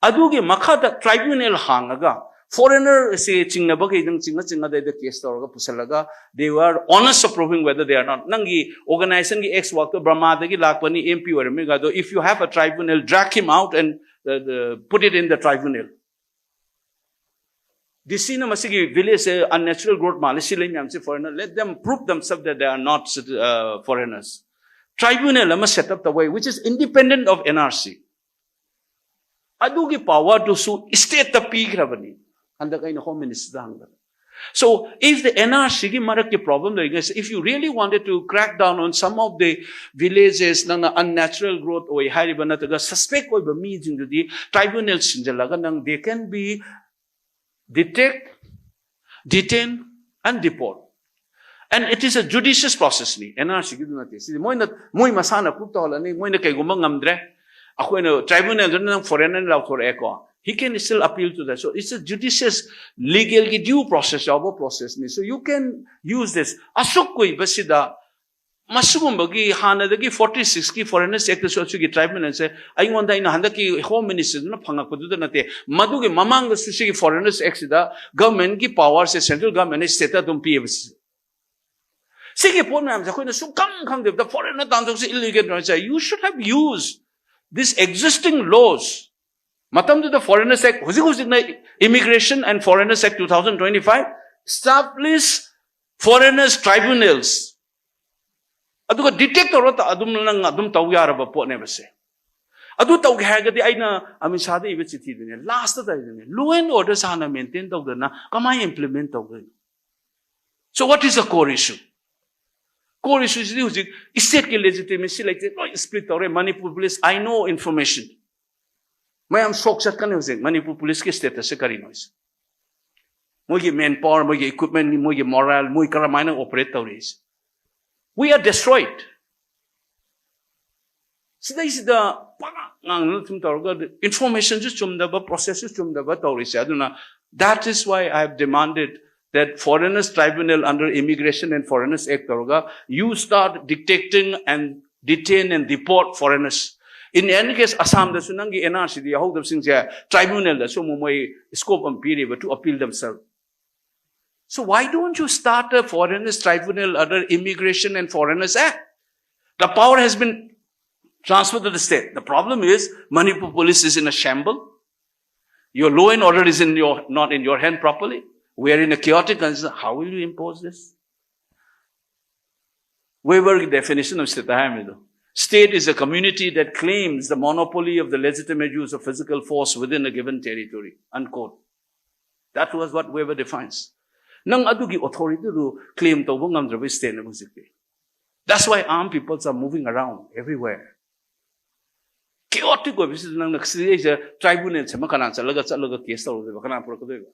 ꯑꯗꯨꯒꯤ ꯃꯈꯥꯗ tribunal ꯍꯥꯡꯉꯒ foreigner ꯁꯦ ꯆꯤꯡꯅꯕꯈꯩ ꯅꯪ ꯆꯤꯡꯉ ꯆꯤꯡꯉꯗꯩꯗ case ꯇꯧꯔꯒ ꯄꯨꯁꯜꯂꯒ they were honest of proving whether they are not, ꯅꯪꯒꯤ organization ꯒꯤ ex worker ꯕꯔꯃꯥꯗꯒꯤ ꯂꯥꯛꯄꯅꯤ, M P ꯑꯣꯏꯔꯝꯃꯤ ꯒꯥꯗꯣ, if you have a tribunal, drag him out and uh, the, put it in the tribunal. D C ꯅ ꯃꯁꯤꯒꯤ village ꯁꯦ unnatural growth ꯃꯥꯜꯂꯦ, ꯁꯤ ꯂꯩ ꯃꯌꯥꯝꯁꯦ foreigner, let them prove themselves that they are not uh, foreigners. Tribunal ꯑꯃ set up ꯇꯧꯕ, which is independent of N R C. ꯑꯗꯨꯒꯤ power ꯗꯨꯁꯨ state ꯇ ꯄꯤꯈ꯭ꯔꯕꯅꯤ꯫ ꯍꯟꯗꯛ ꯑꯩꯅ Home Minister ꯗ ꯍꯪꯕꯗ꯫ So if the N R C ꯒꯤ ꯃꯔꯛꯀꯤ problem ꯂꯩꯔꯤꯉꯩꯁꯦ, if you really wanted to crack down on some of the villages, ꯅꯪꯅ unnatural growth ꯑꯣꯏ ꯍꯥꯏꯔꯤꯕ ꯅꯠꯇ꯭ꯔꯒ suspect ꯑꯣꯏꯕ ꯃꯤꯁꯤꯡꯗꯨꯗꯤ tribunal ꯁꯤꯟꯖꯜꯂꯒ ꯅꯪ they can be detect, detain and deport. And it is a judicious process ꯅꯤ, N R C ꯒꯤꯗꯨ ꯅꯠꯇꯦ꯫ ꯁꯤꯗꯤ ꯃꯣꯏꯅ, ꯃꯣꯏ ꯃꯁꯥꯅ prove ꯇꯧꯍꯜꯂꯅꯤ꯫ ꯃꯣꯏꯅ ꯀꯩꯒꯨꯝꯕ ꯉꯝꯗ꯭ꯔꯦ, ꯑꯩꯈꯣꯏꯅ tribunal ꯗꯨꯅ ꯅꯪ foreigner ꯅꯤ ꯂꯥꯎꯊꯣꯔꯛꯑꯦꯀꯣ, he can still appeal to that. So it's a judicious, legal ꯒꯤ due process ꯌꯥꯎꯕ process ꯅꯤ꯫ So you can use this. ꯑꯁꯨꯛ ꯀꯨꯏꯕꯁꯤꯗ ꯃꯁꯤꯒꯨꯝꯕꯒꯤ ꯍꯥꯟꯅꯗꯒꯤ forty six ꯀꯤ Foreigners Act ꯇꯁꯨ ꯑꯁꯤꯒꯤ tribunal ꯁꯦ ꯑꯩꯉꯣꯟꯗ, ꯑꯩꯅ ꯍꯟꯗꯛꯀꯤ Home Minister ꯗꯨꯅ ꯐꯪꯉꯛꯄꯗꯨꯗ ꯅꯠꯇꯦ, ꯃꯗꯨꯒꯤ ꯃꯃꯥꯡꯗꯁꯨ ꯁꯤꯒꯤ Foreigners Act ꯁꯤꯗ government ꯀꯤ power ꯁꯦ central government ꯅ state ꯇ ꯑꯗꯨꯝ ꯄꯤꯌꯦꯕ꯫ ꯁꯤ, ꯁꯤꯒꯤ ꯄꯣꯠ ꯃꯌꯥꯝꯁꯦ ꯑꯩꯈꯣꯏꯅ ꯁꯨꯡꯈꯪ ꯈꯪꯗꯕꯤꯗ foreigner ꯇꯥꯟꯊꯣꯛꯁꯤ, illegal ꯇꯧꯔꯁꯦ꯫ You should have used this existing laws. ꯃꯇꯝꯗꯨꯗ Foreigners Act, ꯍꯧꯖꯤꯛ ꯍꯧꯖꯤꯛꯅ Immigration and Foreigners Act two thousand twenty five establish foreigners tribunals. ꯑꯗꯨꯒ detect ꯇꯧꯔ ꯇ-, ꯑꯗꯨꯝ ꯅꯪ ꯑꯗꯨꯝ ꯇꯧ ꯌꯥꯔꯕ ꯄꯣꯠꯅꯦꯕ ꯁꯦ꯫ ꯑꯗꯨ ꯇꯧꯒꯦ ꯍꯥꯏꯔꯒꯗꯤ ꯑꯩꯅ ꯑꯃꯤꯠ ꯁꯥꯍꯗ ꯏꯕ ꯆꯤꯊꯤꯗꯨꯅꯦ, last ꯇ ꯇꯧꯔꯤꯗꯨꯅꯦ, law and order ꯁꯦ ꯍꯥꯟꯅ maintain ꯇꯧꯗꯅ ꯀꯃꯥꯏꯅ implement ꯇꯧꯗꯣꯏꯅꯣ? So what is the core issue? Core issue ꯁꯤꯗꯤ ꯍꯧꯖꯤꯛ stateꯀꯤ legitimacy ꯂꯩꯇꯦ, ꯂꯣꯏ split ꯇꯧꯔꯦ꯫ Manipur police, I know information. ꯃꯌꯥꯝ shock ꯆꯠꯀꯅꯤ ꯍꯧꯖꯤꯛ, ꯃꯅꯤꯄꯨꯔ policeꯀꯤ statusꯁꯦ ꯀꯔꯤꯅꯣ ꯍꯥꯏꯁꯦ꯫ ꯃꯣꯏꯒꯤ manpower, ꯃꯣꯏꯒꯤ equipment, ꯃꯣꯏꯒꯤ morale, ꯃꯣꯏ ꯀꯔꯝꯍꯥꯏꯅ operate ꯇꯧꯔꯤꯁꯦ꯫ We are destroyed. ꯁꯤꯗꯩꯁꯤꯗ ꯄꯉꯥꯡ ꯉꯥꯡꯗꯅ ꯁꯨꯝ ꯇꯧꯔꯒ informationꯁꯨ ꯆꯨꯝꯗꯕ, processꯁꯨ ꯆꯨꯝꯗꯕ ꯇꯧꯔꯤꯁꯦ꯫ ꯑꯗꯨꯅ that is why I have demanded that foreigners tribunal under Immigration and Foreigners Act ꯇꯧꯔꯒ you start detecting and detain and deport foreigners. In any case, ꯑꯁꯥꯝꯗꯁꯨ ꯅꯪꯒꯤ NRCꯗ ꯌꯥꯎꯍꯧꯗꯕꯁꯤꯡꯁꯦ tribunalꯗꯁꯨ ꯑꯃꯨꯛ ꯃꯣꯏ scope ꯑꯃ ꯄꯤꯔꯤꯕ to appeal themselves. So why don't you start a foreigners tribunal under Immigration and Foreigners Act? The power has been transferred to the state. The problem is Manipur police is in a shamble. Your law and order is in your, not in your hand properly. We are in a chaotic condition. How will you impose this? Weber definition of state ꯍꯥꯏꯔꯝꯃꯤꯗꯣ, state is a community that claims the monopoly of the legitimate use of physical force within a given territory, unquote. That was what Weber defines. ꯅꯪ ꯑꯗꯨꯒꯤ authorityꯗꯨ claim ꯇꯧꯕ ꯉꯝꯗ꯭ꯔꯕ stateꯅꯦꯕ ꯍꯧꯖꯤꯛꯇꯤ. That's why armed peoples are moving around everywhere. Chaotic ꯑꯣꯏꯕꯁꯤꯗ ꯅꯪꯅ ꯁꯤꯗꯩꯁꯤꯗ tribunalꯁꯦ ꯑꯃ ꯀꯅꯥ ꯆꯠꯂꯒ, ꯆꯠꯂꯒ case ꯇꯧꯔꯨꯗꯣꯏꯕ? ꯀꯅꯥ ꯄꯨꯔꯛꯀꯗꯣꯏꯕ?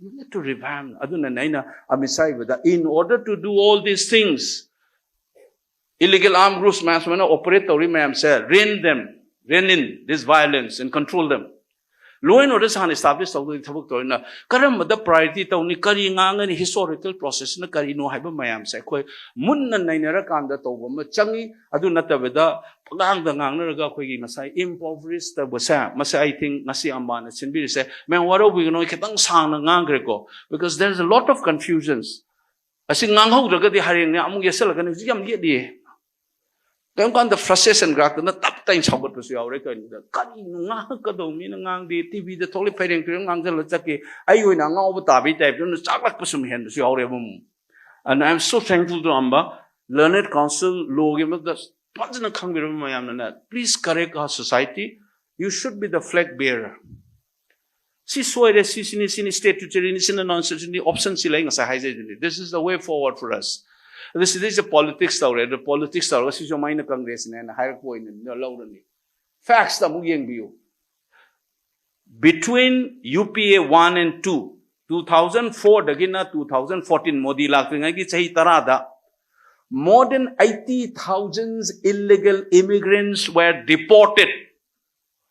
You need to revamp. ꯑꯗꯨꯅꯅꯦ ꯑꯩꯅ Amit Shah ꯏꯕꯗ, in order to do all these things, illegal armed groups ꯃꯌꯥꯝ ꯁꯨꯃꯥꯏꯅ operate ꯇꯧꯔꯤ ꯃꯌꯥꯝꯁꯦ, rein them, rein in this violence and control them. Law and order ꯍꯥꯟꯅ establish ꯇꯧꯗꯣꯏ ꯊꯕꯛ ꯇꯧꯔꯤꯅ ꯀꯔꯝꯕꯗ priority ꯇꯧꯅꯤ, ꯀꯔꯤ ꯉꯥꯡꯒꯅꯤ, historical processꯅ ꯀꯔꯤꯅꯣ ꯍꯥꯏꯕ ꯃꯌꯥꯝꯁꯦ ꯑꯩꯈꯣꯏ ꯃꯨꯟꯅ ꯅꯩꯅꯔꯀꯥꯟꯗ ꯇꯧꯕ ꯑꯃ ꯆꯪꯉꯤ꯫ ꯑꯗꯨ ꯅꯠꯇꯕꯗ ꯄꯉꯥꯡꯗ ꯉꯥꯡꯅꯔꯒ ꯑꯩꯈꯣꯏꯒꯤ ꯉꯁꯥꯏ impoverish ꯇꯧꯕꯁꯦ, ꯃꯁꯤ I think ꯉꯁꯤ ꯑꯝꯕꯥꯅ ꯁꯤꯟꯕꯤꯔꯤꯁꯦ, ꯃꯌꯥꯝ ꯋꯥꯔꯧꯕꯤꯒꯅꯨ, ꯑꯩ ꯈꯤꯇꯪ ꯁꯥꯡꯅ ꯉꯥꯡꯈ꯭ꯔꯦꯀꯣ, because there is a lot of confusions. ꯑꯁꯤ ꯉꯥꯡꯍꯧꯗ꯭ꯔꯒꯗꯤ ꯍꯌꯦꯡꯅꯦ ꯑꯃꯨꯛ ꯌꯦꯠꯁꯜꯂꯛꯀꯅꯤ꯫ ꯍꯧꯖꯤꯛ ꯌꯥꯝ ꯌꯦꯠꯂꯤꯌꯦ꯫ ꯀꯔꯤꯒꯨꯝꯕ ꯀꯥꯟꯗ frustration ꯒ꯭ꯔꯥꯛꯇꯅ ꯇꯞ ꯇꯥꯏꯅ ꯁꯥꯎꯒꯠꯄꯁꯨ ꯌꯥꯎꯔꯦ꯫ ꯀꯩꯅꯣꯗ ꯀꯔꯤꯅꯣ ꯉꯥꯡꯉꯛꯀꯗꯧꯕ ꯃꯤꯅ ꯉꯥꯡꯗꯦ, TVꯗ ꯊꯣꯛꯂꯛꯑꯦ, ꯐꯩꯔꯦꯡ ꯇꯨꯔꯦꯡ ꯉꯥꯡꯁꯤꯜꯂ ꯆꯠꯈꯤ, ꯑꯩ ꯑꯣꯏꯅ ꯑꯉꯥꯎꯕ ꯇꯥꯕꯩ typeꯇ ꯑꯗꯨꯅ ꯆꯥꯛꯂꯛꯄꯁꯨ ꯍꯦꯟꯕꯁꯨ ꯌꯥꯎꯔꯦꯕ ꯑꯃꯨꯛ꯫ And I am so thankful to ꯑꯝꯕ, learned counsel, lawꯒꯤ ꯃꯔꯛꯇ ꯐꯖꯅ ꯈꯪꯕꯤꯔꯕ ꯃꯌꯥꯝꯅꯅꯦ, please correct our society. You should be the flag bearer. ꯁꯤ ꯁꯣꯏꯔꯦ, ꯁꯤꯁꯤꯅꯤ, ꯁꯤꯅꯤ, statutoryꯅꯤ, ꯁꯤꯅ non statutoryꯅꯤ, optionꯁꯤ ꯂꯩ, ꯉꯁꯥꯏ ꯍꯥꯏꯖꯩꯗꯨꯅꯤ, this is the way forward for us. ꯑꯗꯨ ꯁꯤꯗꯩꯁꯤꯗ politics ꯇꯧꯔꯦ, ꯑꯗꯨ politics ꯇꯧꯔꯒ ꯁꯤꯁꯨ ꯑꯃ ꯑꯩꯅ Congressꯅꯦꯅ ꯍꯥꯏꯔꯛꯄ ꯑꯣꯏꯅ ꯂꯧꯔꯅꯤ꯫ Factsꯇ ꯑꯃꯨꯛ ꯌꯦꯡꯕꯤꯌꯨ, between UPA one and two, two thousand fourꯗꯒꯤꯅ two thousand fourteen, Modi ꯂꯥꯛꯇ꯭ꯔꯤꯉꯩꯒꯤ ꯆꯍꯤ ꯇꯔꯥꯗ, more than eighty thousand illegal immigrants were deported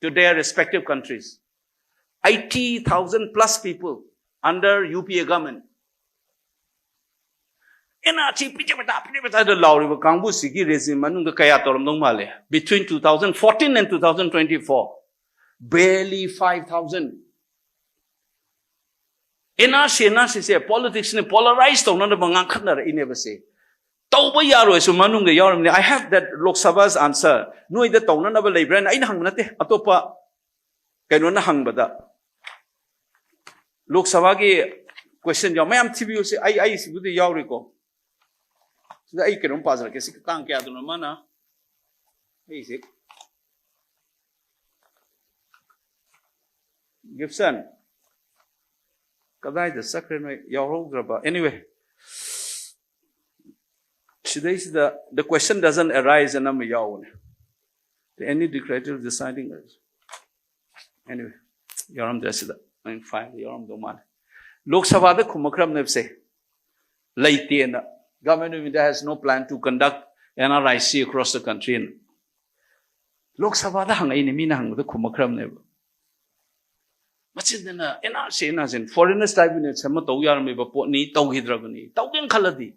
to their respective countries. Eighty thousand plus people under UPA government. N R C ꯄꯤꯖꯕꯗ, ꯄꯤꯖꯕꯗ ꯂꯥꯎꯔꯤꯕ ꯀꯥꯡꯕꯨꯁꯤꯒꯤ regime ꯃꯅꯨꯡꯗ ꯀꯌꯥ ꯇꯧꯔꯝꯗꯧ ꯃꯥꯜꯂꯦ? Between two thousand fourteen and two thousand twenty-four, barely five thousand. N R C, N R ꯁꯤꯁꯦ politicsꯅ polarize ꯇꯧꯅꯅꯕ ꯉꯥꯡꯈꯠꯅꯔꯛꯏꯅꯦꯕ ꯁꯦ꯫ ꯇꯧꯕ ꯌꯥꯔꯣꯏꯁꯨ ꯃꯅꯨꯡꯗ ꯌꯥꯎꯔꯝꯅꯤ꯫ I have that Lok Sabha's answer. ꯅꯣꯏꯗ ꯇꯧꯅꯅꯕ ꯂꯩꯕ꯭ꯔꯥꯅ ꯑꯩꯅ ꯍꯪꯕ ꯅꯠꯇꯦ, ꯑꯇꯣꯞꯄ ꯀꯩꯅꯣꯅ ꯍꯪꯕꯗ, Lok Sabhaꯒꯤ question ꯌꯥꯎ, ꯃꯌꯥꯝ ꯊꯤꯕꯤꯌꯨꯁꯦ꯫ ꯑꯩ, ꯑꯩꯁꯤꯕꯨꯗꯤ ꯌꯥꯎꯔꯤꯀꯣ꯫ ꯁꯤꯗ ꯑꯩ ꯀꯩꯅꯣꯝ ꯄꯥꯖꯔꯛꯀꯦ꯫ ꯁꯤ ꯇꯥꯡ ꯀꯌꯥꯗꯅꯣ ꯃꯥꯅ ꯑꯩꯁꯦ? ꯒꯤꯞꯁꯟ, ꯀꯗꯥꯏꯗ ꯆꯠꯈ꯭ꯔꯦ ꯅꯣꯏ? ꯌꯥꯎꯍꯧꯗ꯭ꯔꯕ? Anyway, ꯁꯤꯗꯩꯁꯤꯗ "The question doesn't arise" ꯑꯅ ꯑꯃ ꯌꯥꯎꯕꯅꯦ꯫ "Any decretative deciding..." Anyway, ꯌꯥꯎꯔꯝꯗ꯭ꯔꯦ ꯁꯤꯗ꯫ ꯅꯪ fileꯗ ꯌꯥꯎꯔꯝꯗꯧ ꯃꯥꯜꯂꯦ꯫ ꯂꯣꯛ ꯁꯚꯥꯗ ꯈꯨꯝꯃꯛꯈ꯭ꯔꯕꯅꯦꯕꯁꯦ, ꯂꯩꯇꯦꯅ꯫ "Government of India has no plan to conduct NRIC across the country" ꯅ꯫ ꯂꯣꯛ ꯁꯚꯥꯗ ꯍꯪꯉꯛꯏꯅꯦ, ꯃꯤꯅ ꯍꯪꯕꯗ ꯈꯨꯝꯃꯛꯈ꯭ꯔꯕꯅꯦꯕ꯫ ꯃꯆꯤꯟꯗꯅ "N R C, N R C, foreigners tribunal ꯑꯃ ꯇꯧ ꯌꯥꯔꯝꯃꯤꯕ ꯄꯣꯠꯅꯤ, ꯇꯧꯈꯤꯗ꯭ꯔꯕꯅꯤ"꯫ ꯇꯧꯒꯦꯅ ꯈꯜꯂꯗꯤ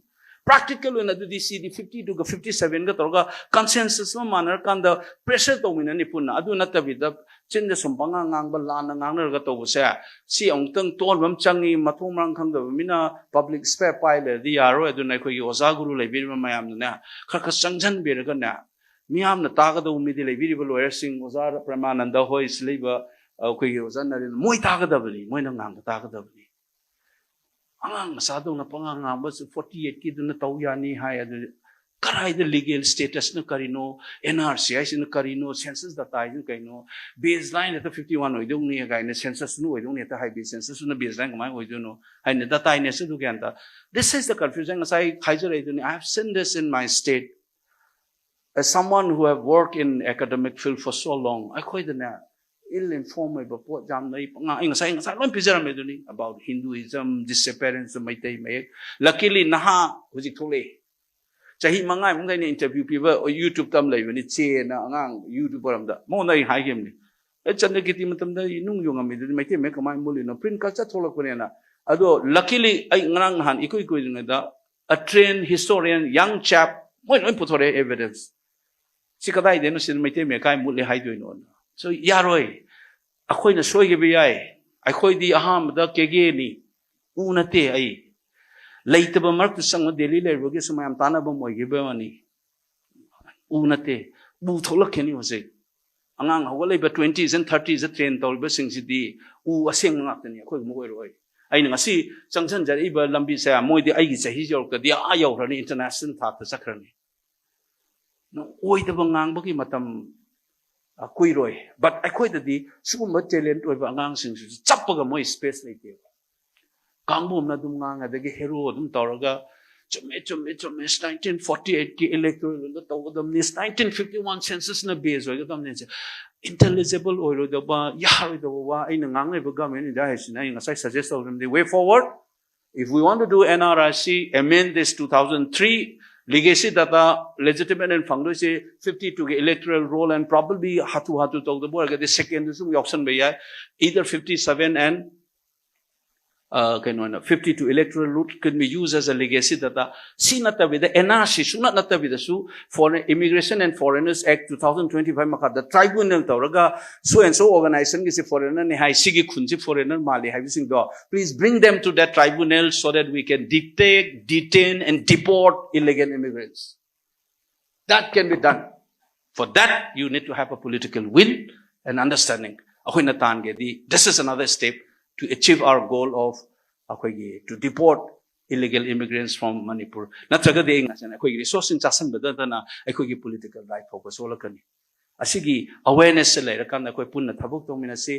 practical ꯑꯣꯏꯅ ꯑꯗꯨꯗꯤ ꯁꯤꯗꯤ fifty two ꯒ fifty seven ꯒ ꯇꯧꯔꯒ consensus ꯑꯃ ꯃꯥꯟꯅꯔꯀꯥꯟꯗ pressure ꯇꯧꯃꯤꯟꯅꯅꯤ ꯄꯨꯟꯅ꯫ ꯑꯗꯨ ꯅꯠꯇꯕꯤꯗ ꯆꯤꯟꯗ ꯁꯨꯝ ꯄꯉꯥꯡ ꯉꯥꯡꯕ, ꯂꯥꯟꯅ ꯉꯥꯡꯅꯔꯒ ꯇꯧꯕꯁꯦ, ꯁꯤ ꯑꯃꯨꯛꯇꯪ ꯇꯣꯟꯕ ꯑꯃ ꯆꯪꯉꯤ꯫ ꯃꯊꯣꯡ ꯃꯔꯥꯡ ꯈꯪꯗꯕ ꯃꯤꯅ public spare ꯄꯥꯏ ꯂꯩꯔꯗꯤ ꯌꯥꯔꯣꯏ꯫ ꯑꯗꯨꯅ ꯑꯩꯈꯣꯏꯒꯤ ꯑꯣꯖꯥ ꯒꯨꯔꯨ ꯂꯩꯕꯤꯔꯤꯕ ꯃꯌꯥꯝꯅꯅꯦ, ꯈꯔ ꯈꯔ ꯆꯪꯁꯤꯟꯕꯤꯔꯒꯅꯦ, ꯃꯤꯌꯥꯝꯅ ꯇꯥꯒꯗꯧꯕ ꯃꯤꯗꯤ ꯂꯩꯕꯤꯔꯤꯕ lawyerꯁꯤꯡ, ꯑꯣꯖꯥ ꯄ꯭ꯔꯦꯃꯥꯅꯟꯗ ꯍꯣꯏ, ꯁꯤ ꯂꯩꯕ, ꯑ, ꯑꯩꯈꯣꯏꯒꯤ ꯑꯣꯖꯥ ꯅꯔꯦꯟ, ꯃꯣꯏ ꯇꯥꯒꯗꯕꯅꯤ, ꯃꯣꯏꯅ ꯉꯥꯡꯕ ꯇꯥꯒꯗꯕꯅꯤ꯫ ꯑꯉꯥꯡ ꯃꯆꯥꯗꯧꯅ ꯄꯉꯥꯡ ꯉꯥꯡꯕꯁꯨ, forty eight ꯀꯤꯗꯨꯅ ꯇꯧ ꯌꯥꯅꯤ ꯍꯥꯏ, ꯑꯗꯨ ꯀꯗꯥꯏꯗ legal status ꯅ ꯀꯔꯤꯅꯣ, N R C ꯍꯥꯏꯁꯤꯅ ꯀꯔꯤꯅꯣ, census data ꯍꯥꯏꯁꯤꯅ ꯀꯩꯅꯣ, baseline ꯍꯦꯛꯇ fifty one ꯑꯣꯏꯗꯧꯅꯤ ꯀꯥꯏꯅ, census ꯅ ꯑꯣꯏꯗꯧꯅꯤ ꯍꯦꯛꯇ ꯍꯥꯏꯕꯤ, census ꯅ baseline ꯀꯃꯥꯏꯅ ꯑꯣꯏꯗꯣꯏꯅꯣ ꯍꯥꯏꯅ, data ꯅꯦꯁꯨ ꯑꯗꯨ ꯒ꯭ꯌꯥꯟ ꯇꯥ. This is the confusion. ꯉꯁꯥꯏ ꯍꯥꯏꯖꯔꯛꯏꯗꯨꯅꯤ, I have seen this in my state. As someone who have worked in academic field for so long, ꯑꯩꯈꯣꯏꯗꯅꯦ, ill informed ꯑꯣꯏꯕ ꯄꯣꯠ ꯌꯥꯝ ꯂꯩ꯫ ꯄꯉꯥꯡ, ꯑꯩ ꯉꯁꯥꯏ, ꯉꯁꯥꯏ ꯂꯣꯏ ꯄꯤꯖꯔꯝꯃꯦ ꯑꯗꯨꯅꯤ, about Hinduism, disappearance, ꯃꯩꯇꯩ ꯃꯌꯦꯛ꯫ Luckily ꯅꯍꯥ ꯍꯧꯖꯤꯛ ꯊꯣꯛꯂꯛꯏ꯫ ꯆꯍꯤ ꯃꯉꯥꯃꯨꯛ ꯑꯩꯅ interview ꯄꯤꯕ YouTube ꯇ ꯑꯃ ꯂꯩꯕꯅꯤ, ꯆꯦꯅ, ꯑꯉꯥꯡ YouTuber ꯑꯃꯗ꯫ ꯃꯉꯣꯟꯗ ꯑꯩ ꯍꯥꯏꯈꯤꯕꯅꯤ, "ꯑꯦ, ꯆꯟꯗ꯭ꯔꯀꯤꯔꯇꯤ ꯃꯇꯝꯗ ꯅꯨꯡ ꯌꯣꯡꯉꯝꯃꯤꯗꯨꯗꯤ ꯃꯩꯇꯩ ꯃꯌꯦꯛ ꯀꯃꯥꯏꯅ ꯃꯨꯠꯂꯤꯅꯣ? Print culture ꯊꯣꯛꯂꯛꯄꯅꯦꯅ"꯫ ꯑꯗꯣ luckily ꯑꯩ ꯉꯔꯥꯡ ꯅꯍꯥꯟ ꯏꯀꯨꯏ ꯀꯨꯏꯗ꯭ꯔꯤꯉꯩꯗ a trained historian, young chap, ꯃꯣꯏ ꯂꯣꯏ ꯄꯨꯊꯣꯔꯛꯑꯦ evidence꯫ ꯁꯤ ꯀꯗꯥꯏꯗꯩꯅꯣ, ꯁꯤꯗ ꯃꯩꯇꯩ ꯃꯌꯦꯛ ꯀꯥꯏ ꯃꯨꯠꯂꯦ ꯍꯥꯏꯗꯣꯏꯅꯣꯅ? So ꯌꯥꯔꯣꯏ꯫ ꯑꯩꯈꯣꯏꯅ ꯁꯣꯏꯈꯤꯕ ꯌꯥꯏ꯫ ꯑꯩꯈꯣꯏꯗꯤ ꯑꯍꯥꯟꯕꯗ ꯀꯦꯒꯦꯅꯤ꯫ ꯎ ꯅꯠꯇꯦ ꯑꯩ꯫ ꯂꯩꯇꯕ ꯃꯔꯛꯇ ꯆꯪꯉ ꯗꯦꯜꯂꯤ ꯂꯩꯔꯨꯕꯒꯤꯁꯨ ꯃꯌꯥꯝ ꯇꯥꯟꯅꯕ ꯑꯃ ꯑꯣꯏꯈꯤꯕ ꯋꯥꯅꯤ꯫ ꯎ ꯅꯠꯇꯦ꯫ ꯎ ꯊꯣꯛꯂꯛꯈꯤꯅꯤ ꯍꯧꯖꯤꯛ꯫ ꯑꯉꯥꯡ ꯍꯧꯒꯠꯂꯛꯏꯕ twenties and thirties train ꯇꯧꯔꯤꯕꯁꯤꯡꯁꯤꯗꯤ ꯎ ꯑꯁꯦꯡꯕ ꯉꯥꯛꯇꯅꯤ, ꯑꯩꯈꯣꯏꯒꯨꯝꯕ ꯑꯣꯏꯔꯣꯏ꯫ ꯑꯩꯅ ꯉꯁꯤ ꯆꯪꯁꯤꯟꯖꯔꯛꯏꯕ ꯂꯝꯕꯤꯁꯦ ꯃꯣꯏꯗꯤ ꯑꯩꯒꯤ ꯆꯍꯤ ꯌꯧꯔꯛꯇꯗꯤ ꯑꯥ ꯌꯧꯈ꯭ꯔꯅꯤ, international ꯊꯥꯛꯇ ꯆꯠꯈ꯭ꯔꯅꯤ꯫ ꯑꯣꯏꯗꯕ ꯉꯥꯡꯕꯒꯤ ꯃꯇꯝ, ꯑ, ꯀꯨꯏꯔꯣꯏ꯫ But ꯑꯩꯈꯣꯏꯗꯗꯤ ꯁꯤꯒꯨꯝꯕ talent ꯑꯣꯏꯕ ꯑꯉꯥꯡꯁꯤꯡꯁꯤꯁꯨ ꯆꯞꯄꯒ ꯃꯣꯏ space ꯂꯩꯇꯦꯕ꯫ ꯀꯥꯡꯕꯨ ꯑꯃꯅ ꯑꯗꯨꯝ ꯉꯥꯡꯉꯗꯒꯤ hero ꯑꯗꯨꯝ ꯇꯧꯔꯒ, "ꯆꯨꯝꯃꯦ, ꯆꯨꯝꯃꯦ, ꯆꯨꯝꯃꯦ, nineteen forty eight ꯀꯤ electoral roll ꯗ ꯇꯧꯒꯗꯕꯅꯤ, nineteen fifty one census ꯅ base ꯑꯣꯏꯒꯗꯕꯅꯤ" ꯁꯦ intelligible ꯑꯣꯏꯔꯣꯏꯗꯕ, ꯌꯥꯔꯣꯏꯗꯕ ꯋꯥ꯫ ꯑꯩꯅ ꯉꯥꯡꯂꯤꯕ Government of India ꯍꯥꯏꯁꯤꯅ ꯑꯩꯅ ꯉꯁꯥꯏ suggest ꯇꯧꯔꯝꯗꯤ, way forward, if we want to do N R I C, amend this two thousand three, legacy data legitimate and ꯐꯪꯗꯣꯏꯁꯦ fifty two ꯒꯤ electoral roll and probably ꯍꯥꯊꯨ ꯍꯥꯊꯨ ꯇꯧꯗꯕ ꯑꯣꯏꯔꯒꯗꯤ second ꯗꯨꯁꯨ ꯑꯃꯨꯛ ꯌꯥꯎꯁꯟꯕ ꯌꯥꯏ, either fifty seven and, uh, ꯀꯩꯅꯣꯅ, fifty two electoral roll can be used as a legacy data꯫ ꯁꯤ ꯅꯠꯇꯕꯤꯗ, N R C ꯁꯨꯡꯅꯠ ꯅꯠꯇꯕꯤꯗꯁꯨ, Foreign, Immigration and Foreigners Act two thousand twenty five ꯃꯈꯥꯗ tribunal ꯇꯧꯔꯒ so and so organization ꯒꯤꯁꯤ foreigner ꯅꯤ ꯍꯥꯏ, ꯁꯤꯒꯤ ꯈꯨꯟꯁꯤ foreigner ꯃꯥꯜꯂꯤ ꯍꯥꯏꯕꯁꯤꯡꯗꯣ, please bring them to that tribunal so that we can detect, detain and deport illegal immigrants. That can be done. For that, you need to have a political will and understanding. ꯑꯩꯈꯣꯏꯅ ꯇꯥꯟꯒꯦꯗꯤ, this is another step to achieve our goal of ꯑꯩꯈꯣꯏꯒꯤ to deport illegal immigrants from Manipur, ꯅꯠꯇ꯭ꯔꯒꯗꯤ ꯑꯩ ꯉꯁꯥꯏ ꯑꯩꯈꯣꯏꯒꯤ resource ꯁꯤꯡ ꯆꯥꯁꯤꯟꯕꯗ ꯅꯠꯇꯅ ꯑꯩꯈꯣꯏꯒꯤ political right ꯐꯥꯎꯕ ꯁꯣꯛꯂꯛꯀꯅꯤ꯫ ꯑꯁꯤꯒꯤ awareness ꯁꯦ ꯂꯩꯔꯀꯥꯟꯗ ꯑꯩꯈꯣꯏ ꯄꯨꯟꯅ ꯊꯕꯛ ꯇꯧꯃꯤꯟꯅꯁꯤ꯫